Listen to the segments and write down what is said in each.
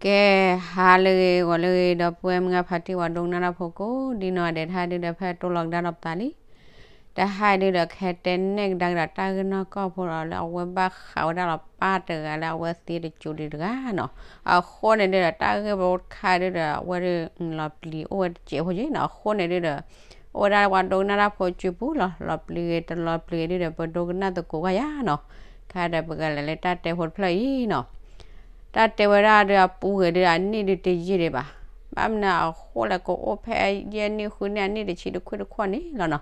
ကဲ, ဟါလၢအဂ့ၤ ဂီၤလၢအဂ့ၤ ဒီပုၢ်ဝဲၢ်မုၢ်ဂၢ်ဖါတံၢ် ပှၤဒိကနၣ်တၢ်ဖိကိးဒ်နီၢ်ဂၤဒဲး တဟါဒုဒီး ဖဲတိၢ်လီၤကဒါဒီးပသးလံ. တဟါဒုဒီး ကဟဲတဲနဲၣ်ကဒါကဒီးတၢ်ဂ့ၢ်နီၢ်ကီၢ်ဖိဒီး လၢအဝဲဘၣ်ဃးဝဲဒၣ်လီၤပၢ်တဂၤလၢအဝဲသံတစိၤဒံးတဂၤနီၤ. အဃိန့ၣ်ဒုဒီး တၢ်ဂ့ၢ်ဖိတခါဒုဒီး အဝဲဒုးလီၤပျံၤအိၣ်ဝဲတစဲးဖိက့နီၤ. အဃိန့ၣ်ဒုဒီး အိၣ်ဝဲဒၣ်ပှၤဒိကနၣ်တၢ်ဖိစုပူၤလီၤ. လီၤပျံၤဂ့ၤတလီၤပျံၤဂ့ၤဒုဒီး ပဒိကနၣ်သကိးဂၤယၤနီၤ. ခဲဒီးပကလဲၤလၢတၢ်တဲဖိတဖျၢၣ်အံၤနီၤ. တၢ်တဲဝဲဒၣ်ဒုးအပူၤဂ့ၤဒုး အနံၣ်ဒုးတယံာ်ဒံးဘၣ်. ဘၣ်မနုၤအဃိလဲၣ် ကအိၣ်ဖဲယဲၢ်နံၣ်ဃုနံၣ် အနံၣ်တဆံတခွံတခီန့ၣ်လီၤနီၤ.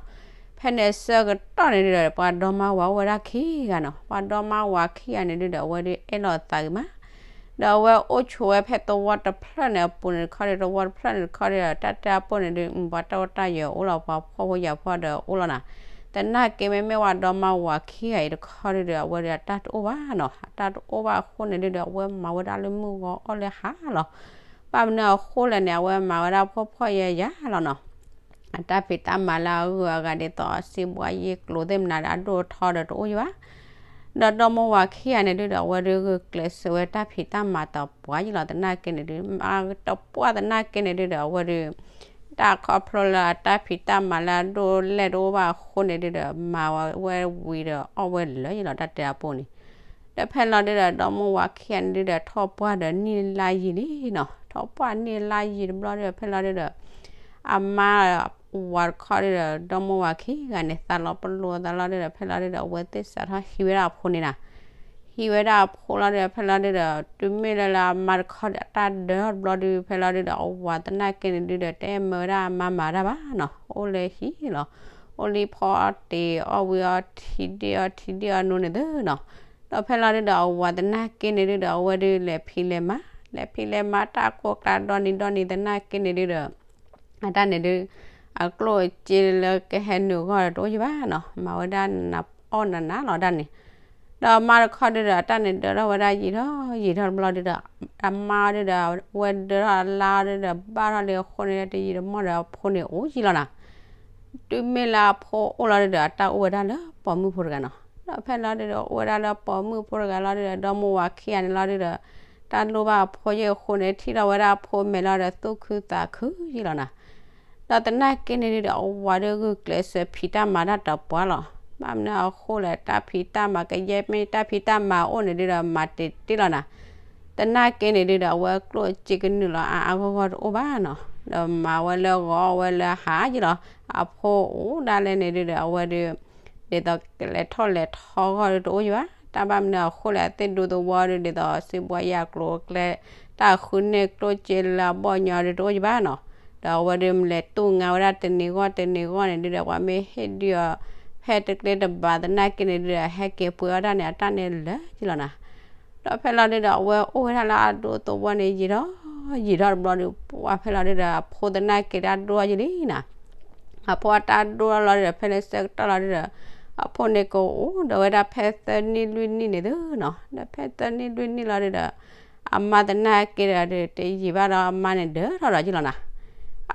ဖဲန့ၣ်အဆၢကတီၢ်န့ၣ်ဒုဒီး ပှၤဒီမါဝၤအိၣ်ဝဲဒၣ်ခံဂၤနီၤ. ပှၤဒီမါဝၤခံဂၤန့ၣ်ဒုဒီး အဝဲဒုးအဲၣ်လိာ်သးဂ့ၤမး ဒီးအဝဲအိၣ်ဆိးဝဲဖဲသဝီတဖျၢၣ်န့ၣ်အပူၤန့ၣ်တခီဒီး သဝီတဖျၢၣ်န့ၣ်တခီဒီး တၢ်တဲအပိၢ်န့ၣ်ဒုး ပှၤတၢ်အိၣ်တၢ်ယၢၤအိၣ်လီၤ ပှၤဖှီၣ်ဖိယာ်ဖိဒီးအိၣ်လီၤနီၤ. သနာ်က့မ့မ့ၢ်ပှၤဒီမါဝၤခံဂၤအံၤတခီဒုဒီး အဝဲဒၣ်တၢ်တအိၣ်ဘၣ်နီၤ. တၢ်တအိၣ်ဘၣ်အဃိန့ၣ်ဒုဒီး အဝဲမၤဝဲဒၣ်လၢမုၢ်ဂီၤအီၣ်လၢဟါလီၤ. ဘၣ်မနုၤအဃိလဲၣ်န့ၣ် အဝဲမၤဝဲဒၣ်ဖှီၣ်ဖှီၣ်ယာ်ယာ်လီၤနီၤ. အတၢ်ဖံးတၢ်မၤလၢအဂုၤအဂၤဒ်သိး စံးဘှါယ့ကျိၤသ့ၣ်မနၤဒီး အဒိၣ်အထီဒီးတအိၣ်ယံၤဘၣ်. ဒီးဒီမါဝၤခံဂၤန့ၣ်ဒုဒီး အဝဲဒုးဂုာ်ကျဲးစၢးဝဲတၢ်ဖံးတၢ်မၤတပှၢ်ယံၤလီၤ. သနာ်က့န့ၣ်ဒုး မၤတပှၢ်သနာ်က့န့ၣ်ဒုဒီး အဝဲဒုး တၢ်ခီဖျိလၢအတၢ်ဖံးတၢ်မၤလၢအဒိၣ်လဲၣ်တအိၣ်ဘၣ်အဃိန့ၣ်ဒုဒီး မၤဝဲဝံၤဒီးအီၣ်ဝဲလၢာ်ယံၤလီၤ တၢ်တဲအပိၢ်န့ၣ်. ဒီးဖဲလီၤဒုဒီး ဒီမါဝၤခံဂၤန့ၣ်ဒုဒီး ထီၣ်ပှၢ်ဒီးနံၣ်လါယံၤလံနီၤ. ထီၣ်ပှၢ်နံၣ်လါယံၤတဘျီဒုဒီး ဖဲလီၤဒုဒီး အမါဝၤတခီဒုဒီး ဒီမါဝၤခံဂၤန့ၣ် သးလီၤပလိာ်သးလီၤဒုဒီး ဖဲလီၤဒုဒီး အဝဲသ့ၣ်စးထီၣ်ဟံးဝဲဒၣ်အဖိန့ၣ်နီၤ. ဟံးဝဲဒၣ်အဖိလီၤဒုဒီး ဖဲလီၤဒုဒီး တုၤမ့ၢ်လၢလၢအမါတခီဒီး အတၢ်ဒၢထီၣ်တဘျီဒု ဖဲလီၤဒုဒီး အဝၤသနာ်က့န့ၣ်ဒုဒီး တအဲၣ်မၢဝဲဒၣ်အမါမၤတၢ်ဘၣ်နီၤ. အိၣ်လၢဟံၣ်လီၤ. အိၣ်လံဖီအီၣ်တ့ၤအီၣ်ဝံၤအီထံဒ့ၣ်အီထံဒ့ၣ်အီနိန့ၣ်သုနီၤ. ဒီးဖဲလီၤဒုဒီး အဝၤသနာ်က့န့ၣ်ဒုဒီး အဝဲဒုးလဲၤဖံးလဲၤမၤ လဲၤဖံးလဲၤမၤတၢ်ကိၢ်ကျါဒီနံၤဒီနံၤသနာ်က့န့ၣ်ဒုဒီး အတၢ်န့ၣ်ဒုး အကျိၣ်အစ့လၢကဟဲနုာ်အဂီၢ်ဒီးတအိၣ်ယံၤဘၣ်နီၤ. မၤဝဲဒၣ်နးအီၣ်နးနးလီၤ တၢ်န့ၣ်. ဒီးအမါတခီဒုဒီး အတၢ်န့ၣ်ဒၢထီၣ်ဝဲဒၣ်ယံာ်ထီၣ်ယံာ်ထီၣ်တဘျီဒုဒီး အမါဒုဒီး အဝဲဒၢထီၣ်အလါဒုဒီး ဘၣ်ထီၣ်လံအဃိန့ၣ် တယံာ်တမီၢ်ဒီး အဖိန့ၣ်အိၣ်ယံၤလီၤနီၤ. တုၤမ့ၢ်လၢအဖိအိၣ်လီၤဒုဒီး အတၢ်အိၣ်ဝဲဒၣ်လၢပိာ်မုၣ်ဖိတဂၤနီၤ. ဒီးဖဲလီၤဒုဒီး အိၣ်ဝဲဒၣ်လၢပိာ်မုၣ်ဖိတဂၤလီၤဒုဒီး ဒီမါဝၤခံဂၤန့ၣ်လီၤဒုဒီး တၢ်လိၣ်ဘၣ်အဖိယံၤအဃိန့ၣ် ထံၣ်ထီၣ်ဝဲဒၣ်အဖိမဲာ်လီၤဒီး သူၣ်ခုသးခုယံၤလီၤနီၤ. ဒီးသနာ်က့န့ၣ်ဒုဒီး အဝၤဒုးဂုာ်ကျဲးစၢးဖံးတၢ်မၤတၢ်တပှၢ်လီၤ. ဘၣ်မနုၤအဃိလဲၣ် တၢ်ဖံးတၢ်မၤကယဲၢ်မ့ၢ်တၢ်ဖံးတၢ်မၤအိၣ်န့ၣ်ဒုဒီး မၤတ့ၢ်တ့ၢ်လီၤနီၤ. သနာ်က့န့ၣ်ဒုဒီး အဝဲကျိၣ်စ့ကနုာ်လီၤအါအါဂီၢ်ဂီၢ်တအိၣ်ဘၣ်နီၤ. ဒီးမၤဝဲလၢဂီၤအီၣ်ဝဲလၢဟါယံၤလီၤ. အဖိအိၣ်ဒၣ်လဲာ်န့ၣ်ဒုဒီး အဝဲဒုး ဒ်သိးကလဲၤထီၣ်လဲၤထီဂီၢ်ဒုတအိၣ်ယံၤဘၣ်. တၢ်ဘၣ်မနုၤအဃိလဲၣ် အသ့ၣ်ဒူသဝီဒု ဒ်သိးစံးဘှါယ့ကျိၤကျဲ တၢ်ဃုန့ၢ်ကျိၣ်စ့လၢအဘီၣ်ညီဒုတအိၣ်ယံၤဘၣ်နီၤ. ဒီးအဝဲဒုးလဲၤတူၢ်ငါဝဲဒၣ်တနံၤဂီၢ်တနံၤဂီၢ်န့ၣ်ဒုဒီး ပှၤမ့ၢ်ဟ့ၣ်ဒုးအီၤ ဖဲတကျ့တဘၣ်သနာ်က့န့ၣ်ဒုဒီး ဟဲက့ၤပှ့ၤအီၣ်တၢ်န့ၣ် အတၢ်န့ၣ်လၢာ်ယံၤလီၤနီၤ. ဒီးဖဲလီၤဒုဒီး အဝဲအိၣ်ဝဲဒၣ်လၢအဒူသဝီန့ၣ်ယံာ်ထီၣ်ယံာ်ထီၣ်တဘျီဒု ပှၤဖဲလီၤဒုဒီး အဖိသနာ်က့တၢ်ဒိၣ်ယံၤလံနီၤ. အဖိအတၢ်ဒိၣ်လီၤဒုဒီး ဖဲန့ၣ်ဆၢကတီၢ်လီၤဒုဒီး အဖိန့ၣ်ကအိၣ်ဒီးဝဲဒၣ်ဖဲသၢနံၣ်လွံၢ်နံၣ်န့ၣ်သုနီၤ. ဒီးဖဲသၢနံၣ်လွံၢ်နံၣ်လီၤဒုဒီး အမါသနာ်က့ဒီး တယံာ်ဘၣ်ဒီးအမါန့ၣ်ဒၢထီၣ်ဒီးယံၤလီၤနီၤ.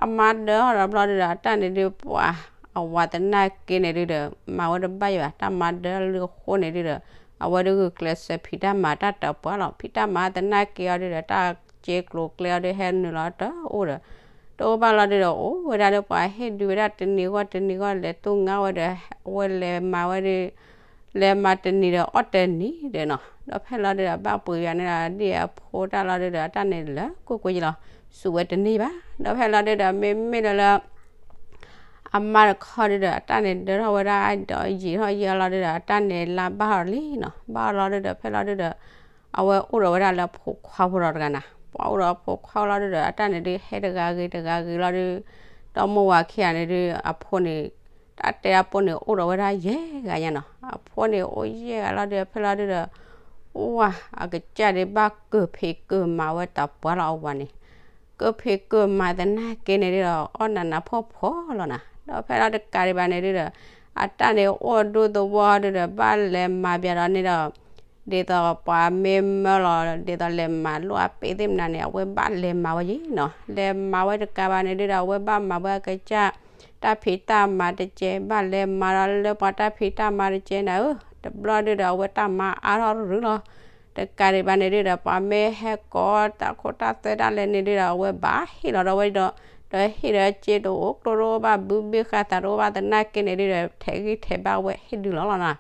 အမါဒၢထီၣ်ဒီးဘျီဒုဒီး အတၢ်န့ၣ်ဒု ပှၤအဝၤသနာ်က့န့ၣ်ဒုဒီး မၤဝဲတဘၣ်ယံၤဘၣ် တၢ်မါဒၢလၢအဃိန့ၣ်ဒုဒီး အဝဲဒုးဂုာ်ကျဲးစၢးဖံးတၢ်မၤတၢ်တပှၢ်လီၤ. ဖံးတၢ်မၤသနာ်က့အီၤဒုဒီး တၢ်စ့ကျိၤကျဲအီၤဒုး ဟဲနုာ်လီၤတအိၣ်ဒီး တအိၣ်ဘၣ်လီၤဒုဒီး အိၣ်ဝဲဒၣ်လၢပှၤဟ့ၣ်ဒုးဝဲဒၣ်တနံၤဂီၢ်တနံၤဂီၢ် လဲၤတူၢ်ငါဝဲဒီး အဝဲလဲၤမၤဝဲဒုး လဲၤမၤတနံၤဒီးအီၣ်တနံၤဒီးနီၤ. ဒီးဖဲလီၤဒုဒီး ဘၣ်ပှ့ၤယၤန့ၣ်ဒီး ဒ်အဖိတၢ်လီၤဒုဒီး အတၢ်န့ၣ်လၢာ်ကွ့ၢ်ကွ့ၢ်ယံၤလီၤ. စူးဝဲတန့ၢ်ဘၣ်. ဒီးဖဲလီၤဒုဒီး မ့မ့ၢ်လၢလၢ အမါတခီဒုဒီး အတၢ်န့ၣ်ဒၢထီၣ်ဝဲဒၣ်ဒီးယံာ်ထီၣ်ယံာ်လီၤဒုဒီး အတၢ်န့ၣ်လါဘၣ်အီၤလံနီၤ. ဘၣ်အီၤလီၤဒုဒီး ဖဲလီၤဒုဒီး အဝဲအိၣ်ဒီးဝဲဒၣ်လၢအဖိခွါဖိဒီးတဂၤနီၤ. ပှၤအိၣ်ဒီးအဖိခွါလီၤဒုဒီး အတၢ်န့ၣ်ဒုးဟဲတဂၤဂ့ၤတဂၤဂ့ၤလီၤဒု ဒီမါဝၤခံဂၤန့ၣ်ဒု အဖိန့ၣ် တၢ်တဲအဖိန့ၣ် အိၣ်ဒီးဝဲဒၣ်ယဲၢ်ဂၤညါနီၤ. အဖိန့ၣ်အိၣ်ယဲၢ်ဂၤလီၤဒုဒီး ဖဲလီၤဒုဒီး ဝၤ အကစၢ်ဒုးဘၣ်ကၢၢ်ဖံးကၢၢ်မၤဝဲတပှၢ်လီၤအဝၤန့ၣ် ကၢၢ်ဖံးကၢၢ်မၤသနာ်က့န့ၣ်ဒုဒီး အီၣ်နးနးဖှီၣ်ဖှီၣ်လီၤနီၤ. ဒီးဖဲလီၤတကးဒံးဘၣ်န့ၣ်ဒုဒီး အတၢ်န့ၣ်အိၣ်ဒူသဝီဒုဒီး ဘၣ်လဲၤမၤပၠးဒီးန့ၣ်ဒီး ဒ်သိးပှၤမ့ၢ်မၢလီၤ ဒ်သိးလဲၤမၤလိာ်အပ့ၤသ့ၣ်မနၤန့ၣ် အဝဲဘၣ်လဲၤမၤဝဲယံၤနီၤ. လဲၤမၤဝဲတကးဘၣ်န့ၣ်ဒုဒီး အဝဲဘၣ်မၤဝဲအကစၢ် တၢ်ဖံးတၢ်မၤတကဲ ဘၣ်လဲၤမၤဒီးလၢပှၤတၢ်ဖံးတၢ်မၤတကဲနၤဧၢ. တဘျီဒုဒီး အဝဲတၢ်မၤအါထီၣ်ရုၢ်လီၤ. တကးဒံးဘၣ်န့ၣ်ဒုဒီး ပှၤမ့ၢ်ဟဲကိးတၢ်ခိတၢ်သွဲဒၣ်လဲာ်န့ၣ်ဒုဒီး အဝဲဘၣ်ဟ့ၣ်လီၤဒီးဝဲဒီး, ဒီးဟ့ၣ်ဒီးစ့တအိၣ်ကျိတအိၣ်ဘၣ် ဘုဘ့ၣ်ဃာ်သးတအိၣ်ဘၣ် သနာ်က့န့ၣ်ဒုဒီး ထဲးဂံၢ်ထဲးဘါဝဲဟ့ၣ်ဒုလီၤလီၤနီၤ.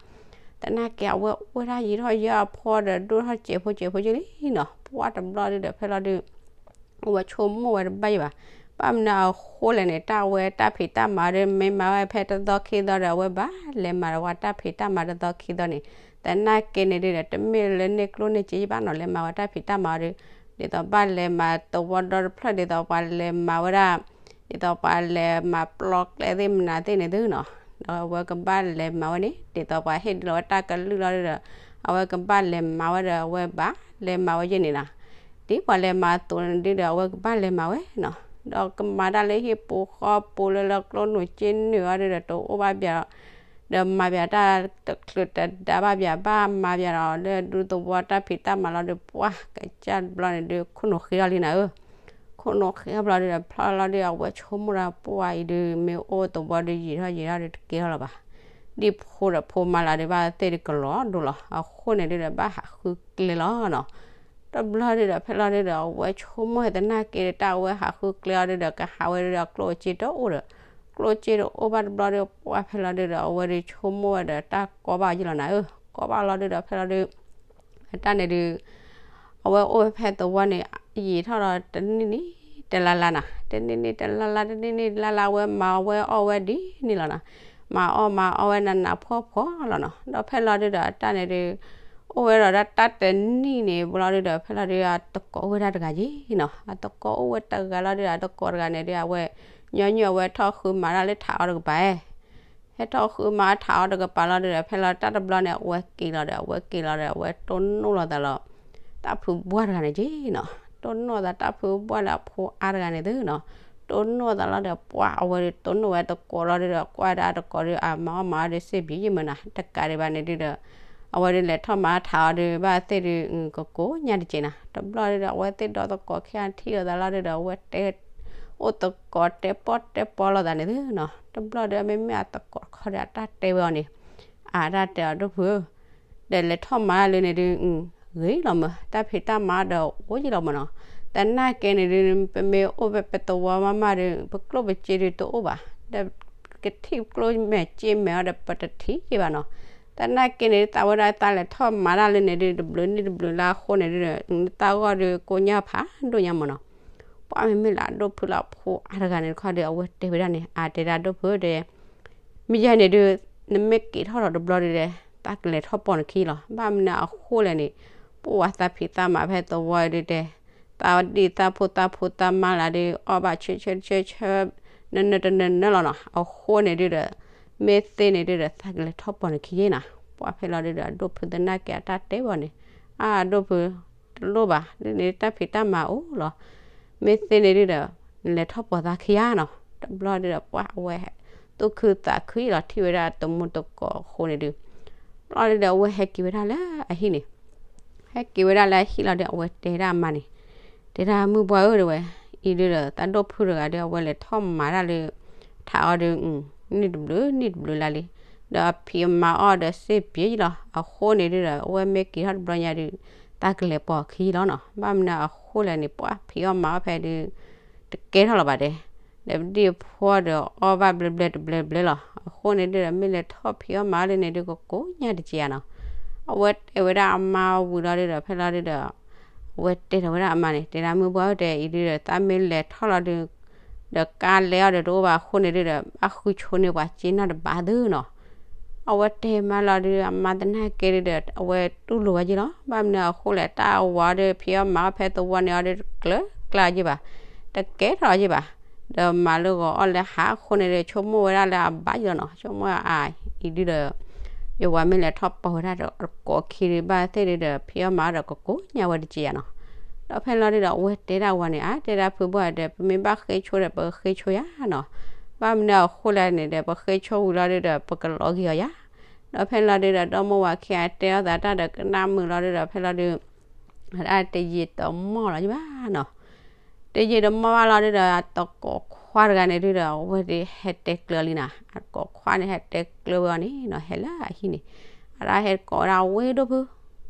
သနာ်က့အဝဲအိၣ်ဝဲဒၣ်ယံာ်ထီၣ်ယံာ်အဖီဒီး ဒိၣ်ထီၣ်စဲးဖိစဲးဖိယံာ်လံနီၤ. ပှၢ်တဘျီဒုဒီး ဖဲလီၤဒု အဝဲဆိကမိၣ်ဝဲတဘၣ်ယံၤဘၣ်. ဘၣ်မနုၤအဃိလဲၣ်န့ၣ် တၢ်ဝဲတၢ်ဖံးတၢ်မၤဒီး မ့ၢ်မၤဝဲဖဲတသီခံသီဒီး အဝဲဘၣ်လဲၤမၤဒီးပှၤတၢ်ဖံးတၢ်မၤတသီခံသီန့ၣ်, သနာ်က့န့ၣ်ဒုဒီး တမ့ၢ်လၢန့ၢ်ကျိၣ်န့ၢ်စ့ဘၣ်နီၤ လဲၤမၤဝဲတၢ်ဖံးတၢ်မၤဒီး, ဒ်သိးဘၣ်လဲၤမၤသဝီဒီတဖျၢၣ် ဒ်သိးပှၤလဲၤမၤဝဲဒၣ် ဒ်သိးပှၤလဲၤမၤပျီကျဲသ့ၣ်မနုၤသ့ၣ်န့ၣ်သုနီၤ, ဒီးအဝဲကဘၣ်လဲၤမၤဝဲန့ၣ် ဒ်သိးပှၤဟ့ၣ်ဒုလီၤဝဲတၢ်ကလုၢ်လီၤဒုဒီး အဝဲကဘၣ်လဲၤမၤဝဲဒီး အဝဲဘၣ်လဲၤမၤဝဲယဲၢ်န့ၣ်နီၤ. ဒ်ပှၤလဲၤမၤအသိးန့ၣ်ဒုဒီး အဝဲကဘၣ်လဲၤမၤဝဲနီၤ, ဒီးကမၤတၢ်လၢဟံၣ်ပူၤဃီပူၤလၢလၢကျိၣ်နူာ်စ့နုာ်အီၤဒုဒီး တအိၣ်ဘၣ်ဘၣ် ဒီးမၤဘၣ်တၢ်တချုးတဒါဘၣ်ဘၣ် ဘၣ်မၤဘၣ်ဒီးလၢဒူသဝီတၢ်ဖံးတၢ်မၤလီၤဒု ပှၢ်ကစၢ်တဘျီန့ၣ်ဒု ခိၣ်နူာ်ဃ့ထီၣ်လံနၤဧၢ. ခိၣ်နူာ်ဃ့ထီၣ်ဘျီဒုဒီး ဖျီလီၤဒု အဝဲဆိကမိၣ်ဒၣ် ပှၢ်အံၤဒု မ့ၢ်အိၣ်သဝီဒုယံာ်ထီၣ်ယံာ်ထီၣ်ဒုတကဲထီၣ်လၢၤဘၣ်. ဒ်ဖိဒီးဖိမါလၢဒုဘၣ်သ့ၣ်ဒုကလီၤဒိလီၤ အဃိန့ၣ်ဒုဒီး ဘၣ်ဟးဃုကျဲလီၤနီၤ. တဘျီဒုဒီး ဖဲလီၤဒုဒီး အဝဲဆိကမိၣ်ဟဲသနာ်က့ဒီး တၢ်အဝဲဟးဃုကျဲအီၤဒုဒီး ကဟးဝဲဒုဒီး ကျိၣ်စ့တအိၣ်ဒီး ကျိၣ်စ့တအိၣ်ဘၣ်တဘျီဒု ပှၢ်ဖဲလီၤဒုဒီး အဝဲဒုဆိကမိၣ်ဝဲဒီး တၢ်ကီဘၣ်အီၤယံာ်လီၤနၤဧၢ. ကီဘၣ်လီၤဒုဒီး ဖဲလီၤဒု အတၢ်န့ၣ်ဒု အဝဲအိၣ်ဖဲသဝီန့ၣ် ယံာ်ထီၣ်ဒီးတနံၣ်နံၣ်တလါလါနီၤ, တနံၣ်နံၣ်တလါလါ တနံၣ်နံၣ်တလါလါ အဝဲမၤဝဲအီၣ်ဝဲဒ်န့ၣ်လီၤနီၤ. မၤအီၣ်မၤအီၣ်ဝဲနးနးဖှီၣ်ဖှီၣ်လီၤနီၤ. ဒီးဖဲလီၤဒုဒီး အတၢ်န့ၣ်ဒု အိၣ်ဝဲဒီးတၢ်တနံၣ်န့ၣ် ဘျီဒုဒီး ဖဲလီၤဒု အသကိးအိၣ်ဝဲဒၣ်တဂၤယံၤနီၤ. အသကိးအိၣ်ဝဲတဂၤလီၤဒုဒီး အသကိးတဂၤန့ၣ်ဒု အဝဲ ညီနုၢ်အဝဲထီၣ်ဃုမၤတၢ်လၢထးအီၤတကပၤ ဟဲထီၣ်ဃုမၤထးအီၤတကပၤလီၤဒုဒီး ဖဲလီၤတၢ်တဘျီန့ၣ် အဝဲက့ၤလီၤဒီး အဝဲက့ၤလီၤဒီးအဝဲတိၢ်နီၣ်လီၤသးလီၤ တၢ်ဖုဘှၢ်တဂၤန့ၣ်က့ၤနီၤ. တိၢ်နီၣ်သးတၢ်ဖုဘှၢ်လၢအဖိအါတဂၤန့ၣ်သုနီၤ. တိၢ်နီၣ်သးလီၤဒီး ပှၢ်အဝဲဒုတိၢ်နီၣ်ဝဲတကိးလီၤဒုဒီး ကွၢ်ဒၣ်တကိးဒု အမၤအီၣ်မၤအီၣ်ဒုစ့ၢ်ဘံယံာ်မးနီၤ. တကးဒံးဘၣ်န့ၣ်ဒုဒီး အဝဲဒုလဲၤထီၣ်မၤထးအီၤဒု ဘၣ်သ့ၣ်ဒု ကကိးညါတက့ၤနီၤ. တဘျီဒုဒီး အဝဲသ့ၣ်ဒီသကိးခံဂၤထံၣ်လိာ်သးလီၤဒုဒီး အဝဲတဲ အိၣ်သကိးတဲပီၣ်တဲပီလိာ်သးန့ၣ်သုနီၤ. တဘျီဒု မ့မ့ၢ်အသကိးတခီဒီး အတၢ်တဲဝဲအီၤန့ၣ် အတၢ်တဲအီၤ ဒိၣ်ဖုဧၢ, ဒီးလဲၤထီၣ်မၤလၢန့ၣ်ဒု ဂ့ၤလီၤမး တၢ်ဖံးတၢ်မၤဒီးအိၣ်ယံာ်လီၤမးနီၤ. သနာ်က့န့ၣ်ဒု ပမ့ၢ်အိၣ်ဖဲပသဝီမးမးဒု ပကျိၣ်ပစ့ဒုတအိၣ်ဘၣ်, ဒီးကထံၣ်ကျိၣ်မဲာ်စ့မဲာ်အီၤဒီး ပတထံၣ်က့ၤဘၣ်နီၤ. သနာ်က့န့ၣ် သးဝဲဒၣ်သးလဲၤထီၣ်မၤတၢ်လၢန့ၣ်ဒု တဘျုးနံၣ်တဘျုးလါအဃိန့ၣ်ဒု သးဂီၢ်ဒုကိညၢ်ဖးဒိၣ်ညါမးနီၤ. ပှၢ်မ့မ့ၢ်လၢအဒိၣ်ဖုလၢအဖိအါတဂၤန့ၣ်တခီဒီး အဝဲတဲဝဲဒၣ်န့ၣ် အတဲဒၣ်ဒိၣ်ဖုဒီး မ့ၢ်ယဲန့ၣ်ဒု နမ့ၢ်က့ၤထီၣ်ဒီးတဘျီဒုဒီး သးကလဲၤထီၣ်ပိာ်နခံလီၤ. ဘၣ်မနုၤအဃိလဲၣ်န့ၣ် ပှၢ်သးဖံးသးမၤဖဲသဝီဒုတဲ သးဒ်သးဖိသးဖိသးမါလၢဒု အီၣ်ဘၣ်ဆၢဆၢဆၢဆၢ နၢနၢတနၢနၢလီၤနီၤ. အဃိန့ၣ်ဒုဒီး မ့ၢ်သ့န့ၣ်ဒုဒီး သးကလဲၤထီၣ်ပိာ်နခံယဲနီၤ. ပှၢ်ဖဲလီၤဒုဒီး အဒိၣ်ဖုသနာ်က့အတၢ်တဲဘၣ်န့ၣ် အဒိၣ်ဖု တလိၣ်ဘၣ် ဒ်န့ၣ်တၢ်ဖံးတၢ်မၤအိၣ်လီၤ. မ့ၢ်သ့န့ၣ်ဒုဒီး နလဲၤထီၣ်ပိာ်သးခံဂၤနီၤ. တဘျီဒုဒီး ပှၢ်အဝဲ သူၣ်ခုသးခုလီၤ ထံၣ်ဝဲဒၣ်တမူတကိးအဃိန့ၣ်ဒု ဘျီဒုဒီး အဝဲဟဲက့ၤဝဲဒၣ်လၢအဟံၣ်န့ၣ် ဟဲက့ၤဝဲဒၣ်လၢအဟံၣ်လီၤဒီး အဝဲတဲဒၣ်အမါန့ၣ် တဲဒၣ်မုၢ်ပှၢ်ဧၢ တဲဝဲ အံၤဒုဒီး သးဒိၣ်ဖုတဂၤဒီး အဝဲလဲၤထီၣ်မၤတၢ်လၢ ထးအီၤဒု နံၣ်တဘျုးနံၣ်တဘျုးလါလံ, ဒီးအဖံးအမၤအီၣ်ဒီးစ့ၢ်ပျဲလီၤ. အဃိန့ၣ်ဒုဒီး အဝဲမ့ၢ်က့ၤထီၣ်တဘျီညါဒု သးကလဲၤပိာ်ခံလီၤနီၤ. ဘၣ်မနုၤအဃိလဲၣ်န့ၣ် ပှၢ်ဖံးအီၣ်မၤအီၣ်ဖဲဒု တကဲထီၣ်လီၤဘၣ်တဲ ဒီးပဒံၣ်အဖိဒီးအီၣ်ဘၣ်ဘျဲဘျဲတဘျဲဘျဲလီၤ. အဃိန့ၣ်ဒုဒီး မ့ၢ်လဲၤထီၣ်ဖံးအီၣ်မၤအီၣ်လၢန့ၣ်ဒု ကကိညါတက့ၢ်ဧါနီၤ. အဝဲတဲဝဲဒၣ်အမါဝံၤလီၤဒုဒီး ဖဲလီၤဒုဒီး အဝဲတဲထီၣ်ဝဲဒၣ်အမါန့ၣ် တဲဒၣ်မုၢ်ပှၢ်ဧၢ တဲအံၤဒုဒီး သးမ့ၢ်လဲၤထီၣ်လီၤဒု ဒီးကါလဲအီၤဒီးတအိၣ်ဘၣ်အဃိန့ၣ်ဒုဒီး ဘၣ်ဃုဆိန့ၢ်ပှၤစ့နၢ်တဘၣ်သုနီၤ. အဝဲတဲမးလီၤဒု အမါသနာ်က့ဒုဒီး အဝဲတူၢ်လိာ်ဝဲယ့ၢ်လီၤ. ဘၣ်မနုၤအဃိလဲၣ် တၢ်အဝၤဒု ဖံးအီၣ်မၤအီၣ်ဖဲသဝီန့ၣ်အီၤဒု တကျၢၤကျၢၤယ့ၢ်ဘၣ်, တကဲထီၣ်ယ့ၢ်ဘၣ်, ဒီးမၤလၢဂီၤအီၣ်လၢဟါအဃိန့ၣ်ဒု ဆိကမိၣ်ဝဲဒၣ်လၢအဘၣ်ယ့ၢ်လီၤနီၤ. ဆိကမိၣ်အအံၤဒုဒီး ယဝၤမ့ၢ်လဲၤထီၣ်ပိာ်ဝဲဒၣ်ဒီး တကိးခံဒုဘၣ်သ့ၣ်ဒုဒီး ဖံးအီၣ်မၤအီၣ်ဒီးကကိညါဝဲတက့ၢ်ဧါနီၤ. ဒီးဖဲလီၤဒုဒီး အဝဲတဲဒၣ်ဝၤန့ၣ် အါ တဲဒၣ်ဖုဘီဒီး ပမ့ၢ်ဘၣ်ဃ့ဆိဒီး ပဃ့ဆိယၤနီၤ. ဘၣ်မနုၤအဃိလဲၣ်န့ၣ်ဒီး ပဃ့ဆိဝံၤလီၤဒုဒီး ပကလီၤက့ၤအီၤယၤ. ဒီးဖဲလီၤဒုဒီး ဒီမိၢ်ဝၤခံဂၤတဲအီၣ်သးတၢ်ဒီးကနၣ်မုာ်လီၤဒုဒီး ဖဲလီၤဒု အတၢ်တယံာ်တမီၢ်လီၤယဘၣ်နီၤ. တယံာ်တမီၢ်ဘၣ်လီၤဒုဒီး အသကိးခွါတဂၤန့ၣ်ဒုဒီး အဝဲဒုးဟဲတဲကျၢၤလံနီၤ. အသကိးခွါန့ၣ် ဟဲတဲကျၢၤဝဲအီၤန့ၣ်နီၤ ဟဲလၢအဟံၣ်န့ၣ် အတၢ်ဟဲကိးဝဲဒၣ် ဝ့ၢ်ဒိၣ်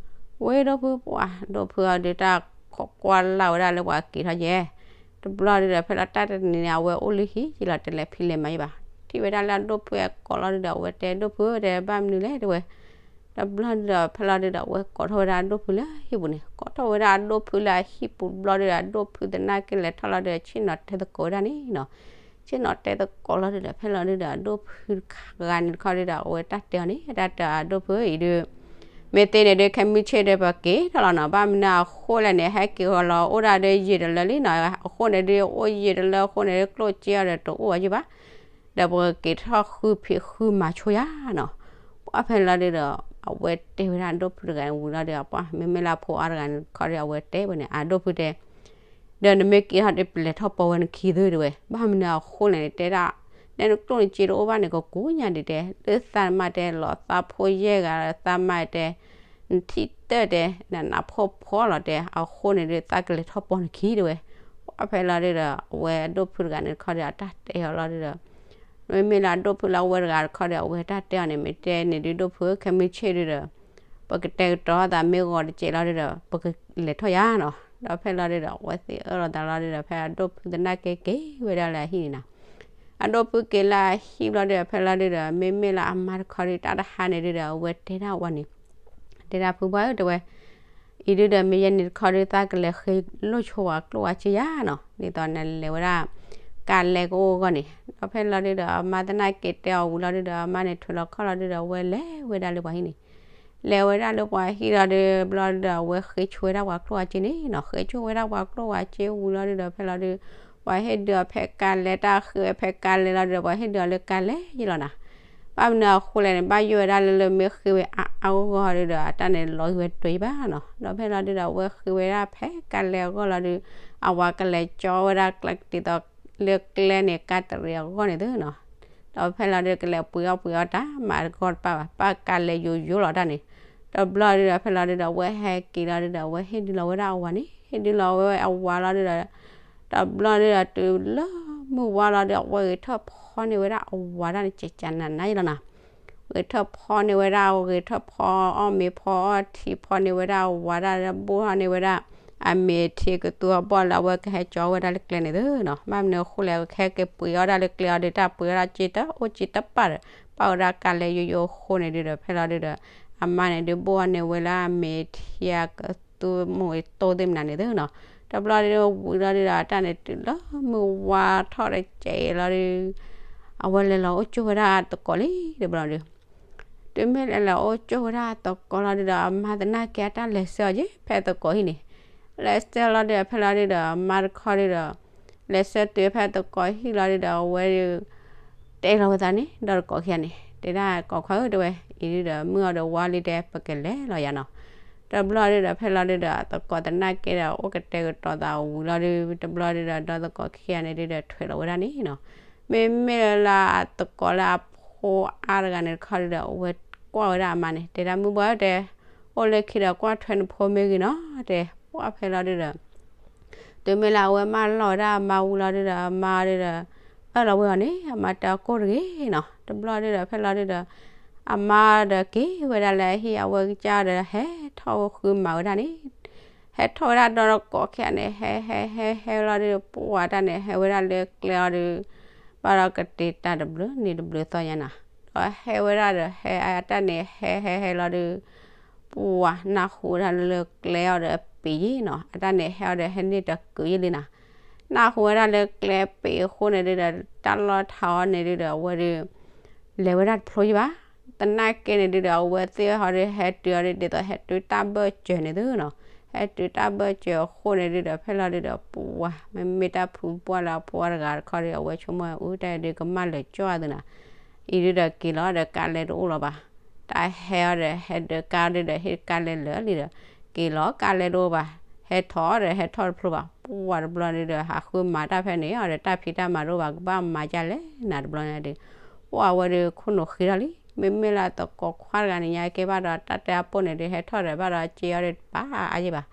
ဖု, ဝဲဒိၣ်ဖု ပှၤဒိၣ်ဖုအီၤဒုးတၢ်ခိးကွၢ်လၢ်ဝဲဒၣ်လၢပှၤက့ၤထီၣ်ယဲၢ်, တဘျီဒုးဒီး ဖဲလီၤတၢ်တနံၤန့ၣ် အဝဲအိၣ်လၢဟံၣ်ယလီၤ တလဲၤဖံးလဲၤမၤယဘၣ်, ထံၣ်ဝဲဒၣ်လၢအဒိၣ်ဖုအကိးလီၤဒုးဒီး အဝဲတဲဒိၣ်ဖု တဲဘၣ်မနုၤလဲၣ်တဲဝဲ, တဘျီဒုးဒီး ဖဲလီၤဒုးဒီး အဝဲကိးထီၣ်ဝဲဒၣ်အဒိၣ်ဖုလၢဟံၣ်ပူၤန့ၣ်, ကိးထီၣ်ဝဲဒၣ်အဒိၣ်ဖုလၢအဟံၣ်ပူၤတဘျီဒုးဒီး အဒိၣ်ဖုသနာ်က့လဲၤထီၣ်လီၤဒုးဒီး ဆ့ၣ်နီၤတဲသကိးဝဲဒၣ်န့ၣ်နီၤ, ဆ့ၣ်နီၤတဲသကိးလီၤဒုးဒီး ဖဲလီၤဒုးဒီး အဒိၣ်ဖုတဂၤန့ၣ်တခီဒုးဒီး အဝဲတၢ်တဲအီၤန့ၣ် တၢ်တဲအီၤအဒိၣ်ဖုအံၤဒုး မ့ၢ်သ့န့ၣ်ဒုး ခဲမုၢ်ဆ့ၣ်ဒုး ပက့ၤထီၣ်လီၤနီၤ, ဘၣ်မနုၤအဃိလဲၣ်န့ၣ် ဟဲက့ၤဃီၤလီၤအိၣ်ဒၣ်ဒုးယံာ်တလၢလံနီၤ, အဃိန့ၣ်ဒုး အိၣ်ယံာ်တလၢအဃိန့ၣ်ဒုး ကျိၣ်စ့အီၤဒီးတအိၣ်အီၤယဘၣ်, ဒီးပကက့ၤထီၣ်ဃုဖံးဃုမၤဆိယၤနီၤ, ပှၢ်ဖဲလီၤဒုးဒီး အဝဲတဲဝဲဒၣ်အဒိၣ်ဖုတဂၤန့ၣ်ဝံၤလီၤဒုး ပှၢ်မ့မ့ၢ်လၢအဖိအါတဂၤန့ၣ်တခီဒုး အဝဲတဲဝဲန့ၣ် အဒိၣ်ဖုတဲ ဒီးနမ့ၢ်က့ၤထီၣ်ဒုး ပလဲၤထီၣ်ပိာ်ဝဲနခံသုတဲဝဲ, ဘၣ်မနုၤအဃိလဲၣ်န့ၣ် တဲဒၣ် နဲနကျိၣ်နစ့တအိၣ်ဘၣ်န့ၣ် ကကူညါဒံးတဲ လၢသးမးတဲ လီၤသးဖိယဲၢ်ဂၤသးမးတဲ နထံၣ်တၢၢ်တဲ နနးဖှီၣ်ဖီလီၤတဲ အဃိန့ၣ်ဒုး သးကလဲၤထီၣ်ပိာ်နခံတဲဝဲ, ပှၢ်ဖဲလီၤဒုးဒီး အဝဲအဒိၣ်ဖုတဂၤန့ၣ်တခီဒုး အတၢ်တဲအီၤလီၤဒုးဒီး မ့မ့ၢ်လၢအဒိၣ်ဖုလၢအဝဲတဂၤတခီဒီး အဝဲတၢ်တဲအီၤန့ၣ် မ့ၢ်တဲန့ၣ်ဒုး ဒိၣ်ဖု ခဲမုၢ်ဆ့ၣ်ဒုးဒီး ပကတဲာ်ကတီၤသးမ့ၢ်ဂီၤတစဲးလီၤဒုးဒီး ပကလဲၤထီၣ်ယၤနီၤ. ဒီးဖဲလီၤဒုးဒီး အဝဲသ့ၣ်အၢၣ်လီၤသးလီၤဒုးဒီး ဖဲအဒိၣ်ဖုသနာ်က့က့ၤဝဲဒၣ်လၢအဟံၣ်န့ၣ်နီၤ. အဒိၣ်ဖုက့ၤလၢအဟံၣ်ဘျီဒုးဒီး ဖဲလီၤဒုးဒီး မ့မ့ၢ်လၢအမါတခီဒုး တၢ်တဟါန့ၣ်ဒုးဒီး အဝဲတဲဒၣ်ဝဲန့ၣ် တဲဒၣ်ဖုပှၢ်ဧၢ တဲဝဲ, အံၤဒုးဒီး မ့ၢ်ယဲန့ၣ်တခီဒုး သးကလဲၤဃ့လိၢ်ဆိဝဲကျိၣ်ဝဲစ့ယၤနီၤ, ဒ်သိးနလဲၤဝဲဒၣ် ကးလဲကအိၣ်အဂီၢ်န့ၣ်. ဒီးဖဲလီၤဒုးဒီး အမါသနာ်က့တဲအီၤဝံၤလီၤဒုးဒီး အမါန့ၣ်ထွဲလီၤခီၣ်လီၤဒုးဒီး အဝဲလဲၤဝဲဒၣ်လၢပှၤဟံၣ်န့ၣ်, လဲၤဝဲဒၣ်လၢပှၤဟံၣ်လီၤဒုး ဘျီဒုးဒီး အဝဲဃ့ဆိဝဲဒၣ်ပှၤကျိၣ်ဝဲစ့န့ၣ်နီၤ. ဃ့ဆိဝဲဒၣ်ပှၤကျိၣ်ဝဲစ့ဝံၤလီၤဒုးဒီး ဖဲလီၤဒုး ပှၤဟ့ၣ်ဒုးအီၤဖဲကးလဲ တၢ်ဃ့ဝဲဖဲကးလဲလီၤဒုးဒီး ပှၤဟ့ၣ်ဒုးအီၤလၢကးလဲယလီၤနီၤ. ဘၣ်မနုၤအဃိလဲၣ်န့ၣ် ဘၣ်ယိၣ်ဝဲဒၣ်လၢလၢမ့ၢ်ဃ့ဝဲအါအါဂီၢ်ဂီၢ်ဒုးဒီး အတၢ်န့ၣ် လီၤဂ့ၤဝဲတၢ်ယံၤဘၣ်နီၤ. ဒီးဖဲလီၤဒုးဒီး အဝဲဃ့ဝဲဒၣ်ဖဲကးလဲအဂီၢ်လီၤဒုး အဝၤကလဲၤကၠီဝဲဒၣ်ကျဲကတံၤသီလၢကျဲန့ၣ် ကးတရံးအဂီၢ်န့ၣ်သုနီၤ. ဒီးဖဲလီၤဒုး ကလဲၤပှ့ၤအီၣ်ပှ့ၤအီတၢ်မၤတဂီၢ်တပၣ်ဘၣ်, ပၣ်ကးလဲယိယိလီၤတၢ်န့ၣ်. တဘျီဒုးဒီး ဖဲလီၤဒုးဒီး အဝဲဟဲက့ၤလီၤဒုးဒီး အဝဲဟ့ၣ်ဒုးလီၤဝဲဒၣ်အဝၤန့ၣ်, ဟ့ၣ်ဒုးလီၤဝဲအဝၤလီၤဒုးဒီး တဘျီဒုးဒီး တုၤလၢမုၢ်ဝါလီၤဒုး အဝဲဂဲၤထၢၣ်ဖီန့ၢ်ဝဲဒၣ်အဝၤဒၣ်န့ၣ် ကကနၤနၤယလီၤနီၤ. ဂဲၤထၢၣ်ဖီန့ၢ်ဝဲဒၣ် ဂဲၤထၢၣ်ဖီအီၣ်မ့ၤဖီအီထံဖီန့ၢ်ဝဲဒၣ်အဝၤဒၣ် ဘိၣ်ထီၣ်န့ၢ်ဝဲဒၣ် အမ့ၤထံကသူအဘီၣ်လၢအဝဲကဟဲကၠီဝဲဒၣ်လၢကျဲန့ၣ်သုနီၤ. ဘၣ်မနုၤအဃိလဲၣ် ကဟဲက့ၤပှ့ၤအီၣ်ဒၣ်လၢကျဲအီၤဒီး တၢ်ပှ့ၤအီၣ်ဒၣ်စ့တအိၣ်စ့တပၣ်ဒီး ပၣ်ဝဲဒၣ်ကးလဲယိယိအဃိန့ၣ်ဒုးဒီး ဖဲလီၤဒုးဒီး အမါန့ၣ်ဒုးဘိၣ်အီၣ်န့ၢ်ဝဲလၢအမ့ၤထံအကသူမ့ၤတိၢ်သ့ၣ်မနုၤန့ၣ်သုနီၤ. တဘျီဒုးဝံၤလီၤဒုးဒီး အတၢ်န့ၣ်တုၤလၢမုၢ်ဝါထီၣ်တစဲးလီၤဒုး အဝဲလဲၤလီၤအိၣ်ကၠိၣ်ဝဲဒၣ်သကိးလံတဘျီဒုး တုၤမ့ၢ်လဲၤလီၤအိၣ်ကၠိၣ်ဝဲဒၣ်သကိးလီၤဒုးဒီး အမါသနာ်က့အတၢ်လဲၤဆှၢအီၤက့ၤဖဲသကိးဟံၣ်န့ၣ်, လဲၤဆှၢလီၤဒုးဒီး ဖဲလီၤဒုးဒီး အမါတခီဒုးဒီး လဲၤဆှၢတုၤဖဲသကိးဟံၣ်လီၤဒုးဒီး အဝဲဒုး တဲလီၤဝဲသးန့ၣ် ဒီးသကိးခံဂၤန့ၣ် တဲဒၣ် သကိးခွါဧၢ တဲဝဲ, အံၤဒုးဒီး မုၢ်အီၤဒီးဝါလံတဲ ပကလဲၤလီၤယၤနီၤ. တဘျီဒုးဒီး ဖဲလီၤဒုးဒီး သကိးသနာ်က့ဒီး အိၣ်ကတဲာ်ကတီၤသးဝံၤလီၤဒုး တဘျီဒုးဒီး ဒီးသကိးခံဂၤန့ၣ်ဒုးဒီး ထွဲလီၤဝဲဒၣ်န့ၣ်နီၤ. မ့မ့ၢ်လၢအသကိးလၢအဖိအါတဂၤန့ၣ်တခီဒုးဒီး အဝဲကွၢ်ဝဲဒၣ်အမါန့ၣ် တဲဒၣ် မုၢ်ပှၢ်ဧၢ တဲ, အိၣ်လၢခံဒီးကွၢ်ထွဲနဖိမ့ၢ်ဂ့ၤနီၤ တဲ, ပှၢ်ဖဲလီၤဒုးဒီး တုၤမ့ၢ်လၢအဝဲမၢလီၤဝဲဒၣ်အမါဝံၤလီၤဒုးဒီး အမါဒုးဒီး အၢၣ်လီၤဝဲအီၤန့ၣ် အမါတဲအီၤကိၢ်တဂ့ၤနီၤ. တဘျီဒုးဒီး ဖဲလီၤဒုးဒီး အမါဒီးက့ၤဝဲဒၣ်လၢအဟံၣ် အဝဲကစၢ်ဒီးဟဲထီၣ်ဃုမၤဝဲဒၣ်န့ၣ် ဟဲထီၣ်ဝဲဒၣ်ဒီးသကိးခံဂၤန့ၣ် ဟဲဟဲဟဲဟဲလီၤဒုး ပှၢ်တၢ်န့ၣ် ဟဲဝဲဒၣ်လၢကျဲအီၤဒုး ဘၣ်ဒီးကတ့ၤတၢ်တဘျုးန့ၣ်တဘျုးသီညါနီၤ. ဒီးဟဲဝဲဒၣ်ဒီး ဟဲအတၢ်န့ၣ် ဟဲဟဲဟဲလီၤဒုး ပှၢ်နၢ်ဟူဝဲဒၣ်လၢကျဲအီၤဒီးအပ့ၤယ့ၣ်နီၤ. အတၢ်န့ၣ်ဟဲအီၤဒီးဟဲန့ၢ်တကုးယ့ၣ်လံနီၤ. နၢ်ဟူဝဲဒၣ်လၢကျဲပ့ၤအဃိန့ၣ်ဒုးဒီး တၢ်လီၢ်ထးအီၤန့ၣ်ဒုးဒီး အဝဲဒုး လဲၤဝဲဒၣ်တဖျိယ့ၣ်ဘၣ်. သနာ်က့န့ၣ်ဒုးဒီး အဝဲသ့ၣ်ဟီဒုး ဟဲတုၤအီၤဒုး ဒ်သိးဟဲတုၤတၢ်ဘၢၣ်စၢၤန့ၣ်သုနီၤ. ဟဲတုၤတၢ်ဘၢၣ်စၢၤအဃိန့ၣ်ဒုးဒီး ဖဲလီၤဒုးဒီး ပှၢ် မ့မ့ၢ်တၢ်ဖုပှၢ်လၢအဖိအါတဂၤတခီဒုး အဝဲဆိကမိၣ်အူတၢ်ဒုး ကမၣ်လၢာ်ကၠီၣ်အသုနီၤ. အံၤဒုးဒီးက့ၤလီၤဒီးကးလဲတအိၣ်လီၤဘၣ်. တၢ်ဟဲအီၤဒီး ဟဲဒုးကးဒုးဒီးဟ့ၣ်ကးလဲလၢာ်လံဒီး က့ၤလီၤကးလဲတအိၣ်ဘၣ်. ဟဲထီၣ်ဒီးဟဲထီၣ်တဖျိဘၣ်. ပှၢ်တဘျီန့ၣ်ဒီး ဟးဃုမၤတၢ်ဖဲန့ၣ်အီၤဒီး တၢ်ဖံးတၢ်မၤတအိၣ်ဘၣ် ကဘၣ်မၤဒ်လဲၣ်နၤတဘျီန့ၣ်ဒုး ပှၢ်ဝဲဒုးခိၣ်နူာ်ဃ့ထီၣ်လံ. မ့မ့ၢ်လၢသကိးခွါတဂၤန့ၣ်ညါကဲဘၣ်ဒီး တၢ်တဲအပိၢ်န့ၣ်ဒုး ဟဲထီၣ်ဒီးဘၣ်ဒီးစ့အီၤဒီးတပာ်အါယ့ၣ်ဘၣ်.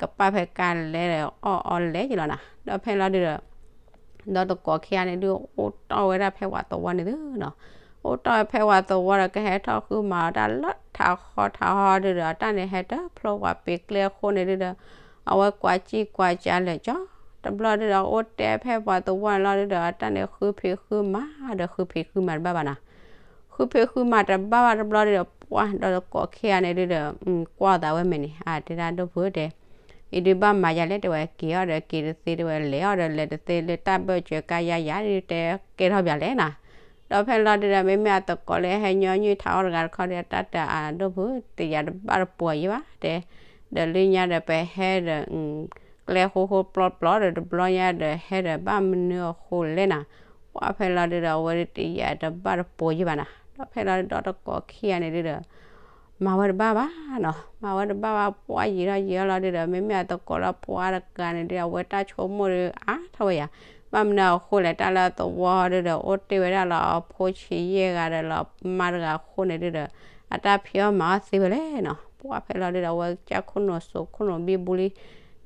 ကပာ်ဖဲကးလဲဒီးအီၣ်အီလဲယ့ၣ်လီၤနၤ. ဒီးဖဲလီၤဒုးဒီး ဒီးသကိးခံဂၤန့ၣ်ဒုး အိၣ်တီၢ်ဝဲဒၣ်ဖဲဝးသဝီန့ၣ်သုနီၤ. အိၣ်တီၢ်ဖဲပှၤသဝီဒီး ကဟဲထီၣ်ဃုမၤအီၤတၢ်လၢထးဟီထးဟီဒုဒီး အတၢ်န့ၣ်ဟဲတဖျိပှၤပ့ၤကျဲအဃိန့ၣ်ဒုဒီး အဝဲကွၢ်ကံၣ်ကွၢ်ကၠးလဲာ်ကၠီ တဘျီဒုဒီး အိၣ်တဲဖဲပှၤသဝီန့ၣ်လီၤဒုဒီး အတၢ်န့ၣ်ဃုဖံးဃုမၤဒီး ဃုဖံးဃုမၤတဘၣ်ဘၣ်နီၤ. ဃုဖံးဃုမၤတဘၣ်ဘၣ်တဘျီဒုဒီး ပှၢ်ဒီးတကိးခံဂၤန့ၣ်ဒုဒီး ကွၢ်သးဝဲမဲာ်န့ၣ် အတဲဒၣ်ဒိၣ်ဖုတဲ အံၤဒုဘၣ်မၤယၤလဲၣ် တဲဝဲ က့ၤအီၤဒီးက့ၤတသ့ တဲဝဲ လဲၤအီၤဒီးလဲၤတသ့ လၢတၢ်ဘၢၣ်စၢၤကါယါယါဒုတဲကဲထီၣ်ပၠးလဲၣ်နီၤ. ဒီးဖဲလီၤဒုဒီး မ့မ့ၢ်အသကိးလၢဟဲညီနုၢ်ထးအီၣ်တဂၤတခီဒီး တၢ်တဲအဒိၣ်ဖု တယၤတဘၣ်တပှီၤယံၤဘၣ်တဲ ဒီးလၢညါဒီးပဟဲဒီး ကျဲဃိဃိပျီပျီဒီးတဘျီညါဒီးဟဲဒီးဘၣ်မနုၤအဃိလဲၣ်နီၤ. ပှၢ်ဖဲလီၤဒုဒီး အဝဲဒုတယၤတဘၣ်တပှီၤယံၤဘၣ်နီၤ. ဒီးဖဲလီၤဒုဒီးတကိးခံဂၤန့ၣ်ဒုဒီး မၤဝဲတဘၣ်ဘၣ်နီၤ. မၤဝဲတဘၣ်ဘၣ် ပှၢ်ယံာ်ထီၣ်ယံာ်ထီၣ်လီၤဒုဒီး မ့မ့ၢ်အသကိးလၢပှၢ်တဂၤန့ၣ်ဒု အဝဲတၢ်ဆိကမိၣ်ဒုအါထီၣ်ဝဲယၤ ဘၣ်မနုၤအဃိလဲၣ် တၢ်လၢအသဝီဒုဒီး အိၣ်တ့ၢ်ဝဲဒၣ်လၢအဖိဆံးယဲၢ်ဂၤဒီးလၢအမါတဂၤအဃိန့ၣ်ဒုဒီး အတၢ်ဖံးအီၣ်မၤအီၣ်သ့ဝဲလဲၣ်နီၤ. ပှၢ်ဖဲလီၤဒုဒီး အဝဲကစၢ်ခိၣ်နူာ်စိၤခိၣ်နူာ်ဘံဘူလံ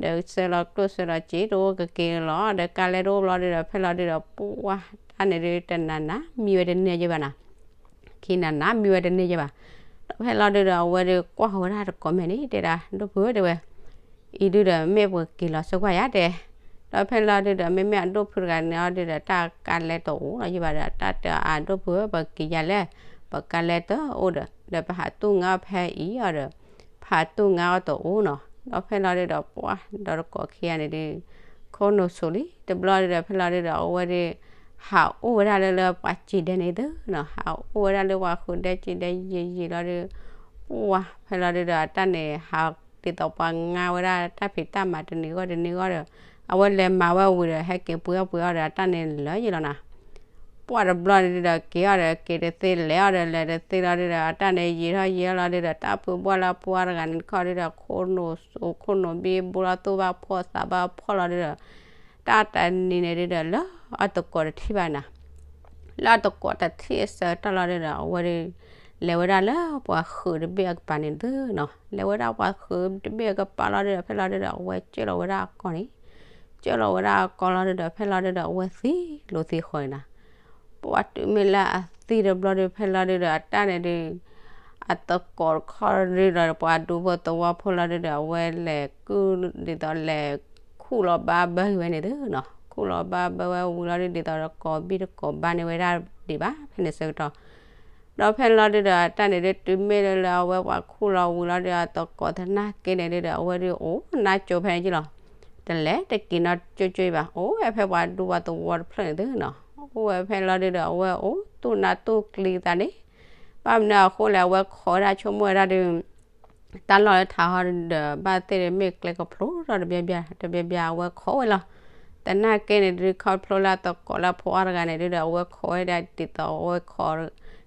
ဒီးဆဲးလီၤကျိၣ်ဆဲးလီၤစ့ တအိၣ်ကက့ၤလီၤ ဒီးကါလဲတအိၣ်ဘျီဒုဒီး ဖဲလီၤဒုဒီး ပှၢ်တၢ်န့ၣ်ဒု တနၤနၤမံဝဲတန့ၢ်ယဲၢ်ဘၣ်နီၤ. ခံနၤနၤမံဝဲတန့ၢ်ယဲၢ်ဘၣ်. ဒီးဖဲလီၤဒုဒီး အဝဲဒုကွၢ်ဃီၤဝဲဒၣ်တကိးမဲာ်န့ၣ် တဲဒၣ်ဒိၣ်ဖုတဲဝဲ အံၤဒုဒီး မ့ၢ်ပက့ၤလီၤဆၢကွၢ်ယၤတဲ. ဒီးဖဲလီၤဒုဒီး မ့မ့ၢ်အဒိၣ်ဖုတဂၤန့ၣ်အီၤဒုဒီး တၢ်ကါလဲတအိၣ်လီၤယံၤဘၣ်ဒီး တၢ်တဲအဒိၣ်ဖု ပက့ၤယၤလဲၣ် ပကါလဲတအိၣ်ဒီး ဒီးပဟးတူၢ်ငါအီၣ်ဖဲအံၤအီၤဒီး ပဟးတူၢ်ငါအီၣ်တအိၣ်နီၤ. ဒီးဖဲလီၤဒုဒီး ပှၢ်ဒီးတကိးခံဂၤန့ၣ်ဒု ခိၣ်နူာ်စိၤလံ တဘျီဒုဒီး ဖဲလီၤဒုဒီး အဝဲဒု ဟးအိၣ်ဝဲဒၣ်လၢလၢပှၤစံးဒဲန့ၣ်သုနီၤ. ဟးအိၣ်ဝဲဒၣ်လၢပှၤဃုာ်ဒဲစံးဒဲယံာ်ယံာ်လီၤဒု ပှၢ်ဖဲလီၤဒုဒီး အတၢ်န့ၣ်ဟးဒ်သိးပှၤငါဝဲဒၣ်တၢ်ဖံးတၢ်မၤတနံၤဂီၢ်တနံၤဂီၢ်ဒီး အဝဲလဲၤမၤဝဲဝံၤဒီး ဟဲက့ၤပှ့ၤအီၣ်ပှ့ၤအီၣ်ဒီး အတၢ်န့ၣ်လၢယံာ်လီၤနီၤ. ပှၢ်တဘျီန့ၣ်ဒုဒီး က့ၤအီၤဒီးက့ၤတသ့ လဲၤအီၤဒီးလဲၤတသ့လီၤဒုဒီး အတၢ်န့ၣ်ယံာ်ထီၣ်ယံာ်ထီၣ်လီၤဒုဒီး တၢ်ဖုပှၢ်လၢပှၢ်တဂၤန့ၣ်တခီဒုဒီး ခိၣ်နူာ်စိၤခိၣ်နူာ်ဘံဘူလီၤ သူၣ်ဘၣ်ဖှီၣ်သးဘၣ်ဖှီၣ်လီၤဒုဒီး တၢ်တနံၤန့ၣ်ဒုဒီး လၢအသကိးတထံၣ်ဘၣ်နီၤ. လၢအသကိးတထံၣ်အဆၢကတီၢ်လီၤဒုဒီး အဝဲဒု လဲၤဝဲဒၣ်လၢပှၤဃုာ်တဘ့ၣ်အကပၤန့ၣ်သုနီၤ. လဲၤဝဲဒၣ်ပှၤဃုာ်တဘ့ၣ်အကပၤလီၤဒုဒီး ဖဲလီၤဒုဒီး အဝဲကၢၢ်လီၤဝဲဒၣ်အကီၢ်န့ၣ် ကၢၢ်လီၤဝဲဒၣ်အကီၢ်လီၤဒုဒီး ဖဲလီၤဒုဒီး အဝဲသံလိာ်သံဃီၤန့ၣ်နီၤ. ပှၢ်တုၤမ့ၢ်လၢအသံတဘျီဒု ဖဲလီၤဒုဒီး အတၢ်န့ၣ်ဒု အသကိးတခီဒုဒီး ပှၤဒူဖိသဝီဖိလီၤဒုဒီး အဝဲလဲၤကုၢ်ဒ်သိးလဲၤခူၣ်လီၤဘၣ်ဘၢက့ၤဝဲန့ၣ်သုနီၤ. ခူၣ်လီၤဘၣ်ဘၢဝဲဝံၤလီၤဒု ဒ်သိးတကိးဘံၣ်တကိးဘၣ်န့ၢ်ဝဲဒၣ်ဒံးဘၣ် ဖဲန့ၣ်ဆၢကတီၢ် ဒီးဖဲလီၤဒုဒီး အတၢ်န့ၣ်ဒု တုၤမ့ၢ်လၢလၢအဝဲပှၤခူၣ်လီၤဝံၤလီၤဒု အသကိးသနာ်က့န့ၣ်ဒုဒီး အဝဲဒုအိၣ်နါကၠိဖဲန့ၣ်က့လီၤ. တလဲၤတက့ၤနီတကၠိကၠိဘၣ် အိၣ်ဝဲဖဲပှၤဒူပှၤသဝီတဖျၢၣ်န့ၣ်သုနီၤ. အိၣ်ဝဲဖဲလီၤဒုဒီး အဝဲအိၣ်သူၣ်နါသူၣ်ကျံသးန့ၣ် ဘၣ်မနုၤအဃိလဲၣ် အဝဲခိးဝဲဒၣ်ဆိကမိၣ်ဝဲဒၣ်ဒု တၢ်လီၢ်လၢထးဟီဒီး ဘၣ်သ့ၣ်ဒုးမ့ၢ်ကျဲကဖျိထီၣ်တဘျီဘျီ တဘျီဘျီ အဝဲခိးဝဲလီၤ. သနာ်က့န့ၣ်ဒုး ခီဖျိလၢအသကိးလၢအဖိအါတဂၤန့ၣ်ဒုဒီး အဝဲခိးဝဲဒၣ်ဒ်သိးအဝဲခိး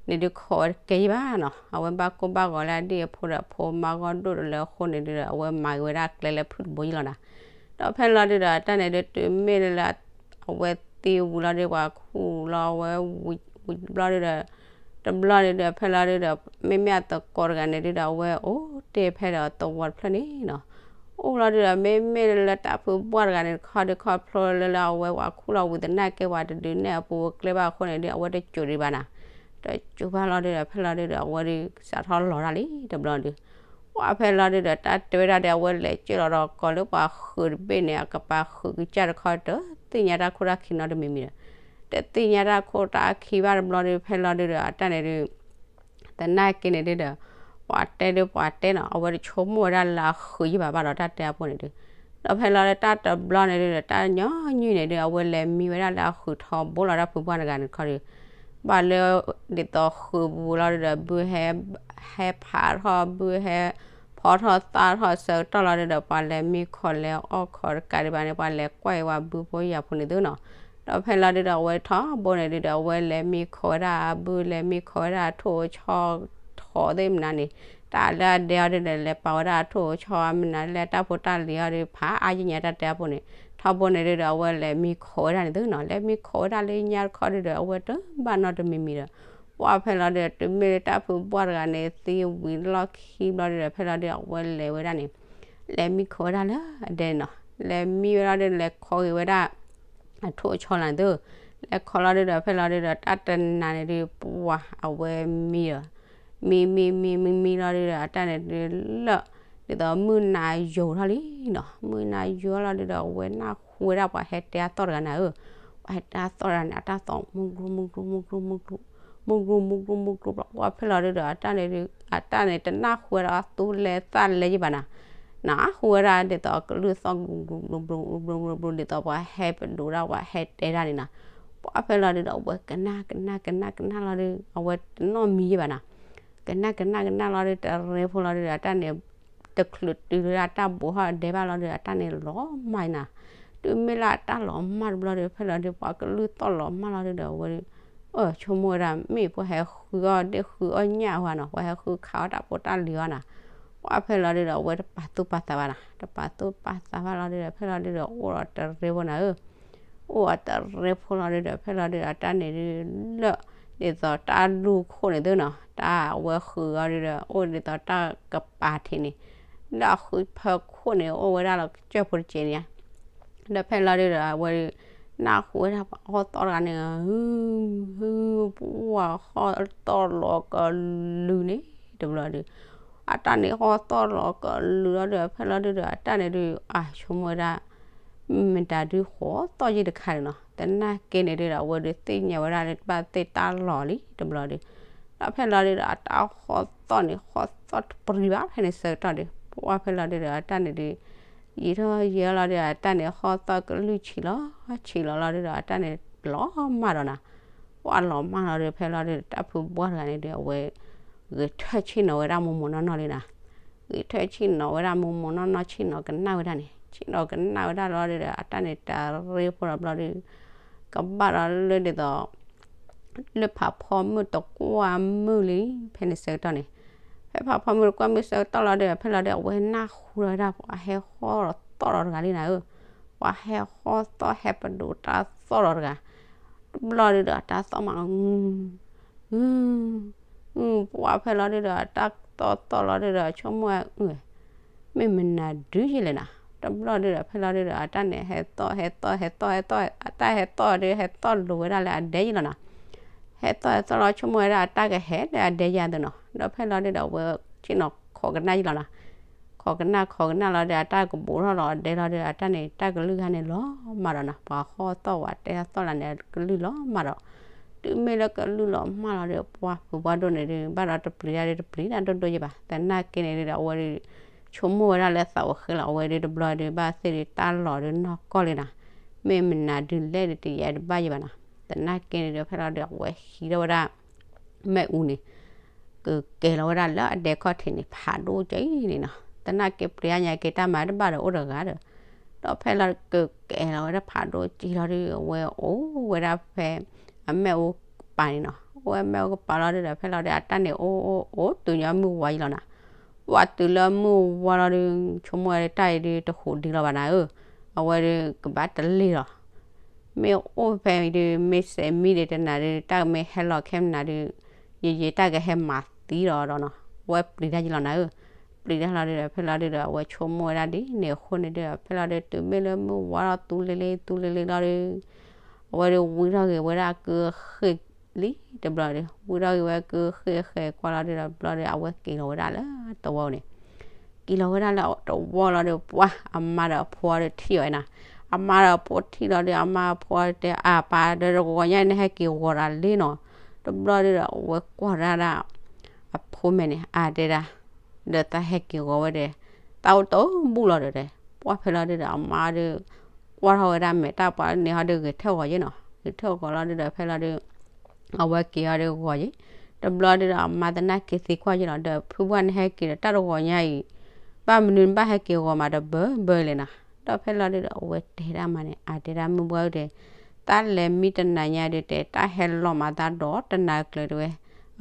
န့ၣ်ဒုး ခိးဝဲတကဲယံၤဘၣ်နီၤ. အဝဲဘၣ်ကိၢ်ဘၣ်ဂီၤလၢအဒံၣ်အဖိဒီး အဖိမါဂီၢ်ဒိၣ်တလၢအဃိန့ၣ်ဒုဒီး အဝဲမၤက့ၤဝဲဒၣ်ကျဲလၢဖုၣ်တဘိယံၤလီၤနီၤ. ဒီးဖဲလီၤဒုဒီး တၢ်န့ၣ်ဒုး တုၤမ့ၢ်လၢလၢ အဝဲသံဝံၤလီၤဒုး ပှၤခူၣ်လီၤဝဲဝံၤတဘျီဒုဒီး တဘျီန့ၣ်ဒုး ဖဲလီၤဒုဒီး မ့မ့ၢ်အသကိးတဂၤန့ၣ်ဒုဒီး အဝဲအိၣ်တ့ၢ်ဖဲဒီးသဝီတဖျၢၣ်န့ၣ်နီၤ. အိၣ်လီၤဒုဒီး မ့မ့ၢ်လၢတၢ်ဖုပှၢ်တဂၤန့ၣ်တခီဒုး ခီဖျိလၢလၢအဝဲပှၤခူၣ်လီၤဝံၤသနာ်က့ ပှၤတဒုးနဲၣ်အပူၤကျဲဘၣ်အဃိန့ၣ်ဒုး အဝဲတစိာ်ဒံးဘၣ်နီၤ. တစိာ်ဘၣ်လီၤဒုဒီး ဖဲလီၤဒုဒီး အဝဲဒုးစးထီၣ်လီၤတၢ်လံတဘျီဒုး ပှၢ်ဖဲလီၤဒုဒီး တၢ်တဲဝဲဒၣ်ဒီး အဝဲလဲၤကၢၢ်လီၤဒီးကိးလၢပှၤဃုာ်တဘ့ၣ်န့ၣ် အကပၤဃုာ်ကစၢ်တခီ တသ့ၣ်ညါတၢ်ခိၣ်တၢ်ခံနီတမံၤမံၤဒီး တသ့ၣ်ညါတၢ်ခိၣ်တၢ်ခံဘၣ်တဘျီဒုး ဖဲလီၤဒုဒီး အတၢ်န့ၣ်ဒုး သနာ်က့န့ၣ်ဒုဒီး ပှၤတဲဒုးပှၤတဲနီၤ အဝဲတဆိကမိၣ်ဝဲဒၣ်လၢအဃုာ်ယံၤဘၣ်ဘၣ်ဒီးတၢ်တဲအပူၤန့ၣ်ဒုး ဒီးဖဲလီၤဒုးတၢ်တဘျီန့ၣ်ဒုဒီး တၢ်ညီနုၢ်န့ၣ်ဒုး အဝဲလဲၤမံဝဲဒၣ်လၢအဃုာ်ထီဘိလီၤတၢ်ဖုပှၢ်တဂၤန့ၣ်တခီဒုး ဘၣ်လၢ ဒ်သိးဃုာ်ပူၤလီၤဒုဒီး ဘုဟဲ ဟဲဖးထီၣ် ဘုဟဲ ဖီထီၣ်သၣ်ထီၣ်ဆၢကတီၢ်လီၤဒုဒီး ပှၤလဲၤမံခိးလဲၤအီၣ်ခိးတကးဒံးဘၣ်န့ၣ် ပှၤလဲၤကွၢ်အံၤဝဲဘုဖိယာ်ဖိန့ၣ်သုနီၤ. ဒီးဖဲလီၤဒုဒီး အဝဲထီဘိန့ၣ်ဒုဒီး အဝဲလဲၤမံခိးဝဲဒၣ်အဘု လဲၤမံခိးဝဲဒၣ်အထိၣ်အဆီ ထိၣ်သ့ၣ်မနုၤန့ၣ် တၢ်လၢအဒဲအီၤဒုဒီး လဲၤပာ်ဝဲဒၣ်အထိၣ်အဆီအမနုၤလၢတၢ်ဖိတၢ်လံၤအီၤဒုး ဖးအါယံာ်ညါတၢ်တဲအပူၤန့ၣ် ထီဘိန့ၣ်ဒုဒီး အဝဲလဲၤမံခိးဝဲဒၣ်န့ၣ်သုနီၤ. လဲၤမံခိးဝဲဒၣ်လၢညါတခီဒုဒီး အဝဲတဘၣ်နီတမံၤမံၤဒီး ပှၢ်ဖဲလီၤဒုဒီး တုၤမ့ၢ်လၢတၢ်ဖုပှၢ်တဂၤန့ၣ် သံဝံၤလီၢ်ခံဘျီဒုဒီး ဖဲလီၤဒုဒီး အဝဲလဲၤဝဲဒၣ်န့ၣ် လဲၤမံခိးဝဲဒၣ်လၢအဒဲန့ၣ်နီၤ. လဲၤမံဝဲဒၣ်ဒု လဲၤခိးက့ၤဝဲဒၣ် အထိၣ်အဆီလီၤန့ၣ်သု လဲၤခီလီၤဒုဒီး ဖဲလီၤဒုဒီး တၢ်တနၤန့ၣ်ဒုး ပှၤအဝဲမံဒီး မံမံမံမံမံလီၤဒုဒီး အတၢ်န့ၣ်ဒုးလၢာ် ဒ်သိးမုၢ်နၤယိာ်ထီၣ်လံနီၤ, မုၢ်နၤယိာ်လီၤဒုဒီး အဝဲနၢ်ဟူဝဲဒၣ်ပှၤဟဲတဲအသီၣ်တဂၤန့ၣ်ဧၢ, ပှၤဟဲတဲအသီၣ်တဂၤန့ၣ် အတၢ်သီၣ်မူကျူမူကျူမူကျူမူကျူ မူကျူမူကျူမူကျူ ဘျီပှၢ်ဖဲလီၤဒုဒီး အတၢ်န့ၣ်ဒုး အတၢ်န့ၣ်တနၢ်ဟူဝဲဒၣ်သူလဲသးလဲယံၤဘၣ်နီၤ, နၢ်ဟူဝဲဒၣ်ဒ်သိးကလုၢ်သီၣ်ကျူကျူကျူကျူ ဒ်သိးပှၤဟဲပဒိးဒၣ်ပှၤဟဲတဲဒၣ်န့ၣ်နီၤ, ပှၢ်ဖဲလီၤဒုဒီး အဝဲကနၣ်ကနၣ်ကနၣ်ကနၣ်လီၤဒု အဝဲတနီၣ်မံယံၤဘၣ်နီၤ, ကနၣ်ကနၣ်ကနၣ်လီၤဒု တရ့ဖိလီၤဒုဒီး အတၢ်န့ၣ် တချုးတုၤလၢအတၢ်ဘိးထီၣ်ဒဲဘၣ်လီၤဒုဒီး အတၢ်န့ၣ်လီၤမၢ်နီၤ, တုၤမ့ၢ်လၢအတၢ်လီၤမၢ်တဘျီဒု ဖဲလီၤဒု ပှၤကလုၢ်သီၣ်လီၤမၢ်လီၤဒုဒီး အဝဲဒု အၢ ဆိကမိၣ်ဝဲဒၣ် မ့ၢ်ပှၤဟဲဃုအီၣ်ဒ့ၣ် ဃုအီၣ်ညၣ်အီၤနီၤ, ပှၤဟဲဃုခးအီၣ်တၢ်ဖိတၢ်လံၤအီၤနီၤ, ပှၢ်ဖဲလီၤဒုဒီး အဝဲတပာ်သူၣ်ပာ်သးဘၣ်နီၤ, တပာ်သူၣ်ပာ်သးဘၣ်လီၤဒုဒီး ဖဲလီၤဒုဒီး အိၣ်ဒီးတရ့ဖိနီၤဧၢ အိၣ်အတရ့ဖိလီၤဒုဒီး ဖဲလီၤဒုဒီး အတၢ်န့ၣ်ဒုလၢာ် ဒ်သိးတၢ်လူၢ်ခိၣ်န့ၣ်သုနီၤ, တၢ်အဝဲဃုအီၤဒုဒီး အိၣ်ဒ်သိးတၢ်ကပၤထံးန့ၣ်, လၢအဃုဖၢခိၣ်န့ၣ် အိၣ်ဝဲဒၣ်လီၤကစၢၢ်ဖိတစဲးန့ၣ်ဧါ, ဒီးဖဲလီၤဒုဒီး အဝဲဒု နၢ်ဟူဝဲဒၣ်ပှၤဟီၣ်သီၣ်တဂၤန့ၣ် ဟု ဟု ပှၢ်ဟီၣ်သီၣ်လီၤကလုာ်န့ၣ် တဘျီဒု အတၢ်န့ၣ်ဟီၣ်သီၣ်လီၤကလုာ်လီၤဒုဒီး ဖဲလီၤဒုဒီး အတၢ်န့ၣ်ဒု အဆိကမိၣ်ဝဲဒၣ် မတၤဒုဃီသီၣ်ယံၤတခါန့ၣ်နီၤ, သနာ်က့န့ၣ်ဒုဒီး အဝဲဒုသ့ၣ်ညါဝဲဒၣ်လၢဘၣ်သ့ၣ်တၢ်လီၤလံတဘျီဒု, ဒီးဖဲလီၤဒုဒီး အတၢ်ဟီၣ်သီၣ်န့ၣ် ဟီၣ်သီၣ်တပျံၤဘၣ်ဖဲန့ၣ်ဆၢကတီၢ်ဒု, ပှၢ်ဖဲလီၤဒုဒီး အတၢ်န့ၣ်ဒု ယံာ်ထီၣ်ယံာ်လီၤဒုဒီး အတၢ်န့ၣ်ဟီၣ်သီၣ်ကလုၢ်ဆံးလီၤ ဆံးလီၤလီၤဒုဒီး အတၢ်န့ၣ်လီၤမၢ်ဒီးနီၤ, ပှၢ်လီၤမၢ်လီၤဒု ဖဲလီၤဒု တၢ်ဖုဘှၢ်တဂၤန့ၣ်ဒု အဝဲ ဂဲၤထၢၣ်ဆ့ၣ်နီၤဝဲဒၣ်မိၢ်မိၢ်နီၢ်နီၢ်လံနီၤ, ဂဲၤထၢၣ်ဆ့ၣ်နီၤဝဲဒၣ်မိၢ်မိၢ်နီၢ်နီၢ် ဆ့ၣ်နီၤကနၣ်ဝဲဒၣ်န့ၣ် ဆ့ၣ်နီၤကနၣ်ဝဲဒၣ်လီၤဒုဒီး အတၢ်န့ၣ်တရ့ဖိဒီးဘျီဒု ကဘၣ်ဒီးလၢဒ်သိး လၢဖးဖီမုၢ်တကွၢ်မုၢ်လံ ဖဲန့ၣ်ဆၢကတီၢ်န့ၣ်, ဖဲဖးဖီမုၢ်တကွၢ်မုၢ်ဆၢကတီၢ်လီၤဒီး ဖဲလီၤဒု အဝဲနၢ်ဟူလီၤဝဲဒၣ် ပှၤဟဲဟီၣ်သီၣ်လီၤတဂၤလံနၤဧၢ, ပှၤဟဲဟီၣ်သီၣ်ဟဲပဒိးတၢ်သီၣ်လီၤတဂၤ, တဘျီဒုဒီး တၢ်သီၣ်မး အ ပှၢ်ဖဲလီၤဒုဒီး တၢ်သီၣ်သီၣ်လီၤဒုဒီး ဆိကမိၣ်ဝဲ မ့ၢ်မနုၤဒုယလဲၣ်နီၤ, တဘျီဒုဒီး ဖဲလီၤဒုဒီး အတၢ်န့ၣ်ဟဲသီၣ် ဟဲသီၣ် ဟဲသီၣ် ဟဲသီၣ် အတၢ်ဟဲသီၣ်ဒု ဟဲသီၣ်လိၤဝဲဒၣ်လၢအဒဲယံၤလီၤနီၤ, ဟဲသီၣ်ဟဲသီၣ်လီၤ ဆိကမိၣ်ဝဲဒၣ်အတၢ်ကဟဲလၢအဒဲယၤသုနီၤ, ဒီးဖဲလီၤဒုဒီး အဝဲဆ့ၣ်နီၤခိးကနၣ်ယံၤလီၤနီၤ, ခိးကနၣ်ခိးကနၣ်လီၤဒီး အတၢ်ကဘူးထီၣ်လီၤအဒဲလီၤဒီး အတၢ်န့ၣ် တၢ်ကလုၢ်ခါန့ၣ်လီၤမၢ်ဒီးနီၤ, ပှၤဟီၣ်သီၣ်ဝဲတဲဟီၣ်သီၣ်လၢန့ၣ် အကလုၢ်လီၤမၢ်ဒီး, တုၤမ့ၢ်လၢကလုၢ်လီၤမၢ်လီၤဒီး ပှၢ်ဖုဘှၢ်ဒိၣ်န့ၣ်ဒု ဘၣ်ဒီးတပျံၤတၢ်ဒု တပျံၤတၢ်ဒိၣ်ဒိၣ်ယံၤဘၣ်, သနာ်က့န့ၣ်ဒုဒီး အဝဲဒု ဆိကမိၣ်ဝဲဒၣ်လၢသးဝဲဃဲလီၤ, အဝဲဒုတဘျီဒု ဘၣ်သ့ၣ်ဒုတၢ်လီၤဒုနီၢ်ကီၢ်လံနီၤ, မ့ၢ်မနုၤဒုလဲၣ်ဒုတယဲၢ်တဘၣ်ယံၤဘၣ်နီၤ, သနာ်က့န့ၣ်ဒု ဖဲလီၤဒု အဝဲဟံးထီၣ်ဝဲဒၣ် မ့ၣ်အူန့ၣ် ကကဲၤလီၤဝဲဒၣ်လၢအဒဲခီၣ်ထံးန့ၣ် ဖးဒိၣ်ကၠီအံၤန့ၣ်နီၤ, သနာ်က့ပျံၤတၢ်ညါက့ၤတၢ်မၤတဘၣ်ဒီးအိၣ်တဂၤဒီး, ဒီးဖဲလီၤကကဲၤလီၤဝဲဒၣ်ဖးဒိၣ်ကၠီလီၤဒု အဝဲအိၣ်ဝဲဒၣ်ဖဲ အမ့ၣ်အူကပၤန့ၣ်နီၤ, အိၣ်ဝဲမ့ၣ်အူကပၤလီၤဒုဒီး ဖဲလီၤဒု အတၢ်န့ၣ်အိၣ်အိၣ်အိၣ်တုၤညီမုၢ်ဝါယံၤလီၤနီၤ, ပှၢ်တုၤလၢမုၢ်ဝါလီၤဒု ဆိကမိၣ်ဝဲဒၣ်တၢ်အံၤဒုတဟူးဒံးလီၤဘၣ်နၤဧၢ, အဝဲဒုကဘၣ်တလ့ၢ်လီၤ မ့ၢ်အိၣ်ဖဲအံၤဒု မ့ၢ်စဲးမံဒံးတနၤဒု တၢ်ကမ့ၢ်ဟဲလီၤခဲမနၤဒု ယယဲတၢ်ကဟဲမၤသံလီၤဒီးနီၤ, အဝဲပျံၤတၢ်ယံၤလီၤနၤဧၢ, ပျံၤတၢ်လီၤဒုဒီး ဖဲလီၤဒုဒီး အဝဲဆိကမိၣ်ဝဲဒၣ်ဒ်န့ၣ်အဃိန့ၣ်ဒုဒီး ဖဲလီၤဒု တုၤမ့ၢ်လၢမုၢ်ဝါထီၣ်သူလ့ၤလ့ၤ သူလ့ၤလ့ၤလီၤဒု အဝဲဒုဝံထီၣ်က့ၤဝဲဒၣ်ကုဃ့ၢ်လံတဘျီဒု ဝံထီၣ်က့ၤဝဲကုဃ့ၢ်ဃဲၤကွၢ်လီၤဒုဒီး ဘျီဒု အဝဲက့ၤလီၤဝဲဒၣ်လၢတဝီန့ၣ် က့ၤလီၤဝဲဒၣ်လၢတဝီလီၤဒီး ပှၢ်အမါဒီးအဖိအီၤဒုးထံၣ်အီၤနီၤ, အမါဒီးအဖိထံၣ်လီၤဒီး အမါအဖိအီၤတဲ အၢ ပၢ်ဒီးတဂီၤညါအံၤ နဟဲက့ၤဂီၤဒၣ်လံနီၤ, တဘျီဒုဒီး အဝဲကွၢ်ဒၣ်ဒၣ် အဖိမဲာ်န့ၣ် အါတဲဒၣ်, ဒီးသးဟဲက့ၤဂီၤဝဲဒီး သးအိၣ်တဘူၣ်လီၤဒီးတဲ, ပှၢ်ဖဲလီၤဒုဒီး အမါဒုး ကွၢ်ထီၣ်ဝဲဒၣ်မဲာ်တၢ်ပှၢ်န့ၣ်ဟီဒုး ဂဲၤထၢၣ်ဂီၤယ့ၣ်နီၤ, ဂဲၤထၢၣ်ဂီၤလီၤဒုဒီး ဖဲလီၤဒုး အဝဲက့ၤဟီဒုးဂီၤယ့ၣ်, တဘျီဒုဒီး အမါသနာ်က့သံကွၢ်ယ့ၣ်လီၤ, ဒီးဖုဘၣ်နဟဲက့ၤဒီးတၢ်တဂီၤညါအံၤ ဘၣ်မနုၤနဘၣ်ဟဲက့ၤဂီၤမးဒီးဘၢဘၢလဲၣ်နီၤ, ဒီးဖဲလီၤဒုဒီး အဝဲတဲဒၣ်မါန့ၣ် အါတဲဒၣ်မုၢ်ပှၢ်ဒုးတဲ သးလဲၤမံတနၤညါဒုးတဲ တၢ်ဟဲလီၤမးသးဒီးတနၤကျၢၤတဲဝဲ,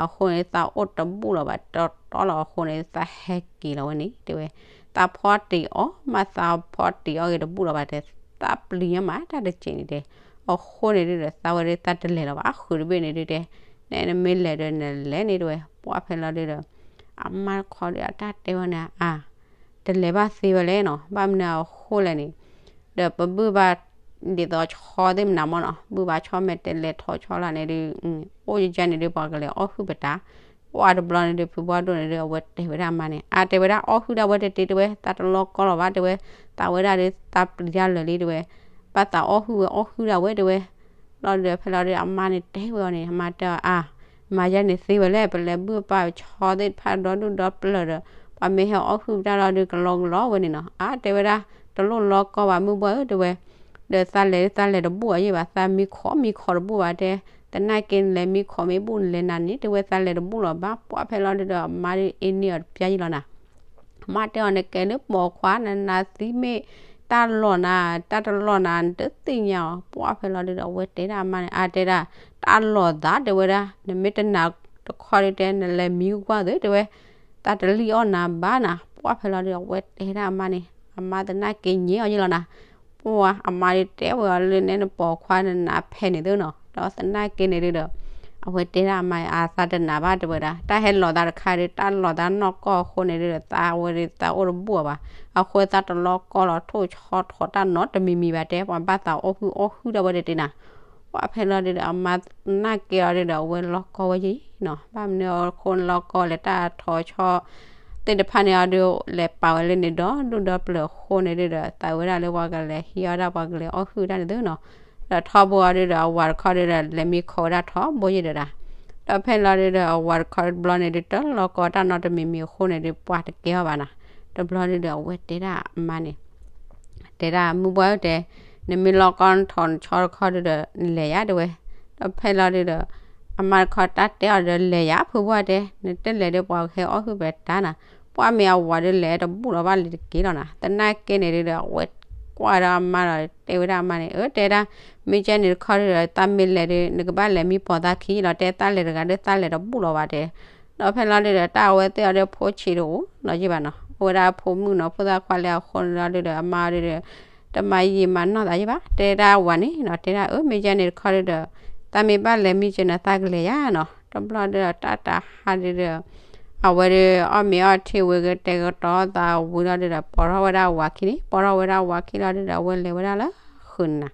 အဃိန့ၣ် သးအိၣ်တဘူၣ်လီၤဘၣ်တီတီလီၤ အဃိန့ၣ် သးဟဲက့ၤလီၤဝဲန့ၣ်တဲဝဲ, သးဖီတံၢ်အီၣ် မးသးဖီတံၢ်အီၣ်ဂ့ၤတဘူၣ်လီၤဘၣ်တဲ, သးပျံၤညီမးတၢ်တစဲးန့ၣ်တဲ, အဃိန့ၣ်ဒုဒီး သးဝဲဒုးသးတလဲၤလီၤဘၣ် အဃုာ်တဘ့ၣ်န့ၣ်ဒုးတဲ, နဲနမ့ၢ်လဲၤဒီးနလဲၤန့ၣ်တဲဝဲ, ပှၢ်ဖဲလီၤဒုဒီး အမါတခီဒုးအတၢ်တဲဝဲန့ၣ် အါ တလဲၤဘၣ်သ့ဝဲလဲၣ်နီၤ, ဘၣ်မနုၤအဃိလဲၣ်န့ၣ်, ဒီးပဘုၣ်ဘၣ် ဒ်သိးဆီသ့ၣ်မနၤမ့ၢ်နီၤ ဘုၣ်ဘၣ်ဆီမဲာ်တဲးလဲးထီၣ်ဆီလၢ်န့ၣ်ဒုး အိၣ်ယကန့ၣ်ဒုး ပှၤကလဲၤအီၣ်ဟုၣ်ပတၢ်, ပှၢ်တဘျီန့ၣ်ဒုး ဖုဘီဒိၣ်န့ၣ်ဒုး အဝဲတဲဝဲဒၣ်အမါန့ၣ် အါတဲဝဲဒၣ်အီၣ်ဟုၣ်ဒၣ်ဝဲတတ့တဲဝဲ သးတလီကီလီၤဘၣ်တဲဝဲ, သးဝဲဒၣ်ဒီးသးပျံၤတၢ်လၢာ်လံတဲဝဲ, ဘၣ်သးအီၣ်ဟုၣ်ဝဲအီၣ်ဟုၣ်ဒၣ်ဝဲတဲဝဲ, လီၤဒုးဒီးဖဲလီၤဒုးဒီး အမါန့ၣ်တဲဝဲအီၤန့ၣ် အမါတဲအီၤအါ မၤယဲန့ၣ်သ့ဝဲလဲၣ် ပလဲၤဘုၣ်ပာ်ဆီသ့ၣ်တဖၣ်ဒီဒူၣ်ဒီပျၢၢ်ဒီး ပှၤမ့ၢ်ဟဲအီၣ်ဟုၣ်ပတၢ်လီၤဒုးကလီကလီဝဲန့ၣ်နီၤ အါတဲဝဲဒၣ်, တလိၣ်လီကီဘၣ်မုၢ်ဘှီၣ်ဧၢတဲဝဲ, ဒီးသးလဲၤသးလဲၤတဘူၣ်အယံာ်ဘၣ် သးမံခီမံခီတဘူၣ်ဘၣ်တဲ, သနာ်က့နလဲၤမံခီမ့ၢ်ဘူၣ်နလဲၤနၤန့ၣ်တဲဝဲ သးလဲၤတဘူၣ်လီၤဘၣ် ပှၢ်ဖဲလီၤဒုးဒီး အမါဒုးအ့န့ၢ်အီၤတပျၢ်ယံာ်လီၤနၤ အမါတဲအီၤ နကဲလၢပိာ်ခွါ နနၤသံမ့ၢ်တၢ်လီၢ်နၤ တၢ်တလီၢ်နၤ နတသ့ၣ်ညါအီၤ ပှၢ်ဖဲလီၤဒုးဒီး အဝဲတဲဒၣ်အမါန့ၣ် အါတဲဒၣ်, တၢ်လီၢ်သးတဲဝဲဒၣ် နမ့ၢ်တနာ်တခီဒုးတဲ နလဲၤမံကွၢ်သုတဲဝဲ, သးတလံၣ်အီၣ်နၤဘၣ်နၤ ပှၢ်ဖဲလီၤဒုးဒီး အဝဲတဲဒၣ်အမါန့ၣ် အမါသနာ်က့ညံအီၤယံာ်လီၤနၤ ပှၢ်အမါဒုးတဲဝဲအီၤလၢနဲနပိာ်ခွါနနၤဖဲန့ၣ်သုနီၤ ဒီးသနာ်က့န့ၣ်ဒုးဒီး အဝဲတဲဒၣ်အမါ အသးတနာ်ဘၣ်တဲဝဲဒၣ် တၢ်ဟဲလီၤသးတခါဒုး တၢ်လီၤသးနီၢ်ကီၢ်အဃိန့ၣ်ဒုးဒီး သးဝဲဒုးသးအိၣ်တဘူၣ်အီၤဘၣ်, အဃိသးတလီကီလီၤထိၣ်ဆီထီၣ်တၢ်နီတမံၤမံၤဘၣ်တဲ ပှၤဘၣ်သးအီၣ်ဟုၣ်အီၣ်ဟုၣ်ဒၣ်ဝဲတတ့နၤ, ပှၢ်ဖဲလီၤဒုးဒီး အမါသနာ်က့အီၤဒုးဒီး အဝဲလီကီဝဲယံာ်နီၤ ဘၣ်မနုၤအဃိလီကီလဲၣ် တၢ်ထီၣ်ဆီ သ့ၣ်တဖၣ်န့ၣ်အီၤဒုး လဲၤပာ်ဝဲလၢန့ၣ်ဒီဒူၣ်ဒီပျၢၢ်အဃိန့ၣ်ဒုးဒီး သးဝဲဒၣ်လၢပှၤကလဲၤဟံးအီၣ်ဒၣ် ပှၤကလဲၤအီၣ်ဟုၣ်တၢ်န့ၣ်သုနီၤ, ဒီးထီဘိအီၤဒုးဒီး အဝၤတခီဒုးဒီး လဲၤမံခီဝဲဒၣ်ထီဘိယံာ်ဒီးဒၣ်, ဒီးဖဲလီၤဒုးဒီး အဝၤတခီတဘျီန့ၣ်ဒုး တလီကီတၢ်နီတမံၤမံၤအဃိန့ၣ်ဒုး ပှၤတကဲအီၤဘၣ်နၤ, တဘျီဒုးဒီး အဝဲတဲဒၣ်အမါန့ၣ် တဲဒၣ်မုၢ်ဘှီၣ်ဧၢတဲ, နမ့ၢ်လီကီနထီၣ်နဆီတခီဒုးဒီး နလဲၤယါတဲဝဲ, ဒီးဖဲလီၤဒုးဒီး အမါတခီတၢ်တဲအီၤဒီးလဲၤယါဖုဘှီၣ်တဲ, နတလဲၤဒီးပှၤကဟဲအီၣ်ဟုၣ်ပတၢ်နၤ, ပှၢ်မ့ၢ်အဝၤဒုးလဲၤတဘူၣ်လီၤဘၣ်လံတက့ၢ်လီၤနၤ, သနာ်က့န့ၣ်ဒုးဒီး အဝဲကွၢ်ဒီးအမါဒီး တဲဝဲဒၣ်အမါန့ၣ် အၢတဲဒၣ်, မ့ၢ်ကဲန့ၣ်တခီဒုးဒီး သးမ့ၢ်လဲၤဒုး နကဘၣ်လဲၤမံပိာ်သးခံလီၤတဲ သးလဲၤတဂၤဒီးသးလဲၤတဘူၣ်လီၤဘၣ်တဲ ဒီးဖဲလီၤဒုးဒီး တၢ်အဝဲသ့ၣ်အီၤဒီးဖိဆံးတအိၣ်နီၤယံာ်ဘၣ်နီၤ, အဝဲဒၣ်ဖိမုၣ်နီၤ ဖိသၣ်ခွါလၢအဃိန့ၣ်လီၤဒုးဒီး အမါဒုးဒီး တမၤယံာ်မၤနီၢ်သးယံာ်ဘၣ်, တဲဒၣ်ဝၤန့ၣ်နီၤ တဲဒၣ်အၢ မ့ၢ်ယဲန့ၣ်တခီဒုးဒီး သးမ့ၢ်ဘၣ်လဲၤမံကဲနၤသးကလဲၤယါနီၤ, တဘျီဒုးဒီး တၢ်တဟါဒုးဒီး အဝဲဒုး အီၣ်မ့ၤအီထံဝံၤကတဲာ်ကတီၤသးဝံၤလီၤဒုးဒီး ပိာ်ထီၣ်ဝဲဒၣ်ဝၤခံန့ၣ် ပိာ်ထီၣ်ဝဲဒၣ်ဝၤခံလီၤဒုးဒီး အဝဲလဲၤဝဲဒၣ်လၢဃုာ်နၤ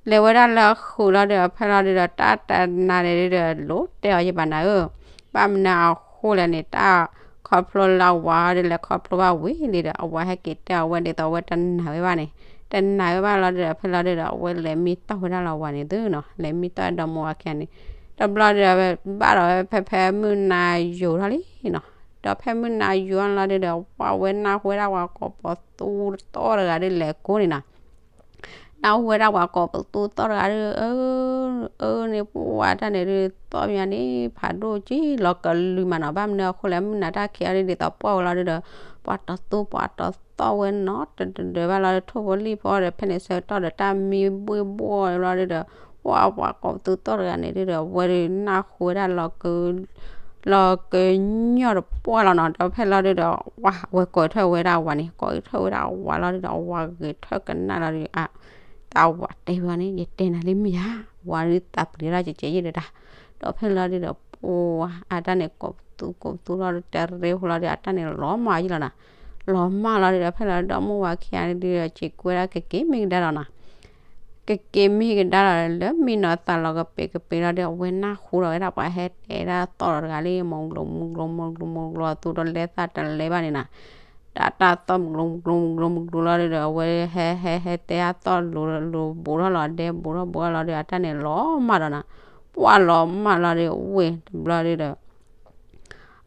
လဲၤဝဲဒၣ်လၢဃုာ်လီၤဒုးဒီး ဖဲလီၤဒုးဒီး တၢ်တနာ်န့ၣ်ဒုးဒီး လိၤတဲအီၤယံာ်ဘၣ်နၤဧၢ, ဘၣ်မနုၤအဃိလဲၣ်န့ၣ် တၢ်ခီဖျိလၢအဝၤဒုး လဲၤခီဖျိဘၣ်ဝံၤလံဒီး အဝၤဟဲက့ၤတဲအီၤဝဲဒ်သိးအဝဲတနာ်ဝဲဘၣ်န့ၣ်, တနာ်ဝဲဘၣ်လီၤဒုးဒီး ဖဲလီၤဒုးဒီး အဝဲလဲၤမံတီၢ်ဝဲဒၣ်လီၤဝၤန့ၣ်သုနီၤ, လဲၤမံတီၢ်ဒီမါဝၤခံဂၤန့ၣ်, တဘျီဒုးဒီး ဘၣ်ဒီးဝဲဖဲဖဲမုၢ်နၤယိာ်ထီၣ်လံနီၤ, ဒီးဖဲမုၢ်နၤယိာ်လီၤဒုးဒီး ပှၤဝဲနၢ်ဟူဝဲဒၣ်ပှၤကိးပသူတီတဂၤဒုးလဲၤကိးန့ၣ်နီၤ နၢ်ဟူဝဲဒၣ်ပှၤကိးပသူတီတဂၤဒုး အၢ အၢန့ၣ် ပှၢ်တၢ်န့ၣ်ဒုး သီၣ်မးန့ၣ် ဖးဒိၣ်က့ၤလီၤကလုာ်မးနီၤ, ဘၣ်မနုၤအဃိလဲၣ် မုၢ်နၤတၢ်ခံးအီၤဒုး ဒ်သိးပှၢ်ဝဲလီၤဒုးဒီး ပှၤတီၤသူပှၤတီၤသီၣ်ဝဲနီၤ တဒၢးဘၣ်လီၤဒုး ထိၣ်ဖိလံၣ်ဖိဒီး ဖဲန့ၣ်ဆၢကတီၢ်ဒီး တၢ်မံဘှ့ၣ်ဘှီၣ်လီၤဒုးဒီး ပှၢ်ပှၤကိးပသူတီတဂၤန့ၣ်ဒုးဒီး အဝဲဒုးနၢ်ဟူဝဲဒၣ်လီၤက လီၤကညီၢ်တပှၢ်လီၤနီၤ, ဒီးဖဲလီၤဒုးဒီး ဝဲ အဝဲကိးထီၣ်ဝဲဒၣ်အဝၤန့ၣ် ကိးထီၣ်ဝဲဒၣ်အဝၤလီၤဒုးဒီး အဝၤဂဲၤထၢၣ်ကနၣ်လီၤဒုး အ တၢ်ဝၤတဲဝဲန့ၣ် ယတဲနၤလံမ့ၢ်ယါ, ဝၤဒုးသးပျံၤဒၣ်ကဲကဲယံာ်ဒၣ်, ဒီးဖဲလီၤဒုးဒီး ပှၢ်အတၢ်န့ၣ်ကိးပသူကိးပသူလီၤဒုး တရ့ဖိလီၤဒုး အတၢ်န့ၣ်လီၤမၢ်ယံာ်လီၤနီၤ, လီၤမၢ်လီၤဒုးဒီး ဖဲလီၤဒီမါဝၤခံဂၤန့ၣ်ဒုးဒီး စံးကွဲဒၣ်ကက့ၤမ့ၢ်ကဒါလီၤနီၤ ကက့ၤမ့ၢ်ကဒါလီၤ လၢမံနီၤသးလီၤကပ့ၤကပ့ၤလီၤဒီး အဝဲနၢ်ဟူဒီးဝဲဒၣ်ပှၤဟဲတဲဒၣ်သီၣ်လီၤတဂၤလံ မုၢ်ကျိၤမုၢ်ကျိၤမုၢ်ကျိၤမုၢ်ကျိၤ အသူတလဲသးတလဲဘၣ်န့ၣ်နီၤ, တၢ်တၢ်သီၣ်မုၢ်ကျိၤမုၢ်ကျိၤမုၢ်ကျိၤမုၢ်ကျိၤလီၤဒီး အဝဲဟဲဟဲဟဲတဲအသီၣ်လိၤလိၤဘူးထီၣ်လီၤ ဒဲဘူးထီၣ်ဘူးထီၣ်လီၤဒီး အတၢ်န့ၣ်လီၤမၢ်ဒီးနီၤ, ပှၢ်လီၤမၢ်လီၤဒီး ဝ့ၢ်တဘျီဒုးဒီး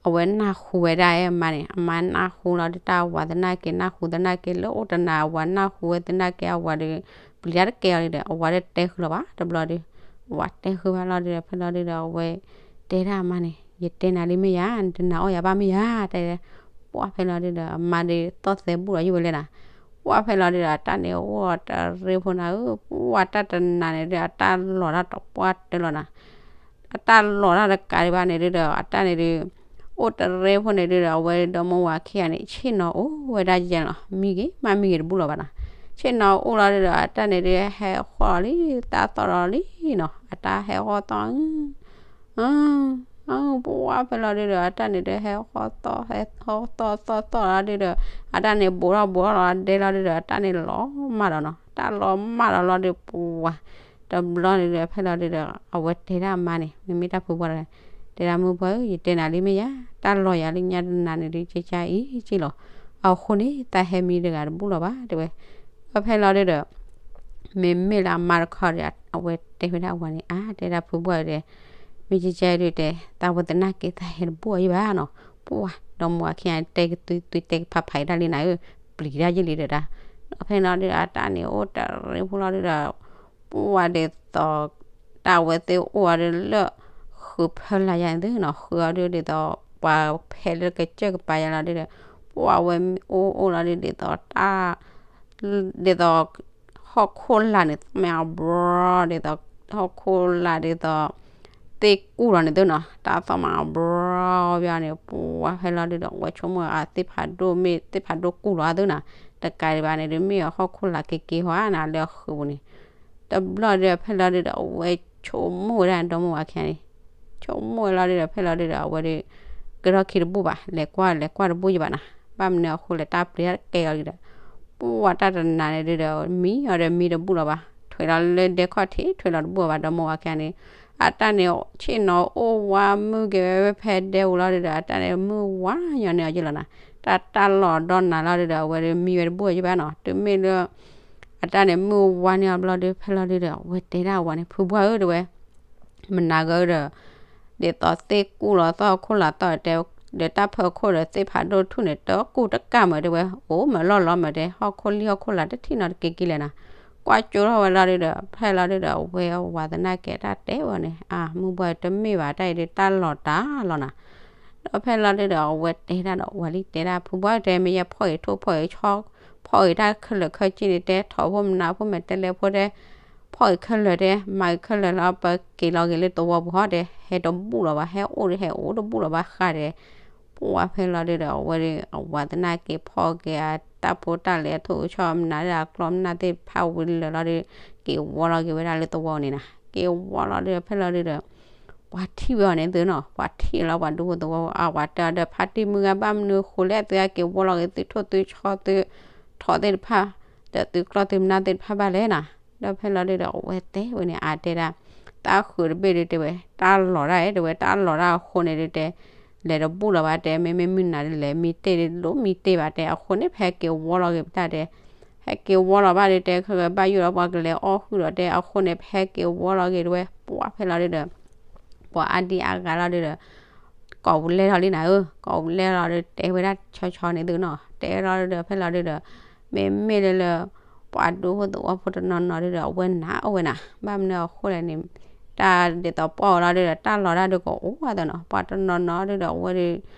အဝဲနၢ်ဟူဝဲဒၣ်အမါန့ၣ် အမါနၢ်ဟူလီၤဒုး တၢ်ဝၤသနာ်က့ နၢ်ဟူသနာ်က့ လၢအိၣ်တနၤ အဝၤနၢ်ဟူဝဲသနာ်က့ အဝၤဒီး ပျံၤတၢ်တကဲအီၤဒုးဒီး အဝၤဒီးတဲဃုာ်လီၤဘၣ် တဘျီဒုး အဝၤတဲဃုာ်ဘၣ်လီၤဒုးဒီး ဖဲလီၤဒုးဒီး အဝဲတဲဒၣ်အမါန့ၣ် ယတဲနၤလံမ့ၢ်ယါ နတနာ်အီၣ်ယၤဘၣ်မ့ၢ်ယါ တဲ ပှၢ်ဖဲလီၤဒုးဒီး အမါဒုးသီၣ်သဲဘူးလီၤယံာ်ဝဲလဲၣ်နီၤ, ပှၢ်ဖဲလီၤဒုးဒီး အတၢ်န့ၣ်အိၣ်တရ့ဖိနၤဧၢ ပှၢ်တၢ်တနၤန့ၣ်ဒုး အတၢ်လီၤတၢ်တပှၢ်တၢၢ်လီၤနီၤ အတၢ်လီၤတၢ်တကးဒံးဘၣ်န့ၣ်ဒုးဒီး အတၢ်န့ၣ်ဒုး အိၣ်တရ့ဖိန့ၣ်ဒုးဒီး အဝဲဒီမါဝၤခံဂၤန့ၣ် ဆ့ၣ်နီၤအိၣ်ဝဲဒၣ်ယဲလီၤ မံဂ့ၤ မ့ၢ်မံဂ့ၤတဘူၣ်လီၤဘၣ်နီၤ, ဆ့ၣ်နီၤအိၣ်လီၤဒုးဒီး အတၢ်န့ၣ်ဒုး ဟဲဃီၣ်လီၤလံ တၢ်သီၣ်လီၤလံနီၤ အတၢ်ဟဲဃီၣ်သီၣ် ပှၢ်ဖဲလီၤဒုးဒီး အတၢ်န့ၣ်ဒုး ဟဲဃီၣ်သီၣ် ဟဲဃီၣ်သီၣ်သီၣ်သီၣ်လီၤဒုးဒီး အတၢ်န့ၣ်ဘူးထီၣ်ဘူးထီၣ်လီၤဒဲလီၤဒုးဒီး အတၢ်န့ၣ်လီၤမၢ်ဒီးနီၤ, တၢ်လီၤမၢ်လီၤလီၤဒီး ပှၤ တဘျီန့ၣ်ဒီး ဖဲလီၤဒုဒီး အဝဲတဲဒၣ်အမါန့ၣ် မ့မ့ၢ်တၢ်ဖုဘှီၣ်တဂၤ တဲဒၣ်မုၢ်ဘှီၣ်ဧၢ ယတဲနၤလံမ့ၢ်ယၤ တၢ်လီၤယၤလၢညါတနၤန့ၣ်ဒု ကကါအံၤက့လီၤ. အဃိန့ၣ် သးဟဲမံတဂၤတဘူၣ်လီၤဘၣ် တဲဝဲ. ဒီးဖဲလီၤဒုဒီး မ့မ့ၢ်လၢအမါတခီဒီး အဝဲတဲဝဲဒၣ်အဝၤန့ၣ် အါ တဲဒၣ်ဖုဘှီၣ်ဒီး မ့ၢ်ကကါအံၤဒုတဲ သးဝဲသနာ်က့ သးဟဲတဘူၣ်အီၤယဘၣ်နီၤ. ပှၤ ဒီမါဝၤခံဂၤတဲကသုသုတဲကဖးဖးက့ၤတၢ်လံနၤဧၢ, ပျံၤတၢ်ယံာ်လံဒီးတၢ်. ဒီးဖဲလီၤဒုဒီး အတၢ်န့ၣ်အိၣ်တရံးဖိလီၤဒုဒီး ပှၤဒ်သိး တၢ်ဝဲသ့ၣ်အိၣ်အီၤဒုလၢ ဃုဖၢလၢ်ယၤန့ၣ်သုနီၤ, ဃုအီၤဒုဒ်သိး ပှၤဖဲလၢကစၢၢ်ကပၤယၤလီၤဒုဒီး ပှၤဝဲမ့ၢ်အိၣ်အိၣ်လီၤဒုဒ်သိးတၢ် ဒ်သိး ဟီၣ်ခိၣ်လာ်န့ၣ် သးမ့ၢ်အဘြီ ဒ်သိး ဟီၣ်ခိၣ်လာ်ဒ်သိး သ့ၣ်ကူၣ်လီၤန့ၣ်သုနီၤ, တၢ်သီၣ်မ့ၢ်အဘြီဘၣ်န့ၣ် ပှၤဖဲလီၤဒုဒီး ဝဲဆိကမိၣ်အသ့ၣ်ဖးဒိၣ်မ့ၢ်သ့ၣ်ဖးဒိၣ်ကူၣ်လီၤသုနီၤ, တကးဒံးဘၣ်န့ၣ်ဒု မ့ၢ်အဟီၣ်ခိၣ်လာ်က့ၤက့ၤဟီဧါနၤလၢအဃုာ်ပူၤန့ၣ်, တဘျီဒုးဖဲလီၤဒုဒီး အဝဲဆိကမိၣ်ဝဲဒၣ်ဒီမါဝၤခံဂၤန့ၣ်, ဆိကမိၣ်ဝဲလီၤဒုဒီး ဖဲလီၤဒုဒီး အဝဲဒု ကထီၣ်ခံတဘူၣ်ဘၣ်, လဲၤကွၢ် လဲၤကွၢ်တဘူၣ်ယဘၣ်နီၤ, ဘၣ်မနုၤအဃိလဲၣ် တၢ်ပျံၤတၢ်ကဲအီၤလံဒီး ပှၤတၢ်တနၤန့ၣ်ဒုဒီး မံအီၤဒီးမံတဘူၣ်လီၤဘၣ်, ထွဲလီၤလၢဒဲခီၣ်ထံး ထွဲလီၤတဘူၣ်ဘၣ် ဒီမါဝၤခံဂၤန့ၣ်, အတၢ်န့ၣ် ဆ့ၣ်နီၤအိၣ်ဝါမုၢ်က့ၤဝဲဖဲဒဲပူၤလီၤဒုဒီး အတၢ်န့ၣ်မုၢ်ဝါညီန့ၢ်အီၤယလီၤနီၤ, တၢ်တၢ်လီၤဒီးနၤလီၤဒုဒီး အဝဲဒုမံဝဲတဘူၣ်ယဘၣ်နီၤ, တမ့ၢ်လၢ အတၢ်န့ၣ်မုၢ်ဝါန့ၢ်အီၤဘျီဒု ဖဲလီၤဒုဒီး အဝဲတဲဒၣ်အဝၤန့ၣ် ဖုဘှီၣ်ဧၢ တဲဝဲ မနၤဂၤဒီး ဒ်သိးသ့ၣ်ကူၣ်လီၤသီၣ်ခိၣ်လာ်သီၣ်တဲ ဒီးတၢ်ဖၢခိၣ်ဒီးသ့ၣ်ဖးဒိၣ်ထူၣ်န့ၣ် တကူၣ်တကၢ်မးတဲဝဲ အိၣ်မးလီၢ်လီၤမးတဲ ဟီၣ်ခိၣ်လံၢ်ဟီၣ်ခိၣ်လာ်တထံၣ်နီတက့ၤက့ၤလဲၣ်နီၤ, ကွၢ်ကၠိထီၣ်ဝဲလီၤဒုဒီး ဖဲလီၤဒုဒီး အဝဲအဝၤသနာ်က့တၢ်တဲဝဲန့ၣ် အါ မုၢ်ဘှီၣ်တမ့ၢ်ဘၣ် တၢ်အံၤဒုတၢ်လီၤတၢ်လီၤနီၤ, ဒီးဖဲလီၤဒုဒီး အဝဲတဲဒၣ်ဒီး ဝၤလံတဲဒၣ် ဖုဘှီၣ်တဲ မ့ၢ်ယဲဖီၣ်အံၤထိၣ်ဖီၣ်အံၤဆီ ဖီၣ်အံၤတၢ်ခဲလၢာ်ခဲဆ့န့ၣ် တဲထီၣ်ဖိမနၤဖိမဲာ်တဲလဲၤဖိတဲ ဖီၣ်အံၤခဲလၢာ်တဲ မၤအံၤခဲလၢာ်လီၤ ပက့ၤလီၤက့ၤလၢသဝီပူၤဟီၣ်တဲ ဟဲတဘူၣ်လီၤဘၣ် ဟဲအိၣ်ဒီးဟဲအိၣ်တဘူၣ်လီၤဘၣ်ဃးတဲ ပှၤဖဲလီၤဒုဒီး အဝဲဒု အဝၤသနာ်က့ဖီၣ်က့ၤအတၢ်ဖိတၢ်လံၤအထိၣ်အဆီမနၤဒီးအကျီမနၢ်သ့ၣ်တဖၣ်ဝံၤလၢာ်လီၤဒု က့ၤဝီလီၤက့ၤဝဲဒၣ်လၢသဝီန့ၣ်နီၤ, က့ၤဝီလီၤဒုဒီး ဖဲလီၤဒုဒီး ပှၤထံၣ်ဝဲအီၤန့ၣ်သုနီၤ, ပှၤထံၣ်လီၤပှၤဒူဖိသဝီ အဝၤတဲအီၤဒီး ဖါတံၢ်မုၢ်ဂၤ ဘၣ်မနုၤဃိလဲၣ် သုကက့ၤဝီလီၤက့ၤ သုထိၣ်သုဆီသု ထိၣ်သ့ၣ်တဖၣ် ဒီးသုကျီၢ်သုမနၢ်သ့ၣ်တဖၣ်ဘၣ်လဲၣ်နီၤ, ဒီးဖဲလီၤဒုဒီး အဝဲတဲဝဲန့ၣ် အါတဲဒၣ် တၢ်ဃုာ်တဘ့ၣ်ဒုတဲဝဲ တၢ်လီၤတၢ်တဲဝဲ တၢ်လီၤတၢ်အဃိန့ၣ်ဒုတဲ လဲၤတဘူၣ်လီၤဘၣ်တဲ မ့မ့ၢ်မုၢ်နၤဒုလဲၤမံတ့ၢ်ဒု လိၣ်မံတ့ၢ်ဘၣ်တဲ အဃိန့ၣ် ပဟဲက့ၤဝီလီၤက့ၤပတၢ်တဲ ဟဲက့ၤဝီလီၤဘၣ်ဒုတဲ ခဲကဘၣ်ယိၣ်ဒီးပှၤကလဲၤအီၣ်ဃုာ်ဒီးတဲ အဃိန့ၣ် ပဟဲက့ၤဝီလီၤက့ၤတဲဝဲ ပှၤဖဲလီၤဒုဒီး ပှၤအါဒံအါဂၤလီၤဒုဒီး ကိးပူၤလဲၢ်ထီၣ်လံနၤဧၢ, ကိးပူၤလဲၢ်လီၤဒု တဲဝဲဒၣ်ဆီဆီန့ၣ်သုနီၤ, တဲလီၤဒုဒီး ဖဲလီၤဒုဒီး မ့မ့ၢ်လၢလၢ ပှၤဒူဖိသဝီဖိတနီၤနီၤဒုဒီး အဝဲနာ်အီၣ်ဝဲနၤ, ဘၣ်မနုၤအဃိလဲၣ်န့ၣ် တၢ်ဒ်သိးပှၢ်ဝဲလီၤဒုဒီး တၢ်လီၤတၢ်ဒုကအိၣ်ဝဲသနီၤ, ပှၤတနီၤနီၤဒုဒီး အဝဲဒု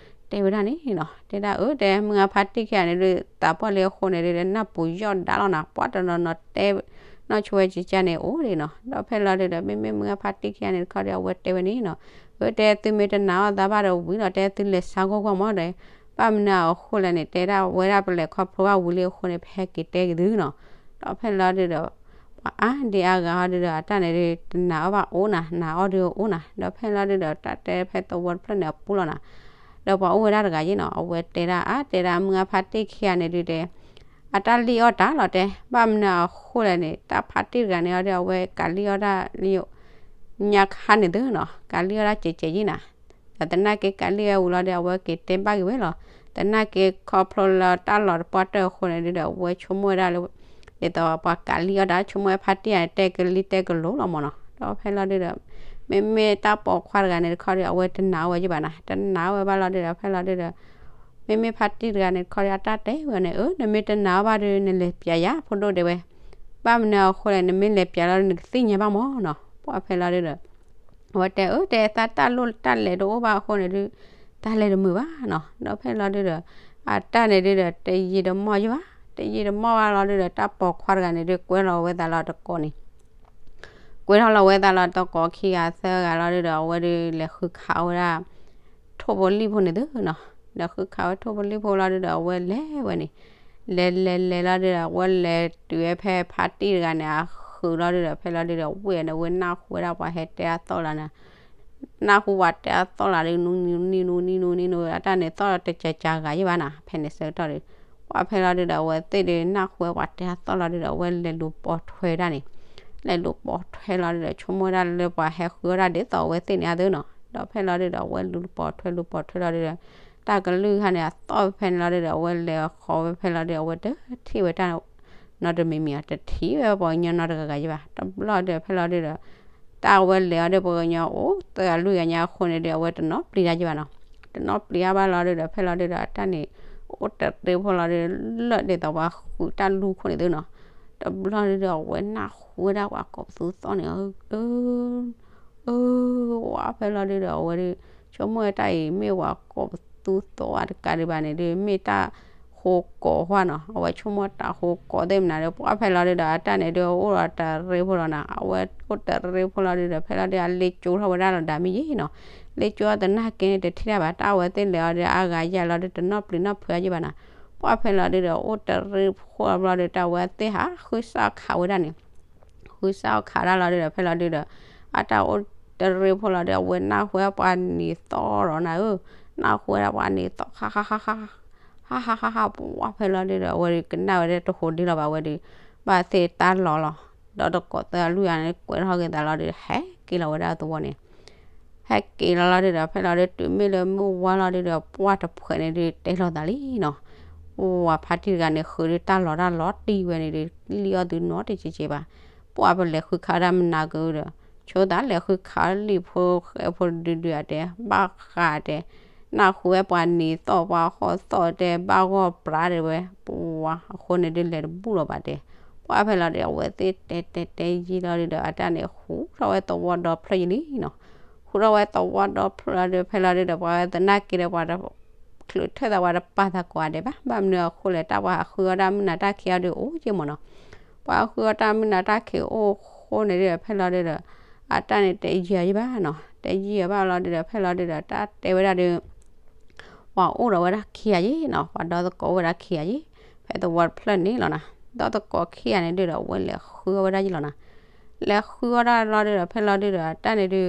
တဲဝဲဒၣ်န့ၣ်နီၤ, တဲဒၣ်အၢ တဲမုၢ်ဂၤဖါတံၢ်ခံဂၤန့ၣ်ဒု သးပှၢ်လံအဃိန့ၣ်ဒု နၢ်ပူၤယီၢ်ဒါလီၤနၤ, ပှၤတနီၤနီၤတဲ နီၢ်ဆိဝဲကကၢန့ၣ်အိၣ်ဒံးနီၤ, ဒီးဖဲလီၤဒုဒီး မ့မ့ၢ်မုၢ်ဂၤဖါတံၢ်ခံဂၤန့ၣ်တခီဒီး အဝဲတဲဝဲန့ၣ်နီၤ, အၢ တဲသုမ့ၢ်တနာ်အီၣ်သးဘၣ်ဒီးဝံၤလီၤ တဲသုလဲၤဆါဂီၢ်ဂီၢ်မးဒီး ဘၣ်မနုၤအဃိလဲၣ်န့ၣ် တဲဒၣ်ဝဲဒၣ်ပလဲၤခီဖျိဘၣ်ဝံၤလံအဃိန့ၣ် ပဟဲက့ၤတဲက့ၤသုနီၤ, ဒီးဖဲလီၤဒုဒီး ပှၤအါဒံအါဂၤဟီဒုဒီး အတၢ်န့ၣ်ဒု တနာ်အီၣ်ဘၣ်အိၣ်နၤ, နာ်အီၣ်ဒုအိၣ်နၤ, ဒီးဖဲလီၤဒုဒီး တၢ်တဲဖဲသဝီတဖျၢၣ်န့ၣ်အပူၤလီၤနၤ, ဒီးပှၤအိၣ်ဝဲဒၣ်တဂၤယ့ၣ်နီၤ, အဝဲတဲဒၣ်အါ တဲဒၣ်မုၢ်ဂၤဖါတံၢ်ခံဂၤန့ၣ်ဒုတဲ အတၢ်လံၣ်အီၣ်တၢ်လီၤတဲ, ဘၣ်မနုၤအဃိလဲၣ်န့ၣ် တၢ်ဖါတံၢ်တဂၤန့ၣ်အီၤဒီး အဝဲကးလံၣ်အီၣ်တၢ်လၢ ညါခါန့ၣ်သုနီၤ, ကးလံၣ်အီၣ်တၢ်ကဲးကဲးယ့ၣ်နၤ, ဒီးသနာ်က့ကးလံၣ်ဝဲဝံၤလီၤဒီး အဝဲက့ၤတဲဘၣ်က့ၤဝဲလီၤ, သနာ်က့ခီဖျိလၢတၢ်လီၤတပှၢ်တၢၢ်အဃိန့ၣ်ဒုဒီး အဝဲဆိကမိၣ်ဝဲဒၣ်လၢ ဒ်သိးပှၤကးလံၣ်အီၣ်တၢ် ဆိကမိၣ်ဝဲဖါတံၢ်အံၤတဲကလံၤတဲကလိၤလီၤမးနီၤ, ဒီးဖဲလီၤဒုဒီး မ့မ့ၢ်တၢ်ပိာ်ခွါတဂၤန့ၣ်တခီဒီး အဝဲတနာ်ဝဲယ့ၣ်ဘၣ်နၤ, တနာ်ဝဲဘၣ်လီၤဒုဒီး ဖဲလီၤဒုဒီး မ့မ့ၢ်ဖါတံၢ်တဂၤန့ၣ်တခီဒီး အတၢ်တဲဝဲန့ၣ် အၢ နမ့ၢ်တနာ်အီၣ်ဘၣ်ဒီး နလဲၤပျးယၤဖိဒိၣ်တဲဝဲ, ဘၣ်မနုၤအဃိလဲၣ် နမ့ၢ်လဲၤပျးလီၤ နကသ့ၣ်ညါဘၣ်မးနီၤ, ပှၤဖဲလီၤဒုဒီး အဝဲတဲအၢ တဲသးတၢ်လိၣ်တၢ်လဲၤတအိၣ်ဘၣ်အဃိန့ၣ်ဒု တၢ်လဲၤတမုာ်ဘၣ်နီၤ, ဒီးဖဲလီၤဒုဒီး အတၢ်န့ၣ်ဒုဒီး တယံာ်တမီၢ်ယ့ၣ်ဘၣ်, တယံာ်တမီၢ်ဘၣ်လီၤဒုဒီး တၢ်ပိာ်ခွါတဂၤန့ၣ်ဒု ကွဲလီၤဝဲသးလီၤတကိးန့ၣ် ကွဲထီၣ်လီၤဝဲသးလီၤတကိးခံဂၤသၢဂၤလီၤဒုဒီး အဝဲဒုလဲၤဃုခးဝဲဒၣ် ထိၣ်ဖိလံၣ်ဖိန့ၣ်သုနီၤ, ဒီးဃုခးဝဲထိၣ်ဖိလံၣ်ဖိလီၤဒုဒီး အဝဲလဲၤဝဲန့ၣ်, လဲၤလဲၤလဲၤလီၤဒုဒီး အဝဲလဲၤတုၤဝဲဖဲဖါတံၢ်တဂၤန့ၣ် အဃုာ်လီၤဒုဒီး ဖဲလီၤဒုဒီး ဝ့ၢ်န့ၣ် ဝ့ၢ်နၢ်ဟူဝဲဒၣ်ပှၤဟဲတဲအသီၣ်လီၤန့ၣ် နၢ်ဟူပှၤတဲအသီၣ်လီၤဒု နူနံနူနံနူနံနူနံနူ အတၢ်န့ၣ်သီၣ်တကးကးဂၤယ့ၣ်ဘၣ်နၤ ဖဲန့ၣ်ဆၢကတီၢ်ဒု ပှၢ်ဖဲလီၤဒုဒီး အဝဲသ့ၣ်ဒုးနၢ်ဟူဝဲပှၤတဲအသီၣ်လီၤဒုဒီး အဝဲလဲၤလူၤပိာ်ထွဲဒၣ်န့ၣ်, လဲၤလူၤပိာ်ထွဲလီၤဒုဒီး ဆိကမိၣ်ဝဲဒၣ်လၢပှၤဟဲဃုအီၣ်တၢ်ဒ်သိးအဝဲသ့ၣ်န့ၣ်အသိးနီၤ. ဒီးဖဲလီၤဒုဒီး အဝဲလူၤပိာ်ထွဲ လူၤပိာ်ထွဲလီၤဒုဒီး တၢ်ကလုၢ်ခါန့ၣ် အသီၣ်ဖဲန့ၣ်လီၤဒုဒီး အဝဲလဲၤဃီၤဝဲဖဲလီၤဒုဒီး အဝဲတထံၣ်ဝဲတၢ်နီတမံၤမံၤအီၤ, တထံၣ်ဝဲပှၤကညီနီတဂၤဂၤယဲဘၣ်. တဘျီဒုဒီး ဖဲလီၤဒုဒီး တၢ်အဝဲလဲၤအီၤဒီး ပှၤကညီအိၣ်သၢဂၤလွံၢ်ဂၤညါအဃိန့ၣ်ဒု အဝဲတနီၤပျံၤတၢ်ယဲဘၣ်နီၤ. တနီၤပျံၤအါဘၣ်လီၤဒုဒီး ဖဲလီၤဒုဒီး အတၢ်န့ၣ် အိၣ်တရ့ဖိလီၤဒုဒီး လၢာ်ဒ်သိးပှၤဃုတၢ်လူၢ်ခိၣ်န့ၣ်သုနီၤ. တဘျီဒုဒီး အဝဲနၢ်ဟူဝဲဒၣ်ပှၤကိးပသူသီၣ်န့ၣ် အၢ အၢ ဝါဖဲလီၤဒုဒီး အဝဲဒု ဆိကမိၣ်ဝဲတၢ်အံၤ မ့ၢ်ပှၤကိးပသူသီၣ်ဝဲတကးဒံးဘၣ်န့ၣ်ဒု မ့ၢ်တၢ်ဃိကိးဝဲနီၤ. အဝဲဆိကမိၣ်တၢ်ဃိကိးသ့ၣ်မနုၤဒီး ပှၢ်ဖဲလီၤဒုဒီး အတၢ်န့ၣ်ဒု အိၣ်ဒီးတရ့ဖိလီၤနီၤ. အဝဲအိၣ်တရ့ဖိလီၤဒုဒီး ဖဲလီၤဒု အလ့ကၠိထီၣ်ဝဲဒၣ်လီၤ ဒါမ့ၢ်ယဲနီၤ. လ့ကၠိသနာ်က့န့ၣ် တထံၣ်တၢ်ဘၣ်. တၢ်အဝဲသ့ၣ်လဲၤအီၤဒီး အါဂၤယၤလီၤဒု တနီၤပျံၤနီၤဖုးအါယဲဘၣ်နီၤ. ပှၢ်ဖဲလီၤဒုဒီး အိၣ်တရ့ဖိလီၤဒု တၢ်ဝဲသ့ၣ်ဟးဃုစၢ်ခးဝဲဒၣ်န့ၣ် ဃုစၢ်ခးဒၣ်လီၤဒုဒီး ဖဲလီၤဒုဒီး အတၢ်အိၣ်တရ့ဖိလီၤဒု အဝဲနၢ်ဟူဝဲပှၤနံၤသီၣ်လီၤနၤဧၢ, နၢ်ဟူဝဲဒၣ်ပှၤနံၤသီၣ် ဟါဟါဟါဟါဟါဟါဟါဟါ ပှၢ်ဖဲလီၤဒုဒီး အဝဲဒုကနၣ်ဝဲဒၣ်တဟူးဒံးလီၤဘၣ်ဝဲဒု, ဘၣ်သ့ၣ်တၢ်လီၤလီၤ. ဒီးတကိးသၢဂၤလွံၢ်ဂၤန့ၣ် ကွဲးထီၣ်က့ၤသးလီၤဒု ဟဲက့ၤလီၤဝဲဒၣ်သဝီန့ၣ် ဟဲက့ၤလီၤလီၤဒုဒီး ဖဲလီၤဒု တုၤမ့ၢ်လၢမုၢ်ဝါလီၤဒုဒီး ပှၢ်တဖှဲးန့ၣ်ဒု တဲလီၤသးလံနီၤ. ပှၢ်ဖါတံၢ်တဂၤန့ၣ် ဃုဒုတၢ်လီၤတၢ်လီၤတံၢ်ဝဲန့ၣ်ဒု လံၣ်အီၣ်သုနီတက့က့ဘၣ်. ပှၢ်ပလဲၤဃုခးဒၣ်မနၤကဒီး ဆိသးလဲၤဃုခးလံာ်ဖိဃဲဖိဒုဒုအတဲ ဘၣ်ဃးတဲ နၢ်ဟူဝဲပှၤနံၤသီၣ်ပှၤဟီၣ်သီၣ်တဲ ဘၣ်ဂီၢ်ပြးဒဲးဝဲ ပှၢ်အဃိန့ၣ်ဒုလဲၤတဘူၣ်လီၤဘၣ်တဲ. ပှၢ်ဖဲလီၤဒု အဝဲသ့ၣ်တဲတဲတဲယံာ်လီၤဒုဒီး အတၢ်န့ၣ် ဟူးထီၣ်ဝဲသဝီဒီဖျၢၣ်ယံာ်လံနီၤ. ဟူးထီၣ်ဝဲသဝီဒီဖျၢၣ်လီၤဒု ဖဲလီၤဒုဒီး ပှၤဝဲသနာ်က့ဒီး ပှၤတချုးထၢၣ်သး ပှၤတပာ်သးကိးဂၤဒဲးဘၣ်. ဘၣ်မနုၤအဃိလဲၣ် တၢ်ပှၤဟးဃုအီၣ်တၢ်မုၢ်နၤတၢ်ခံအီၤဒုအိၣ်က့မ့ၢ်နီၤ. ပှၤဟးဃုအီၣ်တၢ်မုၢ်နၤတၢ်ခံအိၣ်ဃိန့ၣ်ဒု ဖဲလီၤဒုဒီး အတၢ်န့ၣ်တယံာ်ယံာ်ဘၣ်နီၤ. တယံာ်ဘၣ်လီၤဒုဒီး ဖဲလီၤဒုဒီး တၢ်တဲဝဲဒၣ်ဒု ပှၤအိၣ်ဒီးဝဲဒၣ်ခံဂၤယံာ်နီၤ, ပှၤဒီသကိးအိၣ်ဝဲဒၣ်ခံဂၤယံာ်, ဖဲသဝီတဖျၢၣ်န့ၣ်လီၤနီၤ. ဒီသကိးခံဂၤန့ၣ်ဒုဒီးအဝဲလဲၤဃုအီၣ်ဝဲဒၣ်ယံာ်လီၤနီၤ. လဲၤဃုအီၣ်တၢ်လီၤဒုဒီး ဖဲလီၤဒုဒီး အတၢ်န့ၣ်ဒု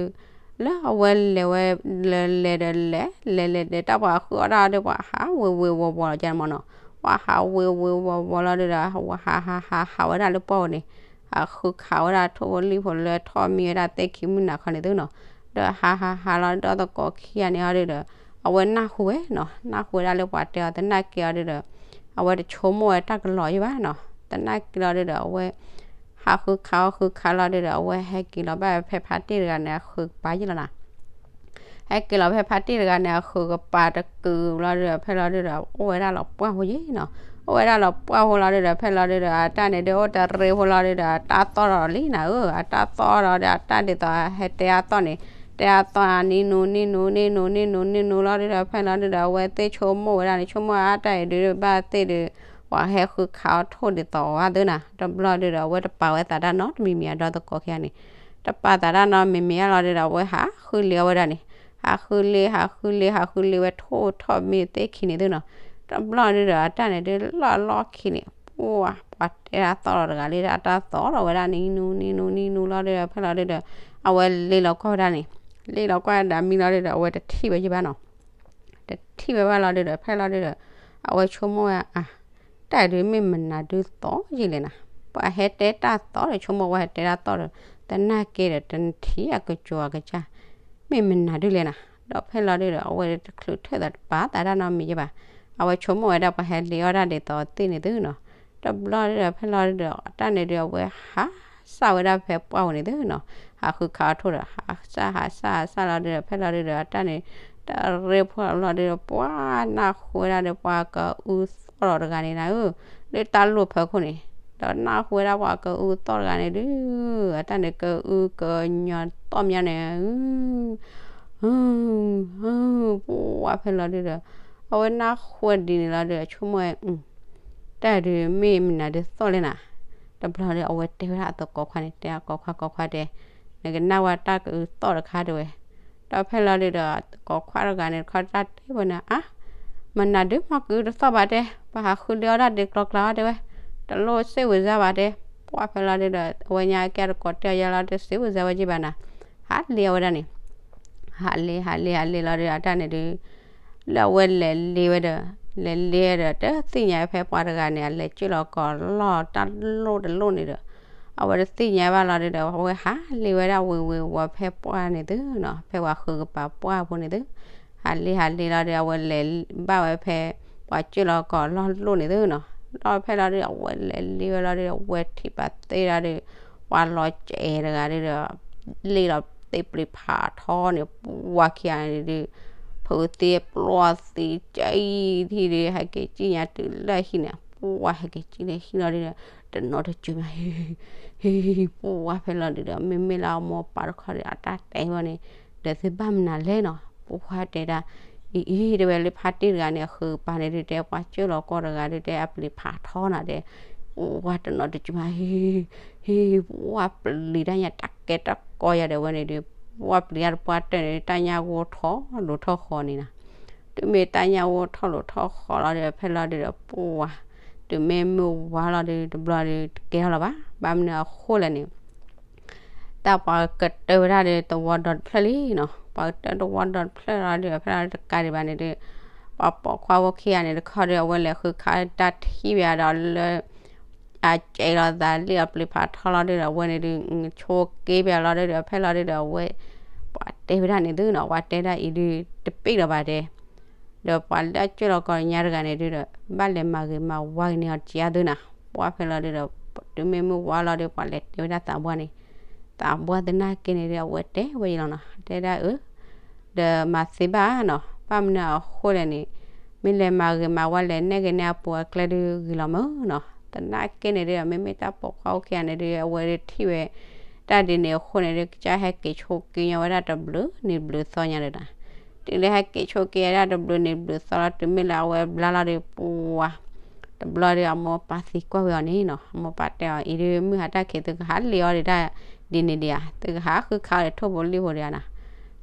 လၢအဝဲလဲၤဝဲ လဲၤလဲၤဒီးလဲၤ လဲၤလဲၤဒီး တၢ်ပှၤဃုအီၣ်တၢ်အီၤဒီး ပှၤဟးဝ့ၤဝ့ၤဝီၤဝီၤလီၤကမ့ၢ်နီၤ. ပှၤဟးဝ့ၤဝ့ၤဝီၤဝီၤလီၤဒုဒီး ဟးဟးဟးဟးဝဲဒၣ်လၢပှၢ်ဝဲန့ၣ် ဟးဃုခးဝဲဒၣ်ထိၣ်ဖိလံၣ်ဖိလၢထီၣ်မံဝဲဒၣ်သ့ၣ်ခံမုၢ်နၤခီန့ၣ်သုနီၤ. ဒီးဟးဟးဟးလီၤဒီသကိးခံဂၤန့ၣ်အီၤဒုဒီး အဝဲနၢ်ဟူဝဲနီၤ, နၢ်ဟူဝဲဒၣ်လၢပှၤတဲအီၤသနာ်က့အီၤဒုဒီး အဝဲတဆိကမိၣ်ဝဲတၢ်ကလီၤယံာ်ဘၣ်နီၤ. သနာ်က့လီၤဒုဒီး အဝဲ ဟးဃုခးအီၤဃုခးလီၤဒုဒီး အဝဲဟဲက့ၤလီၤဘၣ်ဖဲဖါတံၢ်တဂၤန့ၣ် အဃုကပၤယံာ်လီၤနီၤ. ဟဲက့ၤလီၤဖဲဖါတံၢ်တဂၤန့ၣ် အဃုကပၤတကုာ်လီၤဒုဒီး ဖဲလီၤဒုဒီး အိၣ်ဝဲဒၣ်လီၤပှၢ်ဖိယံာ်နီၤ. အိၣ်ဝဲဒၣ်လီၤပှၢ်ဖိလီၤဒုဒီး ဖဲလီၤဒုဒီး အတၢ်န့ၣ်ဒု အိၣ်တရ့ဖိလီၤဒုဒီး အတၢ်သီၣ်လီၤလံနၤဧၢ, အတၢ်သီၣ်လီၤဒီး အတၢ်ဒ်သိးဟဲတဲအသီၣ်န့ၣ် တဲအသီၣ်နံၤနူ နံၤနူ နံၤနူ နံၤနူ နံၤနူလီၤဒုဒီး ဖဲလီၤဒုဒီး အဝဲသ့ၣ်ဆိကမိၣ်ဝဲဒၣ်န့ၣ် ဆိကမိၣ်အါတၢ်အံၤဒု ဘၣ်သ့ၣ်ဒု ပှၤဟဲဃုခးအီၤထိၣ်ဒ်သိးအီၤသုနီၤ. တဘျီဒုဒီး အဝဲတပာ်ဝဲသးတၢ်နီတမံၤမံၤ အဒီသကိးခံဂၤန့ၣ် တပာ်သးတၢ်နီတမံၤမံၤအါလီၤဒုဒီး အဝဲဟးဃုလ့ၤအီၤဝဲဒၣ်န့ၣ်, ဟးဃုလ့ၤ ဟးဃုလ့ၤ ဟးဃုလ့ၤဝဲထိၣ်ထီၣ်မံသ့ၣ်ခံန့ၣ်သုနီၤ. တဘျီဒုဒီး အတၢ်န့ၣ်ဒုလီၢ်လီၢ်ခံန့ၣ် ပှၢ် ပှၤတဲတၢ်သီၣ်လီၤတဂၤလံ အတၢ်သီၣ်လီၤဝဲဒၣ်နံၤနူ နံၤနူ နံၤနူလီၤဒုဒီး ဖဲလီၤဒုဒီး အဝဲလ့လီၤကွၢ်ဝဲဒၣ်န့ၣ်, လ့လီၤကွၢ်ဒၣ်မံလီၤဒုဒီး အဝဲတထံၣ်ဝဲယံာ်ဘၣ်နီၤ. တထံၣ်ဝဲဘၣ်လီၤဒုဒီး ဖဲလီၤဒုဒီး အဝဲဆိကမိၣ်ဝဲအါ တၢ်ဒုမ့ၢ်မနုၤဒုသီၣ်ယံာ်လဲၣ်နၤ. ပှၤဟဲတဲတၢ်သီၣ်ဒီး ဆိကမိၣ်ဝဲဟဲတဲတၢ်သီၣ်ဒီး သနာ်က့ဒီး တနထံၣ်အကစၢ်အကစၢ် မ့ၢ်မနုၤဒုလဲၣ်နၤ. ဒီးဖဲလီၤဒုဒီး အဝဲတချုးထၢၣ်သးတပာ်သးတၢ်နီတမံၤယံာ်ဘၣ်. အဝဲဆိကမိၣ်ဝဲဒၣ်ပှၤဟဲလ့အီၣ်တၢ်ဒ်သိးသ့ၣ်န့ၣ်သုနီၤ. တဘျီဒုဒီး ဖဲလီၤဒုဒီး အတၢ်န့ၣ်ဒု အဝဲဟးစၢ်ဝဲဒၣ်ဖဲပှၢ်ဝဲန့ၣ်သုနီၤ. ဟးဃုခးအီၤထိၣ်ဒီး ဟးစၢ် ဟးစၢ် ဟးစၢ်လီၤဒုဒီး ဖဲလီၤဒုဒီး အတၢ်န့ၣ် တရ့ဖိလီၤဒုဒီး ပှၤနၢ်ဟူဝဲဒၣ်ဒီး ပှၤကအုသီၣ်လီၤတဂၤန့ၣ်နၤဧၢ, လၢတၢ်လိၣ်ဖၢခိၣ်န့ၣ်, ဒီးနၢ်ဟူဝဲဒၣ်ပှၤကအုသီၣ်တဂၤန့ၣ်ဒု အတၢ်န့ၣ်ကအုကညီသီၣ်မးန့ၣ် ပှၢ်ဖဲလီၤဒုဒီး အဝဲနၢ်ဟူဝဲဒ်န့ၣ်လီၤဒုဒီး ဆိကမိၣ်ဝဲ တၢ်ဒုမ့ၢ်မနုၤဒုသီၣ်လဲၣ်နၤ. တဘျီဒီး အဝဲတဲဝဲဒၣ်အသကိးခွါန့ၣ် တဲအကိးခွါ ကိးခွါတဲ နကနၣ်ဝဲတၢ်ကအုသီၣ်တခါတဲဝဲ. ဒီးဖဲလီၤဒုဒီး သကိးခွါတဂၤန့ၣ်တခီ တၢ်တဲဝဲန့ၣ် အါ မနုၤဒုမ့ၢ်ကအုတသီၣ်ဘၣ်တဲ, ပှၤဟးဃုလ့အီၣ်တၢ်ဒုးကျီကျါအီၤတဲဝဲ, တလိၣ်စ့ၣ်ဝံၤစါဘၣ်တဲ. ပှၢ်ဖဲလီၤဒုဒီး အဝဲညါကဲတကိးတဲအီၤယါလီၤ တစ့ၣ်ဝံၤစါဝဲက့ဘၣ်နၤ, ဟးလ့အီၣ်ဝဲဒၣ်န့ၣ် ဟးလ့ ဟးလ့ ဟးလ့လီၤဒုဒီး အတၢ်န့ၣ်ဒု လၢအဝဲလဲၤလ့ဝဲဒီး လဲၤလ့ဒီး တသ့ၣ်ညါဖဲပှၤတဂၤန့ၣ် အလဲၤကၢၢ်လီၤကီးလီၢ်တၢ်လိၣ်တလိၣ်န့ၣ်ဒီး အဝဲတသ့ၣ်ညါဘၣ်လီၤဒုဒီး အဝဲဟးလ့ဝဲဒၣ်ဝ့ၤဝ့ၤဝီၤဖဲပှၢ်န့ၣ်သုနီၤ, ဖဲပှၤဃုကပၤပှၢ်ဖိန့ၣ်သု, ဟးလ့ဟးလ့လီၤဒီး အဝဲလဲၤဘၣ်ဝဲဖဲ ပှၤကၢၢ်လီၤကီးလီၢ်လိၣ်န့ၣ်သုနီၤ, ဒီးဖဲလီၤဒုဒီး အဝဲလဲၤလ့ဝဲလီၤဒုဒီး အဝဲထံၣ်ပာ်သ့လီၤဒုဒီး ပှၤလီၤစဲးတဂၤဒုဒီး လ့လီၤသ့ၣ်ပျံၤဖးထီန့ၣ် ပှၢ်ခံဂၤန့ၣ်ဒု ဖုးသ့ၣ်ပျီသံကဲအံၤထံၣ်ဒု ဟဲက့ၤစံၣ်ညါတုၤလၢဟံၣ်န့ၣ် ပှၢ်ဟဲက့ၤစံၣ်လၢဟံၣ်လီၤဒုဒီး တနီၤတစူၤမး ဟံၣ် ဟံၣ် ဟံၣ် ပှၢ်ဖဲလီၤဒုဒီး မ့မ့ၢ်လၢအမိၢ်ပၢ်တခီဒီး အတၢ်တဲဘၣ်န့ၣ် ဒီးသုဘၣ်မနုၤလဲၣ်နီၤ, ပှၢ်တဲဒၣ် အံၤအံၤ တဲဝဲလၢဖါတံၢ်တဂၤန့ၣ် အဃုကပၤန့ၣ်ဒုတဲ ပှၤကၢၢ်လီၤကီးတဂၤဒုတဲ အပျံၤဖးထီနၤတဲ, ပှၢ်တနီၤတစူၤမး ဟံၣ် ဟံၣ် ပှၢ်ပျံၤတၢ်ညါတၢ်ကဲတၢ်ကီယၤဒီးဝဲန့ၣ်ဒု ပှၢ်ပျံၤတၢ်တပှၢ်တၢၢ်န့ၣ် တၢ်ညၣ်ဂိၢ်ထီၣ်လိာ်ထီၣ်ဃီန့ၣ်နီၤ, တုၤမ့ၢ်တၢ်ညၣ်ဂိၢ်ထီၣ်လိာ်ထီၣ်ဃီလီၤဒီး ဖဲလီၤဒုဒီး ပှၢ် တုၤမ့ၢ်မုၢ်ဝါလီၤဒု တဘျီဒု တကဲထီၣ်လၢၤဘၣ်, ဘၣ်မနုၤအဃိလဲၣ်န့ၣ် တၢ်ပှၤကတၢၢ်ဝဲဒၣ်ဒီးသဝီဒီတဖျၢၣ်လံနီၤ, ပှၤကတၢၢ်သဝီဒီတဖျၢၣ်လီၤဒီး ဖဲလီၤတကးဒံးဘၣ်န့ၣ်ဒု ပှၤပိာ်ခွါဖိခံဂၤန့ၣ်တခီဒီး အဝဲလဲၤဃုခးတၢ်ထံၣ်ဝဲဒီးလၢ အစဲးလီၤသးလံအပျံၤဖးထီလီၤဒုဒီး အဝဲန့ၣ်ဒု ဆိက့ၤပၠးလီၤဒုဒီး ဖဲလီၤဒုဒီး အဝဲ ပှၤတဲဝဲဒၣ်န့ၣ်သုနီၤ, ပှၤတဲဒၣ်အံၤဒု တပ့ၢ်ဒီးဘၣ်တဲ ဒီးပှၤလၢအကၢၢ်လီၤကီးညါတဂၤန့ၣ်ဒုဒီး ဘၣ်လဲၤမၤဂ့ၤမၤဝါဂ့ၤန့ၢ်အီၤတက့ၢ်သုနီၤ, ပှၢ်ဖဲလီၤဒုဒီး တုၤမ့ၢ်မုၢ်ဝါလီၤဒု ပှၤလဲၤတဲဝဲဒၣ်သးပှၢ်န့ၣ်, သးပှၢ်သနာ်က့န့ၣ်ဒု အဝဲတဲဝဲယလီၤနီၤ, တဲဒၣ်အၢ ဒီးမၤသ့ဘၣ်နီၤ, ဘၣ်မနုၤအဃိလဲၣ်န့ၣ် မ့ၢ်လဲၤမၤဂ့ၤမၤဝါလဲၤနဲၣ်ဂ့ၤန့ၢ်အပူၤအကျဲဒုဂ့ၤလီၤမၢ်နီၤ, သနာ်က့န့ၣ်ဒု မ့မ့ၢ်တၢ်ပိာ်ခွါအိၣ်ခံဂၤန့ၣ်ဒု အဝဲဒုထံၣ်ဝဲ တၢ်ဒ်န့ၣ်အဃိန့ၣ်ဒု ကစၢ်ဟဲက့ၤဆိက့ၤညီဝဲဒၣ်တဘျုးနံၤဘျုးသီညါဒီးနီၤ, တုၤလၢဟဲက့ၤဆိက့ၤဝဲဒၣ်တဘျုးနံၤဘျုးသီလီၤ တုၤမ့ၢ်လၢအဝဲဘျါလီၤဒု ပှၢ် တဘျီဒု အမိၢ်ပၢ်သံကွၢ်ဝဲအီၤန့ၣ်နီၤ, အမိၢ်ပၢ်တဲအီၤအံၤဒု မုၢ်ဟါတၢ်ခံးသုကဟးလ့အီၤဒုတၢ်ဒ်န့ၣ်ဒံးဧါ, သုကဟးဃုခးအီၤဒီးထိၣ်ဖိလံၣ်ဖိဒံးဧါနီၤ,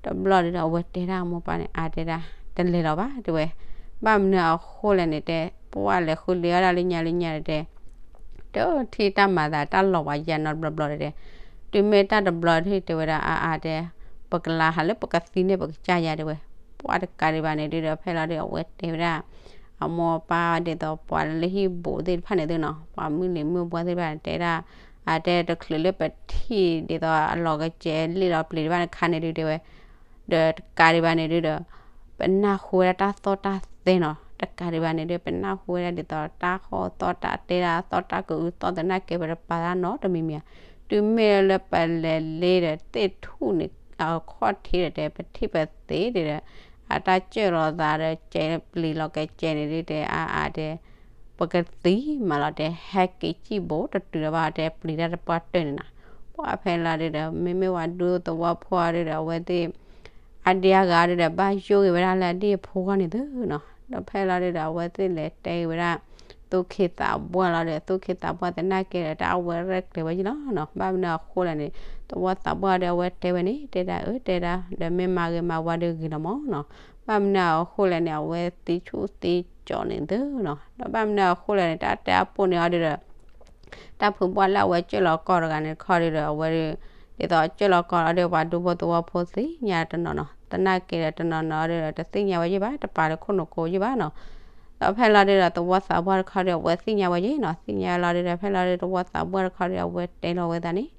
တဘျီဒုဒီး အဝဲတဲဒၣ်အမိၢ်ပၢ်န့ၣ် အါတဲဒၣ် တလဲၤလီၤဘၣ်တဲဝဲ, ဘၣ်မနုၤအဃိလဲၣ်န့ၣ်တဲ ပှၢ်လဲၤဃုလ့အီၤဒၣ်လၢညါလၢညါဒီးတဲ တထံၣ်တၢ်မၤသးတၢ်လီၤဝဲယါနီတဘျီဘျီဒီးတဲ, တုၤမ့ၢ်တၢ်တဘျီဒုတဲဝဲဒၣ် အါအါတဲ ပကလၤဟးလၢပကသံန့ၢ်ပကစၢ်ယါတဲဝဲ, ပှၢ်တကးဒံးဘၣ်န့ၣ်ဒုဒီး ဖဲလီၤဒု အဝဲတဲဝဲဒၣ် အမိၢ်ပၢ်ဒ်သိးပှၤလၢဟံၣ်ဘူးသ့ၣ်တဖၣ်န့ၣ်သုနီၤ, ပှၤမုၢ်လံၤမုၢ်ဘှီသ့ၣ်တဖၣ်န့ၣ် တဲဒၣ် အါတဲတချုးလၢပထံၣ်ဒ်သိးအလီၤကစဲးလ့ၣ်လီၤပျံၤတဖၣ်န့ၣ်ခါန့ၣ်ဒု တဲဝဲ ဒီးတကးဒံးဘၣ်န့ၣ်ဒုဒီး ပနၢ်ဟူဝဲဒၣ်တၢ်သီၣ်တၢ်သဲနီၤ, တကးဒံးဘၣ်န့ၣ်ဒု ပနၢ်ဟူဝဲဒၣ်ဒ်သိးတၢ်ဟီၣ်သီၣ်တၢ်တဲဒၣ်သီၣ်တၢ်ကအုသီၣ်သနာ်က့ ပတပာ်တၢ်နီတမံၤမံၤဧါ, တုၤမ့ၢ်လၢပလဲၤလ့ဒီးသ့ၣ်ထူၣ်န့ၣ် အခီၣ်ထံးဒီးတဲ ပထံၣ်ပသ့ဒ်ဒီး အတၢ်ကၢၢ်လီၤသးဒီး ကဲပျံၤလီၤကဲကဲန့ၣ်ဒုတဲ အါအါတဲ ပကသံမးလီၤတဲ ဟဲက့ၤစံၣ်ဘိတတုၤလၢၤဘၣ်တဲ ပျံၤတၢ်တပှၢ်တၢၢ်န့ၣ်နီၤ, ပှၢ်ဖဲလီၤဒုဒီး မ့မ့ၢ်ဝဲဒူသဝီဖိဒုဒီး အဝဲသ့ၣ် အဒံအါဂၤဒုဒီး ဘၣ်ယိၣ်ဂ့ၤဝဲဒၣ်လၢအဒံၣ်အဖိဂီၢ်န့ၣ်သုနီၤ, ဒီးဖဲလီၤဒုဒီး အဝဲသ့ၣ်လဲၤတဲဂ့ၤဝဲဒၣ် သူၣ်က့သးပှၢ်လီၤဒီး သူၣ်က့သးပှၢ်သနာ်က့ဒီး တၢ်အဝဲရဲၣ်ကျဲၤဝဲယံၤလီၤနီၤ, ဘၣ်မနုၤအဃိလဲၣ်န့ၣ် သဝီသးပှၢ်ဒီး အဝဲတဲဝဲန့ၣ် တဲဒၣ်အၢ တဲဒၣ် ဒီးမ့ၢ်မၤဂ့ၤမၤဝါဒုဂ့ၤလီၤမၢ်နီၤ, ဘၣ်မနုၤအဃိလဲၣ်န့ၣ် အဝဲသံဆူၣ်သံကၠီန့ၣ်သုနီၤ, ဒီးဘၣ်မနုၤအဃိလဲၣ်န့ၣ် တၢ်တဲအပိၢ်န့ၢ်အီၤဒုဒီး တၢ်ဖုပှၢ်လၢအဝဲကၢၢ်လီၤကီၢ်တဂၤန့ၣ်တခီဒုဒီး အဝဲဒု ဒ်သိးကၢၢ်လီၤကီၢ်လီၤဒီး ပှၤဒူဖိသဝီဖိသ့ၣ်ညါတနီၤနီၤ, သနာ်က့ဒီးတနီၤနီၤဒုဒီး တသ့ၣ်ညါဝဲယံၤဘၣ် တပာ်လၢခိၣ်နူာ်ကိယံၤဘၣ်နီၤ, ဒီးဖဲလီၤဒုဒီး သဝီသးပှၢ်တခီဒု အဝဲသ့ၣ်ညါဝဲယံၤနီၤ, သ့ၣ်ညါလီၤဒုဒီး ဖဲလီၤဒုသဝီသးပှၢ်တခီဒု အဝဲတဲလီၤဝဲသးန့ၣ်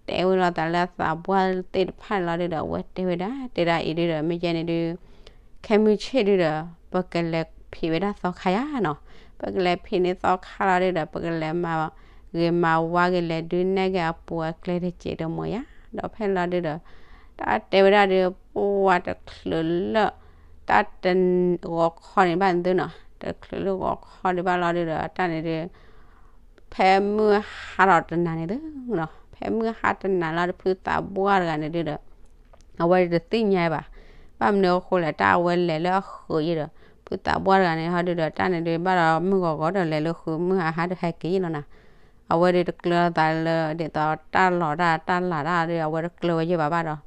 တဲဝဲလီၤသးလၢသးပှၢ်သ့ၣ်တဖၣ်န့ၣ်လီၤဒုဒီး အဝဲတဲဝဲဒၣ် တဲဒၣ်အံၤဒုဒီး မ့ၢ်ကဲန့ၣ်ဒု ခဲမုၢ်ဆ့ၣ်ဒုဒီး ပကလဲၤဖံးဝဲဒၣ်သီခါယါနီၤ, ပကလဲၤဖံးန့ၢ်သီခါလီၤဒုဒီး ပကလဲၤမၤဂ့ၤမၤဝါဂ့ၤ လဲၤဒုးနဲၣ်ဂ့ၤအပူၤအကျဲတစဲးတမှဲၤယါ, ဒီးဖဲလီၤဒုဒီး တၢ်တဲဝဲဒၣ်ဒု ပှၢ်တချုးလၢ တၢ်တဂီၤခီန့ၣ်ဘၣ်န့ၣ်သုနီၤ, တချုးလၢဂီၤခီဒုဘၣ်လီၤဒုဒီး တၢ်န့ၣ်ဒု ဖဲမုၢ်ဟါထီၣ်တနၤန့ၣ်သုနီၤ, ဖဲမုၢ်ဟါတနၤလီၤဒု ဖုသးပှၢ်တဂၤန့ၣ်ဒုဒီး အဝဲဒုတသ့ၣ်ညါဘၣ်, ဘၣ်မနုၤအဃိလဲၣ် တၢ်အဝဲလဲၤလၢအဃုာ်ယံၤဒီး ဖုသးပှၢ်တဂၤန့ၣ်ဟီဒုဒီး တၢ်န့ၣ်ဒုဘၣ်ဒီးမုၢ်ဂီၤဂီၤဒီးလဲၤလၢဃုာ် မုၢ်ဟါဟါဒီးဟဲက့ၤယံၤလီၤနီၤ, အဝဲဒုတကျၢၤသးလၢဒ်သိးတၢ်လီၤတၢ်တၢ်လၤတၢ်ဒု အဝဲတကျၢၤဝဲယံၤဘၣ်ဘၣ်ဒီး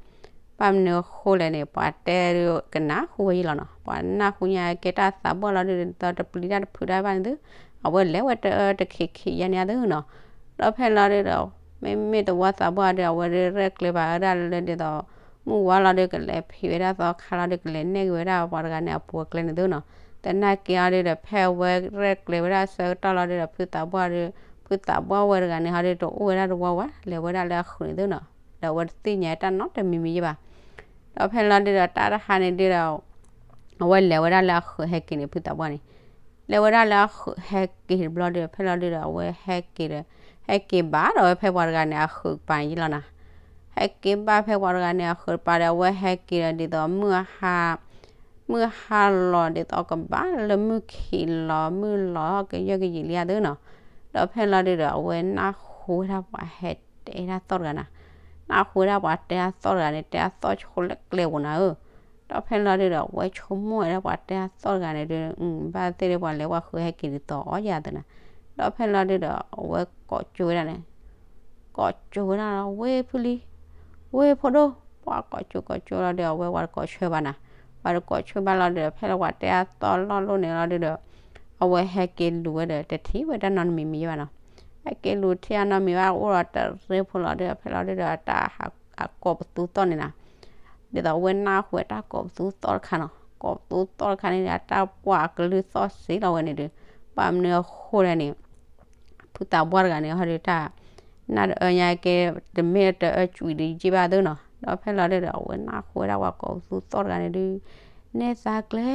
ဘၣ်မနုၤအဃိလဲၣ်န့ၣ် ပှၤတဲဒုကနၢ်ဟူဝဲယံၤလီၤနီၤ, ပှၤနၢ်ဟူညါကဲတၢ်သးပှၢ်လီၤဒုဒီး တပျံၤတၢ်တဖုးတၢ်ဘၣ်န့ၣ်သု, အဝဲလဲၤဝဲတအၢတခံးခံးယါန့ၣ်သုနီၤ, ဒီးဖဲလီၤဒုဒီး မ့မ့ၢ်သဝီသးပှၢ်ဒု အဝဲဒုရဲၣ်ကျဲၤဘၣ်ဝဲဒၣ်လၢဒ်သိး မုၢ်ဝါလီၤဒု ကလဲၤဖံးဝဲဒၣ်သီခါလီၤဒု ကလဲၤနဲၣ်ဂ့ၤဝဲဒၣ်ပှၤတဂၤန့ၣ်အပူၤအကျဲန့ၣ်သုနီၤ, သနာ်က့အီၤဒုဒီး ဖဲအဝဲရဲၣ်ကျဲၤဝဲဒၣ်အဆၢကတီၢ်လီၤဒုဒီး ဖုသးပှၢ်ဒု, ဖုသးပှၢ်ဝဲတဂၤန့ၣ် ဟီဒုတအိၣ်ဝဲဒၣ်တဝီဝဲ လဲၤဝဲဒၣ်လၢအဃုာ်န့ၣ်သုနီၤ, ဒီးအဝဲတသ့ၣ်ညါတၢ်နီတမံၤမံၤယဲၢ်ဘၣ်. ဒီးဖဲလီၤဒုဒီး တၢ်တဟါန့ၣ်ဒုဒီး အဝဲလဲၤဝဲဒၣ်လၢအဃုာ်ဟဲက့ၤန့ၣ် ဖုသးပှၢ်န့ၣ် လဲၤဝဲဒၣ်လၢအဃုာ်ဟဲက့ၤတဘျီဒုဒီး ဖဲလီၤဒုဒီး အဝဲဟဲက့ၤဒီး ဟဲက့ၤဘၣ်ဒီးဝဲဖဲပှၤတဂၤန့ၣ် အဃုာ်ပၤန့ၣ်ယဲၢ်လီၤနီၤ. ဟဲက့ၤဘၣ်ဖဲပှၤတဂၤန့ၣ် အဃုာ်တပၤဒီး အဝဲဟဲက့ၤဒီး ဒ်သိးမုၢ်အဟါ မုၢ်ဟါလီၤဒ်သိးကဘၣ်လၢမုၢ်ခံးလီၤ မုၢ်လီၤကယၢၢ်ကယံာ်လံဧါသုနီၤ. ဒီးဖဲလီၤဒုဒီး အဝဲနၢ်ဟူဝဲဒၣ်ပှၤဟဲတဲတၢ်သီၣ်တဂၤနီၤ, နၢ်ဟူဝဲဒၣ်ပှၤတဲတၢ်သီၣ်တဂၤန့ၣ် တဲတၢ်သီၣ်ဆိလၢကျဲပူၤနၤဧၢ. ဒီးဖဲလီၤဒုဒီး အဝဲဆိကမိၣ်ဝဲဒၣ်ပှၤတဲတၢ်သီၣ်တဂၤန့ၣ်ဒု ဘၣ်သ့ၣ်လၢပှၤလဲၤဝဲဃုာ်ဟဲက့ၤဒ်သိးအီၤယၤသုနီၤ. ဒီးဖဲလီၤဒုဒီး အဝဲကိးကၠိဝဲဒၣ်န့ၣ် ကိးကၠိဝဲဒၣ်လီၤ ဝ့ၢ်ဖုလံ, ဝ့ၢ်ဖိဒိၣ်, ပှၤကိးကၠိကိးကၠိလီၤဒီး အဝဲပှၤတကိးဆၢဘၣ်နၤ, ပှၤတကိးဆၢဘၣ်လီၤဒီး ဖဲလၢပှၤတဲအသီၣ်လီၢ်လိၣ်န့ၣ်လီၤဒုဒီး အဝဲဟဲက့ၤလူၤဝဲဒီး တထံၣ်ဝဲတၢ်နီတမံၤမံၤယဲၢ်ဘၣ်နီၤ. ဟဲက့ၤလူၤထံၣ်အနီတမံၤဘၣ် အိၣ်ဒီးတရ့ဖိလီၤဒီး ဖဲလီၤဒုဒီး အတၢ်ဟးကိးပသူသီၣ်န့ၣ်နၤ, ဒ်သိးအဝဲနၢ်ဟူဝဲတၢ်ကိးပသူသီၣ်တခါနီၤ, ကိးပသူသီၣ်တခါန့ၣ်ဒီး အတၢ်ပှၢ်အကလုၢ်သီၣ်စ့လီၤဝဲန့ၣ်ဒု, ဘၣ်မနုၤအဃိလဲၣ်န့ၣ် ဖုသးပှၢ်တဂၤန့ၣ် ဟီဒုတၢ် နၢ်တအၢညါကဲ တမ့ၢ်တအၢကွံာ်ဒုးယ့ၢ်ဘၣ်သုနီၤ. ဒီးဖဲလီၤဒုဒီး အဝဲနၢ်ဟူဝဲဒၣ်ပှၤကိးပသူသီၣ်တဂၤန့ၣ်ဒု, နဲၣ်သးကျဲ,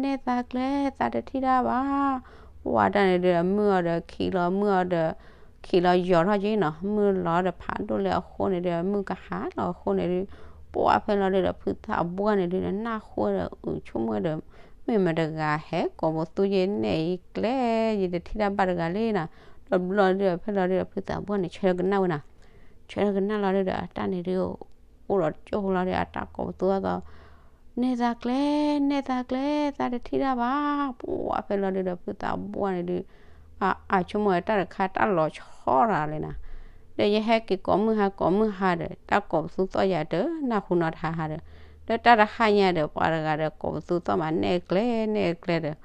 နဲၣ်သးကျဲ, သးတထံၣ်တၢ်ဘၣ်. ပှၢ်တၢ်န့ၣ်ဒု အမုၢ်အီၤဒီးခံးလီၤ မုၢ်အီၤဒီး ခံးလီၤယီၤထီၣ်က့နီၤ, မုၢ်လီၤဒီးဖးဒိၣ်လၢအဃိန့ၣ်ဒု မုၢ်ကဟါလီၤအဃိန့ၣ်ဒု ပှၢ်ဖဲလီၤဒုဒီး ဖုသးပှၢ်န့ၣ်ဒုဒီး နၢ်ဟူဝဲဒီး အုးဆိကမိၣ်ဝဲဒီး မ့ၢ်မတၤတဂၤဟဲကိးပသူယဲၢ်နဲၣ်အံၤကျဲ ယတထံၣ်တၢ်ဘၣ်တဂၤလဲၣ်နီၤ. ဒီးဘျီဒုဒီး ဖဲလီၤဒုဒီး ဖုသးပှၢ်န့ၣ် ဆၢကနၣ်ဝဲနီၤ, ဆၢကနၣ်လီၤဒုဒီး အတၢ်န့ၣ်ဒု အိၣ်ဒီးကၠိလီၤဒီး အတၢ်ကိးပသူအသီၣ် နဲၣ်သးကျဲ, နဲၣ်သးကျဲ, သးတထံၣ်တၢ်ဘၣ်. ပှၢ်ဖဲလီၤဒုဒီး ဖုသးပှၢ်န့ၣ်ဒု အါ အါဆိကမိၣ်ဝဲတၢ်တခါတၢ်လီၤဆီတဂၤလဲၣ်နီၤ. ဒီးယဟဲက့ၤကိးမုၢ်ဟါကိးမုၢ်ဟါဒီး တၢ်ကိးပသူသီၣ်ယၤတနၢ်ဟူနီတဟါဟါဒီး ဒီးတၢ်တဟါညါဒီး ပှၤတဂၤဒီးကိးပသူသီၣ်မး နဲၣ်ကျဲ နဲၣ်ကျဲဒီး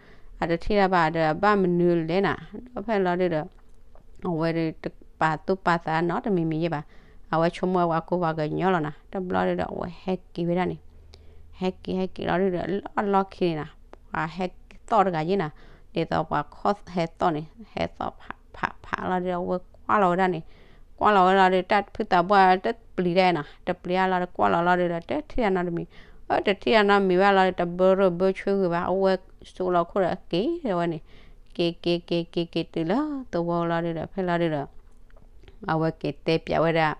အတထံၣ်တၢ်ဘၣ်ဒီး အဘၣ်မနုၤလဲၣ်နီၤ. ဒီးဖဲလီၤဒုဒီး အဝဲဒုးတပာ်သူၣ်ပာ်သးနီတမံၤမံၤယဲၢ်ဘၣ်. အဝဲဆိကမိၣ်ဝဲပှၤကူပှၤကညီလီၤနီၤ. တဘျီဒုဒီး အဝဲဟဲက့ၤဝဲဒၣ်န့ၣ်, ဟဲက့ၤဟဲက့ၤလီၤဒုဒီး လၢအလီၢ်ခံန့ၣ်နီၤ ပှၤဟဲသီၣ်တဂၤယဲၢ်နီၤ, ဒ်သိးပှၤခီၣ်ဟဲသီၣ်န့ၣ် ဟဲသီၣ်ဖးဖးဖးလီၤဒုဒီး အဝဲကွၢ်လီၤဝဲဒၣ်န့ၣ်, ကွၢ်လီၤဝဲလီၤဒုး တၢ်ဖုသးပှၢ်တပျံၤဒၣ်နီၤ, တပျံၤအါလီၤဒီးကွၢ်လီၤလီၤဒုဒီး တထံၣ်တၢ်နီတမံၤ, အတထံၣ်တၢ်နီတမံၤဘၣ်လီၤဒီး တဘၢရိၣ်ဘၢဆွ့ဂ့ၤဘၣ်, အဝဲစိာ်လီၤခိၣ်ဒီးက့ၤဝဲန့ၣ်, က့ၤက့ၤက့ၤက့ၤက့ၤတုၤလၢသဝီလီၤဒုဒီး ဖဲလီၤဒုဒီး အဝဲက့ၤတဲပျးဝဲဒၣ်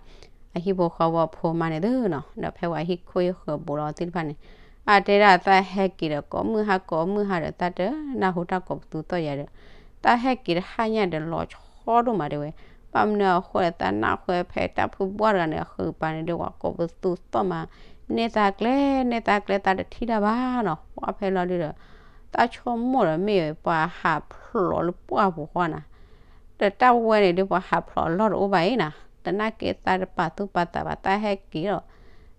အဟံၣ်ဖိဃီဖိအဖိမါန့ၣ်သုနီၤ, ဒီးဖဲပှၤဟံၣ်ခိၣ်ဟံၣ်ဃၢၤဘူးလီၤသ့ၣ်တဖၣ်န့ၣ်, အတဲဒၣ်သးဟဲက့ၤဒီးကိးမုၢ်ဟါကိးမုၢ်ဟါဒီး သးတနၢ်ဟူတၢ်ကိးပသူသီၣ်ယၤဒီး, သးဟဲက့ၤတဟါညါဒီးလီၤဆီဒိၣ်မးတဲဝဲ, ဘၣ်မနုၤအဃိဒီး သးနၢ်ဟူဖဲတၢ်ဖုဘှၢ်တဂၤန့ၣ် အဃုာ်ပၤန့ၣ်ဒီး ပှၤကိးပသူသီၣ်မး, နဲၣ်သးကျဲ, နဲၣ်သးကျဲ, သးတထံၣ်တၢ်ဘၣ်နီၤ, ပှၢ်ဖဲလီၤဒုဒီး သးဆိကမိၣ်ဒီးမ့ၢ်ပှၤဟးဖျိးလၢပှၢ်ပူၤဃီနီၤ, ဒီးတၢ်ဝဲန့ၣ်ဒုး ပှၤဟးဖျိးအလီၢ်တအိၣ်ဘၣ်အံၤနီၤ, သနာ်က့သးတပာ်သူၣ်ပာ်သးဘၣ်, သးဟဲက့ၤဒီး,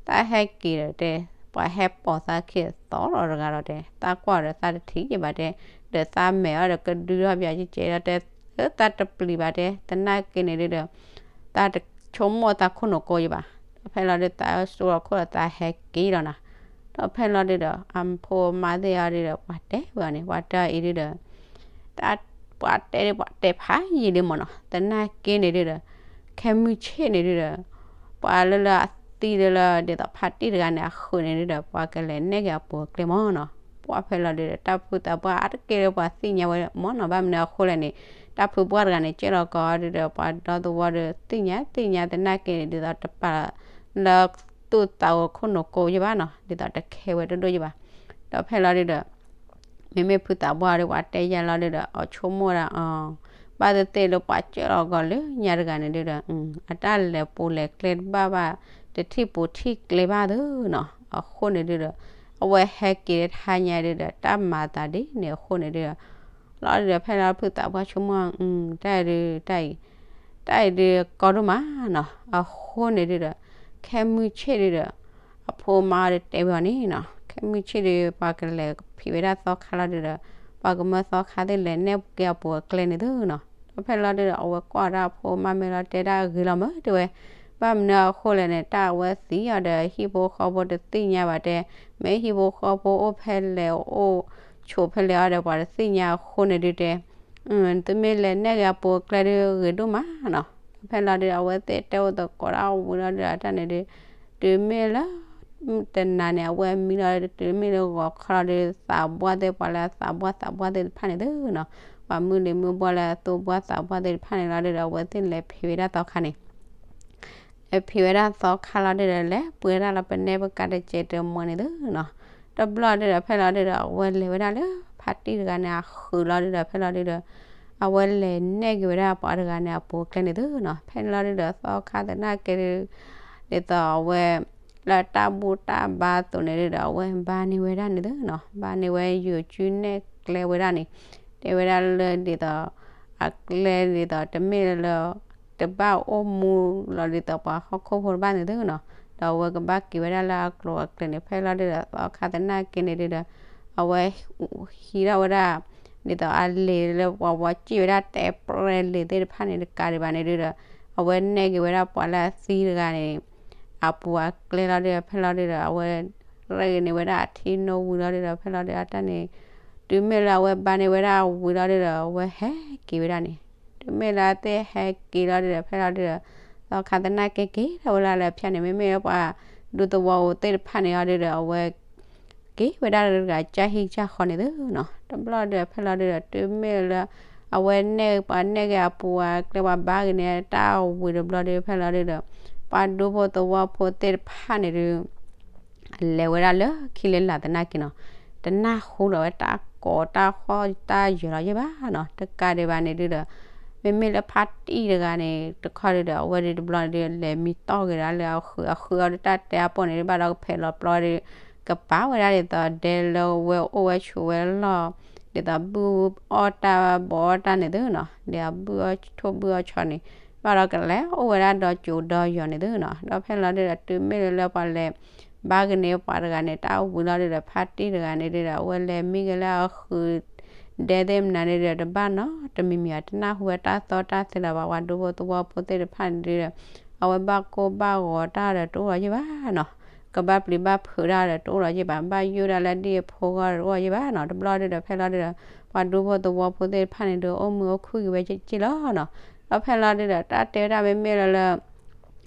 သးဟဲက့ၤဒီးတဲ, ပှၤဟဲပိာ်သးခံသီလီၤတဂၤဒီးတဲ, သးကွၢ်ဒီးသးတထံၣ်ယဘၣ်တဲ, ဒီးသးမဲာ်အီၤဒီးကဒုထီၣ်ပၠးကဲကဲဒီးတဲ, သးတပျံၤဘၣ်တဲ, သနာ်က့န့ၣ်ဒုဒီး သးတဆိကမိၣ်သးခိၣ်နူာ်ကိယဘၣ်, ဒီးဖဲလီၤဒုး သးစိာ်လီၤခိၣ်ဒီးသးဟဲက့ၤလီၤနီၤ, ဒီးဖဲလီၤဒုဒီး အဖိမါသ့ၣ်အီၤဒုဒီး ပှၤတဲဝဲအီၤန့ၣ် ပှၤတဲအီၤအံၤဒုဒီး တၢ်ပှၤတဲဒုး ပှၤတဲဖးယံာ်လံမ့ၢ်နီၤ, သနာ်က့န့ၣ်ဒုဒီး ခဲမုၢ်ဆ့ၣ်န့ၣ်ဒုဒီး ပှၤလၢလၢအသံလၢလၢ ဒ်သိးဖါတံၢ်တဂၤန့ၣ် အဃုာ်န့ၣ်ဒုဒီး ပှၤကလဲၤနဲၣ်က့ၤအပူၤအကျဲမ့ၢ်နီၤ, ပှၢ်ဖဲလီၤဒုဒီး တၢ်ဖုသးပှၢ်အါတက့ၢ်လၢပှၤသ့ၣ်ညါဝဲမ့ၢ်နီၤ, ဘၣ်မနုၤအဃိလဲၣ်န့ၣ် တၢ်ဖုပှၢ်တဂၤန့ၣ် ကဲလီၤကီးဒုဒီး ပှၤဒီသဝီဒီး သ့ၣ်ညါသ့ၣ်ညါသနာ်က့န့ၣ် ဒ်သိးတပာ်လၢ သူၣ်သးဧိၤခိၣ်နူာ်ကိယဘၣ်နီၤ, ဒ်သိးတခဲဝဲဒိၣ်ဒိၣ်ယဘၣ်, ဒီးဖဲလီၤဒုဒီး မ့မ့ၢ်ဖုသးပှၢ်ဒီး ပှၤတဲယၤလီၤဒုဒီး အီၤဆိကမိၣ်ဒၣ်အီၤ, ဘၣ်သ့ၣ်သ့ၣ်လၢပှၤကၢၢ်လီၤကီးလၢညါတဂၤန့ၣ်ဒုဒီး အတၢ်လဲၤပူၤလဲၤကျဲတဘၣ်ဘၣ်, တထံၣ်ပူၤထံၣ်ကျဲဘၣ်သုနီၤ, အဃိန့ၣ်ဒုဒီး အဝဲဟဲက့ၤတဟါညါဒုဒီး တၢ်မၤသးဒ်န့ၣ်အဃိန့ၣ်ဒုဒီး လီၤဒုဒီး ဖဲလီၤဖုသးပှၢ်ဆိကမိၣ် တၢ်အံၤဒု တၢ်အံၤ တၢ်အံၤဒုကီဒိၣ်မးနီၤ, အဃိန့ၣ်ဒုဒီး ခဲမုၢ်ဆ့ၣ်ဒုဒီး အဖိမါဒီးတဲဝဲအီၤန့ၣ်နီၤ, ခဲမုၢ်ဆ့ၣ်ဒု ပှၤကလဲၤဖံးဝဲဒၣ်သီခါလီၤဒုဒီး ပှၤကမၢသီခါသ့ၣ်လဲၤနဲၣ်က့ၤအပူၤအကျဲန့ၣ်သုနီၤ, ဒီးဖဲလီၤဒုဒီး အဝဲကွၢ်ဒၣ်အဖိမါမဲာ်လီၤတဲဒၣ်ဂ့ၤလီၤမးတဲဝဲ, ဘၣ်မနုၤအဃိလဲၣ်န့ၣ် တၢ်အဝဲသံအီၤဒီး ဟံၣ်ဖိဃီဖိတသ့ၣ်ညါဘၣ်တဲ, မ့ၢ်ဟံၣ်ဖိဃီဖိအိၣ်ဖဲလဲၣ်အိၣ် ဆိးဖဲလဲၣ်အီၤဒီး ပှၤတသ့ၣ်ညါအဃိန့ၣ်ဒုးတဲ, သုမ့ၢ်လဲၤနဲၣ်က့ၤအပူၤအကျဲဒုးဂ့ၤဒိၣ်မးနီၤ. ဒီးဖဲလီၤဒုးဒီး အဝဲသ့ၣ်တဲအိၣ်သကိးတၢ်ဝံၤလီၤဒုးဒီး တၢ်န့ၣ်ဒုး တုၤမ့ၢ်လၢ တနၤန့ၣ် အဝဲမံလီၤဒုး တုၤမ့ၢ်လၢဂီၤခီလီၤဒုး သးဘှါသ့ၣ် ပှၤလၢအသးဘှါသးဘှါသ့ၣ်တဖၣ်န့ၣ်သုနီၤ, ပှၤမုၢ်လံၤမုၢ်ဘှါလၢအသူဘှါသးဘှါသ့ၣ်တဖၣ်န့ၣ်လီၤဒုးဒီး အဝဲသ့ၣ်လဲၤဖံးဝဲဒၣ်သီခါန့ၣ် လဲၤဖံးဝဲဒၣ်သီခါလီၤဒုးဒီး လဲၤပှ့ၤဒၣ်လီၤပနဲပကးတစဲးတမှဲန့ၣ်သုနီၤ. တဘျီဒုးဒီး ဖဲလီၤဒုးဒီး အဝဲလဲၤဝဲဒၣ်လၢဖါတံၢ်တဂၤန့ၣ် အဃုာ်လီၤဒုးဒီး ဖဲလီၤဒုးဒီး အဝဲလဲၤနဲၣ်က့ၤဝဲဒၣ်ပှၤတဂၤန့ၣ် အပူၤအကျဲန့ၣ်သုနီၤ. ဖဲန့ၣ်လီၤဒုးဒီး သီခါသနာ်က့ဒုး ဒ်သိးအဝဲ လၢတၢ်ဘူၣ်တၢ်ဘါအသိးန့ၣ်ဒုးဒီး အဝဲဘါန့ၢ်ဝဲဒၣ်န့ၣ်သုနီၤ. ဘါန့ၢ်ဝဲ ယိၤကၠုနဲၣ်ကျဲဝဲဒၣ်န့ၣ် တဲဝဲဒၣ်လၢဒ်သိး အကျဲဒ်သိးတမ့ၢ်လၢ တဘၣ်အိၣ်မူလီၤဒ်သိးပှၤဟီၣ်ခိၣ်ဖိတဘၣ်န့ၣ်သုနီၤ, ဒီးအဝဲကဘၣ်က့ၤဝဲဒၣ်လၢအကျိၤအကျဲန့ၣ် ဖဲလီၤဒုးဒီး သီခါသနာ်က့န့ၣ်ဒုးဒီး အဝဲဟံးထီၣ်ဝဲဒၣ် ဒ်သိးအလံာ်လၢပှၤဝဲစံၣ်ဝဲဒၣ်တဲပြဲလံာ်သ့ၣ်တဖၣ်န့ၣ် တကးဒံးဘၣ်န့ၣ်ဒုးဒီး အဝဲနဲၣ်က့ၤဝဲဒၣ်ပှၤလၢအသံတဂၤန့ၣ် အပူၤအကျဲလီၤဒုးဒီး ဖဲလီၤဒုးဒီး အဝဲ ရဲၣ်ဂ့ၤန့ၢ်ဝဲဒၣ်အထံနိဝံၤလီၤဒုးဒီး ဖဲလီၤဒုးဒီး အတၢ်န့ၣ် တုၤမ့ၢ်လၢအဝဲဘါန့ၢ်ဝဲဒၣ်ဝံၤလီၤဒုးဒီး အဝဲဟဲက့ၤဝဲဒၣ်န့ၣ် တုၤမ့ၢ်လၢအသ့ၣ်ဟဲက့ၤလီၤဒုးဒီး ဖဲလီၤဒုးဒီး သီခါသနာ်က့က့ၤထီၣ်ဝဲဒၣ်လၢဖၠၣ်န့ၣ် မ့မ့ၢ်လၢပှၤဒူသဝီဧိၤသ့ၣ်တဖၣ်န့ၣ်အီၤဒုးဒီး အဝဲ က့ၤဝဲဒၣ်လၢတဂၤကၢ်ဟံၣ်ကၢ်ဃီန့ၣ်သုနီၤ. တဘျီဒုးဒီး ဖဲလီၤဒုးဒီး တုၤမ့ၢ်လၢ အဝဲနဲၣ်ပှၤနဲၣ်က့ၤအပူၤအကျဲပှၤဘါက့ၤန့ၣ် တၢ်ဝံၤတဘျီဒုး ဖဲလီၤဒုးဒီး ပှၤဒူဖိသဝီဖိသ့ၣ်တဖၣ်န့ၣ်ဒုး လဲၤဝဲဒၣ်လၢခံလၢလာ်သနာ်က့နီၤ, တနၢ်ဟူလီၤဝဲတၢ်ကိးတၢ်ဃီၣ်တၢ်ယၢၤလီၤယဲၢ်ဘၣ်နီၤ. တကးဒံးဘၣ်န့ၣ်ဒုးဒီး မ့မ့ၢ်လၢဖါတံၢ်တဂၤန့ၣ် တခီဒုးဒီး အဝဲဒုးတဘျီန့ၣ်ဒုး လဲၤမံတီၢ်က့ၤဒၣ်လၢအဃုအဃုအီၤဒုး တၢ်တဲအပီၢ်န့ၣ်ဒုး ဘၣ်ဒီးကဖဲးလီၤပျီဒုး ကပာ်ဝဲဒၣ်ဒ်သိးဒဲလၢဝဲအိၣ်ဝဲဆိးဝဲလီၢ် ဒ်သိးဘုၣ်အီၣ်တၢ်ဘီအီၣ်တၢ်န့ၣ်သုနီၤ, ဒ်သိးဘုၣ်အီၣ်ထိၣ်ဘုၣ်အီၣ်ဆီန့ၣ် ဘၣ်ဒီးကလဲၤအိၣ်ဝဲဒၣ်ဒီကၠိဒီယီၤန့ၣ်သုနီၤ. ဒီးဖဲလီၤဒုးဒီး တုၤမ့ၢ်လၢပှၤလဲၤ ဘါက့ၤန့ၢ်ပှၤတဂၤန့ၣ် တၢ်ဝံၤလီၤဒုးဒီး ဖါတံၢ်တဂၤန့ၣ်ဒုးဒီး အဝဲလဲၤမံက့ၤလၢအဃုာ် ဒဲသ့ၣ်မနုၤန့ၣ်ဒုးဒီး တဘၣ်နီတမံၤမံၤဘၣ် တနၢ်ဟူဝဲတၢ်သီတၢ်သဲလၢၤဘၣ် ပှၤဒူဖိသဝီဖိသ့ၣ်တဖၣ်န့ၣ်ဒုးဒီး အဝဲဘၣ်ကိၢ်ဘၣ်ဂီၤတၢ်ဒီးတအိၣ်လီၤယဲၢ်ဘၣ်နီၤ, ကဘၣ်ပျံၤဘၣ်ဖုးတၢ်ဒီးတအိၣ်လီၤယဲၢ်ဘၣ်, ဘၣ်ယိၣ်ဒၣ်လၢဒ်အဖိဂီၢ်တအိၣ်လီၤယဲၢ်ဘၣ်နီၤ. တဘျီဒုးဒီး ဖဲလီၤဒုးဒီး ပှၤဒူဖိသဝီဖိသ့ၣ်တဖၣ်န့ၣ်ဒုး အိၣ်မုာ်အိၣ်ခုၣ်က့ၤဝဲက့လီၤနီၤ. ဒီးဖဲလီၤဒုးဒီး တၢ်တဲဝဲဒၣ်မ့မ့ၢ်လၢလၢ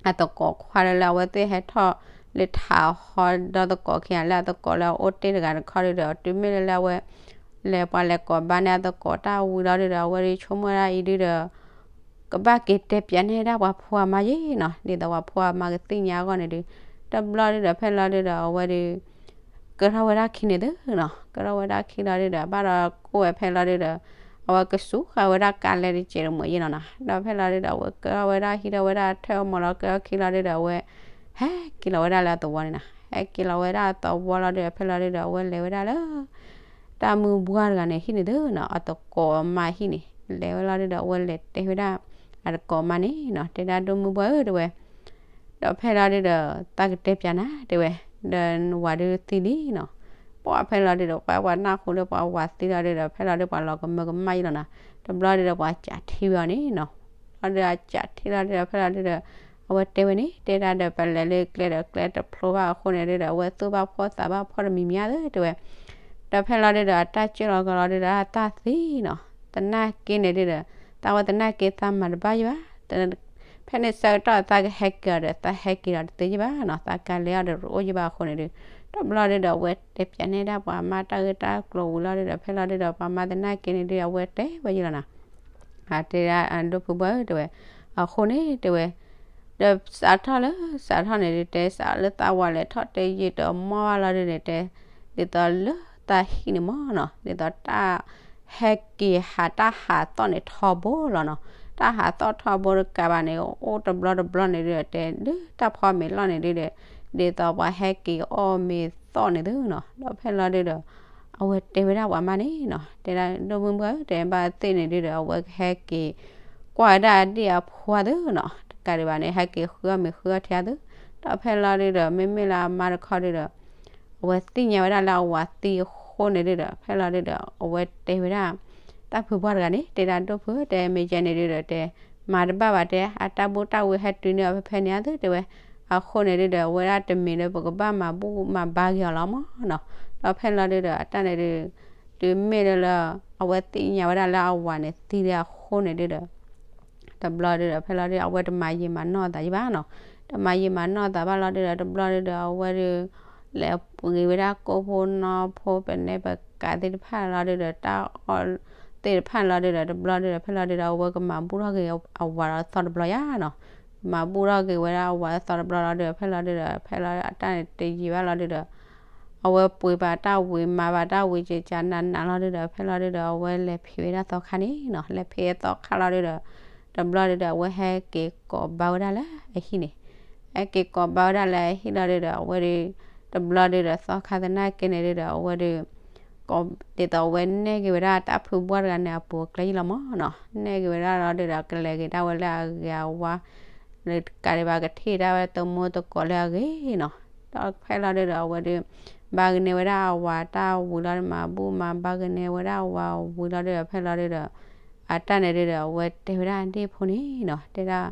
အသကိးခွါလၢလၢအဝဲသ့ၣ်ဟဲထီၣ်လၢထးဟီဒီးသကိးခံဂၤလၢအသကိးလၢအအိၣ်တ့ၢ်တဂၤတခီဒုးဒီး တုၤမ့ၢ်လၢလၢအဝဲ လဲၤပှၤလဲၤကိးဘါန့ၢ်အသကိးတၢ်ဝံၤလီၤဒုးဒီး အဝဲဒုးဆိကမိၣ်ဝဲဒၣ်အံၤဒုးဒီး ကဘၣ်က့ၤတဲပၠးန့ၢ်ဒၣ်ပှၤဖိအမါယဲၢ်နီၤ, ဒ်သိးပှၤဖိအမါကသ့ၣ်ညါအဂီၢ်န့ၣ်ဒုး တဘျီဒုးဒီး ဖဲလီၤဒုးဒီး အဝဲဒုး ကထီၣ်ဝဲဒၣ်ခံန့ၣ်သုနီၤ, ကထီၣ်ဝဲဒၣ်ခံလီၤဒုးဒီး ဘၣ်ဒီးကအိၣ်ဝဲဖဲလီၤဒုးဒီး အဝဲကစူဃာ်ဝဲဒၣ်ကါလဲတစဲးတမှဲၤယဲၢ်နီၤနီၤ. ဒီးဖဲလီၤဒုးဒီး အဝဲကထီၣ်ဝဲဒၣ်ဟံးထီၣ်ဝဲဒၣ်ထၢၣ်အမီၤလီၤ ကထီၣ်ခံလီၤဒုးဒီး အဝဲဟဲက့ၤလီၤဝဲဒၣ်လၢအသဝီန့ၣ်နီၤ, ဟဲက့ၤလီၤဝဲဒၣ်အသဝီလီၤဒုးဒီး ဖဲလီၤဒုးဒီး အဝဲလဲၤဝဲဒၣ်လၢ တၢ်မုၢ်ဘှါတဂၤန့ၣ်ဟံၣ်န့ၣ်သုနီၤ, အသကိးအမါဟံၣ်န့ၣ် လဲၤဝဲလီၤဒုးဒီး အဝဲလဲၤတဲဝဲဒၣ် အသကိးအမါန့ၣ်နီၤ, တဲဒၣ်ဒိၣ်မုၢ်ဘှါဧၢ တဲဝဲ ဒီးဖဲလီၤဒုးဒီး သးကတဲပၠးနၤ တဲဝဲ, ဒီးဝၤဒုးသံလံနီၤ. ပှၢ်ဖဲလီၤဒုးဒီး ပှၤပှၤနၢ်ဟူလၢပှၤဝၤသံလီၤဒုးဒီး ဖဲလီၤဒုးပှၤလီၤကမၢကမၣ်ယဲၢ်လီၤနီၤ, တဘျီဒုးဒီးပှၤစးထံဝဲအီၤန့ၣ်နီၤ. လီၤဒုးအစးထံလီၤဒုးဒီး ဖဲလီၤဒုးဒီး အဝဲတဲဝဲန့ၣ် တဲဒၣ်ဒီး ပလဲၤလၢကျဲဒီးကျဲတဖျိဘၣ်အဃိန့ၣ်ဒုးဒီး အဝဲသူၣ်ဘၣ်ဖှီၣ်သးဘၣ်ဖှီၣ်တမံၤမံၤဧါသ့ တဲဝဲ ဒီးဖဲလီၤဒုးဒီး အတၢ်ကၢၢ်လီၤကလီၤဒုးဒီး အတၢ်သံနီၤ, သနာ်က့န့ၣ်ဒုးဒီး သးဝဲသနာ်က့သးမၤတဘၣ်ယဲၢ်ဘၣ်, ဖဲန့ၣ်ဆၢကတီၢ်သးကဟဲက့ၤအီၤဒီး သးဟဲက့ၤလီၤတသ့ယဲၢ်ဘၣ်နီၤ, သးကါလဲအီၤဒီးတအိၣ်ယဲၢ်ဘၣ်အဃိန့ၣ်ဒုး တဘျီဒုးဒီး အဝဲတဲပၠးန့ၢ်ဒၣ်ပှၤမါတၢ်ဂ့ၢ်တၢ်ကျိၤဝံၤလီၤဒုးဒီး ဖဲလီၤဒုးဒီး ပှၤမါသနာ်က့န့ၣ်ဒုး အဝဲတဲဝဲယဲၢ်လီၤနီၤ. တဲဒၣ်ဒိၣ်ဖုဘှါဧၢ တဲဝဲ, အဃိန့ၣ် တဲဝဲ ဒီးစးထီၣ်လၢ စးထီၣ်န့ၣ်ဒုး တဲစးလၢသးဝၤလဲၤထီၣ်တဲယံာ်တမီၢ်ဘၣ်လီၤဒုးန့ၣ် တဲ ဒ်သိးလၢသးဟံၣ်န့ၣ်မ့ၢ်နီၤ ဒ်သိးတၢ်ဟဲက့ၤဟးတၢ်ဟးသီၣ်န့ၣ်ထီဘိလီၤနီၤ, တၢ်ဟးသီၣ်ထီဘိတကးဘၣ်န့ၣ် အိၣ်တဘျီတဘျီန့ၣ်ဒုး တဲလၢတၢ်ဖီမ့ၤလီၢ်န့ၣ်ဒုးဒီး ဒ်သိးပှၤဟဲက့ၤအီၣ်မ့ၤသီၣ်န့ၣ်သုနီၤ. ဒီးဖဲလီၤဒုးဒီး အဝဲတဲဝဲဒၣ်ပှၤမါန့ၣ်နီၤ, တဲဒၣ်ဒိၣ်မုၢ်ဘှါဧၢ တဲဘၣ်သ့ၣ်န့ၣ်ဒုးဒီး အဝဲကဟဲက့ၤ ကွၢ်ဝဲဒၣ်အဒ့ၣ်အဖိသုနီၤ, တကးဒံးဘၣ်န့ၣ် ဟဲက့ၤဃုအီၣ်မ့ၤဃုအီၣ်ထံသု, ဒီးဖဲလီၤဒုးဒီး မ့မ့ၢ်လၢအမါတခီဒုးဒီး အဝဲသ့ၣ်ညါဝဲဒၣ်လၢအဝၤသံအဃိန့ၣ်ဒုးဒီး ဖဲလီၤဒုးဒီး အဝဲတဲဝဲဒၣ် တၢ်ဖုဘှါတဂၤန့ၣ် တဲဒၣ်ဒိၣ်ဖု တဲမ့ၢ်ယဲန့ၣ်ဒုးဒီး တဲ မၤတဘၣ်ဘၣ်တဲ အတၢ်ဘူၣ်တၢ်ဝံဟဲတုၤန့ၢ်အီၤဖဲဖဲန့ၣ်သု တဲဝဲ, အဃိန့ၣ်ဒုးဒီး အဝဲဒၣ်တမံၤလၢပကဘၣ်မၤဘူၣ်မၤဘါက့ၤအီၤလီၤမ့ၢ်နီၤ, ဒီးဖဲလီၤဒုးဒီး အတၢ်န့ၣ်ဒုး တုၤမ့ၢ်လၢ အဝဲသ့ၣ်ညါဝဲဒၣ်လၢအဝၤန့ၣ်သံလံအဃိန့ၣ်ဒုဒီး တဘျီဒုဒီး ဖဲလီၤဒုဒီး အဝဲတမၤယံာ်မၤနီၢ်အသးယဘၣ်နီၤ. တမၤယံာ်မၤနီၢ်အသးဘၣ်လီၤဒုဒီး တဘျီဒုဒီး အဝဲဒု လဲၤပှ့ၤဝဲဒၣ်ကိၣ်ဖိနီဖိ ပနဲပကးသ့ၣ်တဖၣ်လီၤဒုဒီး တၢ်အီၣ်သ့ၣ်တဖၣ်လီၤဒုဒီး တဘျီဒုဒီး ဖဲလီၤဒုဒီး အဝဲကမၤဘူၣ်ထီၣ်က့ၤအဝၤဒီးသီတဘျီယါနီၤ. မၤဘူၣ်ထီၣ်က့ၤဝဲဒၣ်အဝၤသီတဘျီလီၤဒုဒီး ဖဲလီၤဒုဒီး ဖဲလီၤအတၢ်န့ၣ်တယံာ်ဘၣ်လီၤဒုဒီး အဝဲပှ့ၤဘၣ်တၢ်ဝံၤ မၤဘၣ်တၢ်ဝံၤကကနးနးလီၤဒုဒီး ဖဲလီၤဒုဒီး အဝဲလဲၤဖံးဝဲဒၣ်သီခါန့ၣ်နီၤ. လဲၤဖံးသီခါလီၤဒုဒီး တဘျီဒုဒီး အဝဲဟဲက့ၤကိးဘါဝဲဒၣ်လၢအဟံၣ်န့ၣ်. ဟဲက့ၤကိးဘါဝဲဒၣ်လၢအဟံၣ်လီၤဒုဒီး အဝဲဒု တဘျီဒုဒီး သီခါသနာ်က့န့ၣ်ဒုဒီး အဝဲဒု ကိး ဒ်သိးအဝဲနဲၣ်က့ၤဝဲဒၣ်တၢ်ဖုဘှီၣ်တဂၤန့ၣ် အပူၤအကျဲယံလီၤမးနီၤ. နဲၣ်က့ၤဝဲဒၣ်လီၤဒုဒီး ကလဲၤက့ၤဒၣ်ဝဲလၢအဂ့ၤအဝါ လၢတကးဒံးဘၣ် ကထံၣ်ဒၣ်ဝဲတမူတကိးလၢအဂ့ၤနီၤ. ဒီးဖဲလီၤဒုဒီး အဝဲဒု ဘၣ်ကန့ၢ်ဝဲဒၣ်အဝၤတၢ်ဝံၤလီၤဒု မၤဘူၣ်မၤဘၣ်ကန့ၢ်ဝဲဒၣ်အဝၤဝံၤလီၤဒုဒီး ဖဲလီၤဒုဒီး အတၢ်န့ၣ်ဒုဒီး အဝဲတဲဝဲဒၣ်ဒ့ၣ်ဖိန့ၣ်နီၤ တဲဒၣ်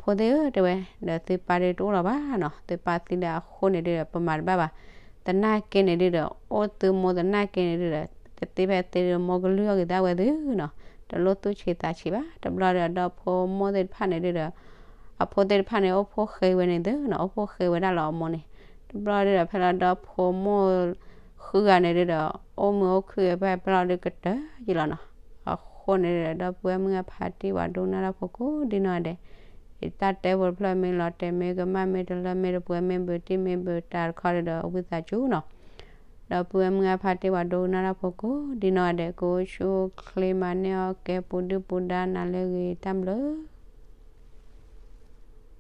ဖိသ့ၣ်ဧၢ တဲဝဲ ဒီးသုပၢ်ဒုတအိၣ်လၢၤဘၣ်နီၤ. သုပၢ်သံလၢအဃိန့ၣ်ဒုဒီး ပမၤတဘၣ်ဘၣ်. သနာ်က့န့ၣ်ဒုဒီး အိၣ်သုမိၢ်သနာ်က့န့ၣ်ဒုဒီး တသ့ဖဲသ့ဒု မိၢ်ကလုၢ်အီၣ်က့ၤသးဝဲသုနီၤ. တလိၣ်သူၣ်ဆံးသးဆံးဘၣ်. တဘျီဒုဒီး ဒီဖိမိၢ်သ့ၣ်တဖၣ်န့ၣ်ဒုဒီး အဖိသ့ၣ်တဖၣ်န့ၣ် အိၣ်ဖှိၣ်ဃ့ဝဲန့ၣ်သုနီၤ. အိၣ်ဖှိၣ်ဃ့ဝဲဒၣ်လီၤအမိၢ်န့ၣ်. တဘျီဒုဒီး ဖဲလီၤဒီဖိမိၢ်ဃုဂၤန့ၣ်ဒုဒီး အိၣ်မုာ်အိၣ်ခုၣ်ဖဲဖဲလီၤဒုကတၢၢ်ယံလီၤနီၤ. အဃိန့ၣ်ဒုဒီး ဒီပုၢ်ဝဲၢ်မုၢ်အဖါတံၢ်ဝဲဒိကနၣ်တၢ်ဖိကိးဒ်နီၢ်ဂၤဒဲး တၢ်တဲဖိတဖျၢၣ်မ့ၢ်လီၤတဲာ်မ့ၢ်ကမၣ်မ့ၢ်တလၢမ့ၢ်တပှဲၤ မ့ၢ်ဘုးတံၢ်မ့ၢ်ဘုးတၢ်တခီဒုဒီး ဝံသးစူၤနီၤ. ဒီပုၢ်ဝဲၢ်မုၢ်အဖါတံၢ်ဝဲဒိကနၣ်တၢ်ဖိကိးဒ်နီၢ်ဂၤဒဲး ကအိၣ်ဆူၣ်အိၣ်ချ့ မၤန့ၢ်အီၣ်ကဲ ပူၤဒုၣ်ပူၤဒါ နၤလၢအဂ့ၤ တၢ်ဘျုး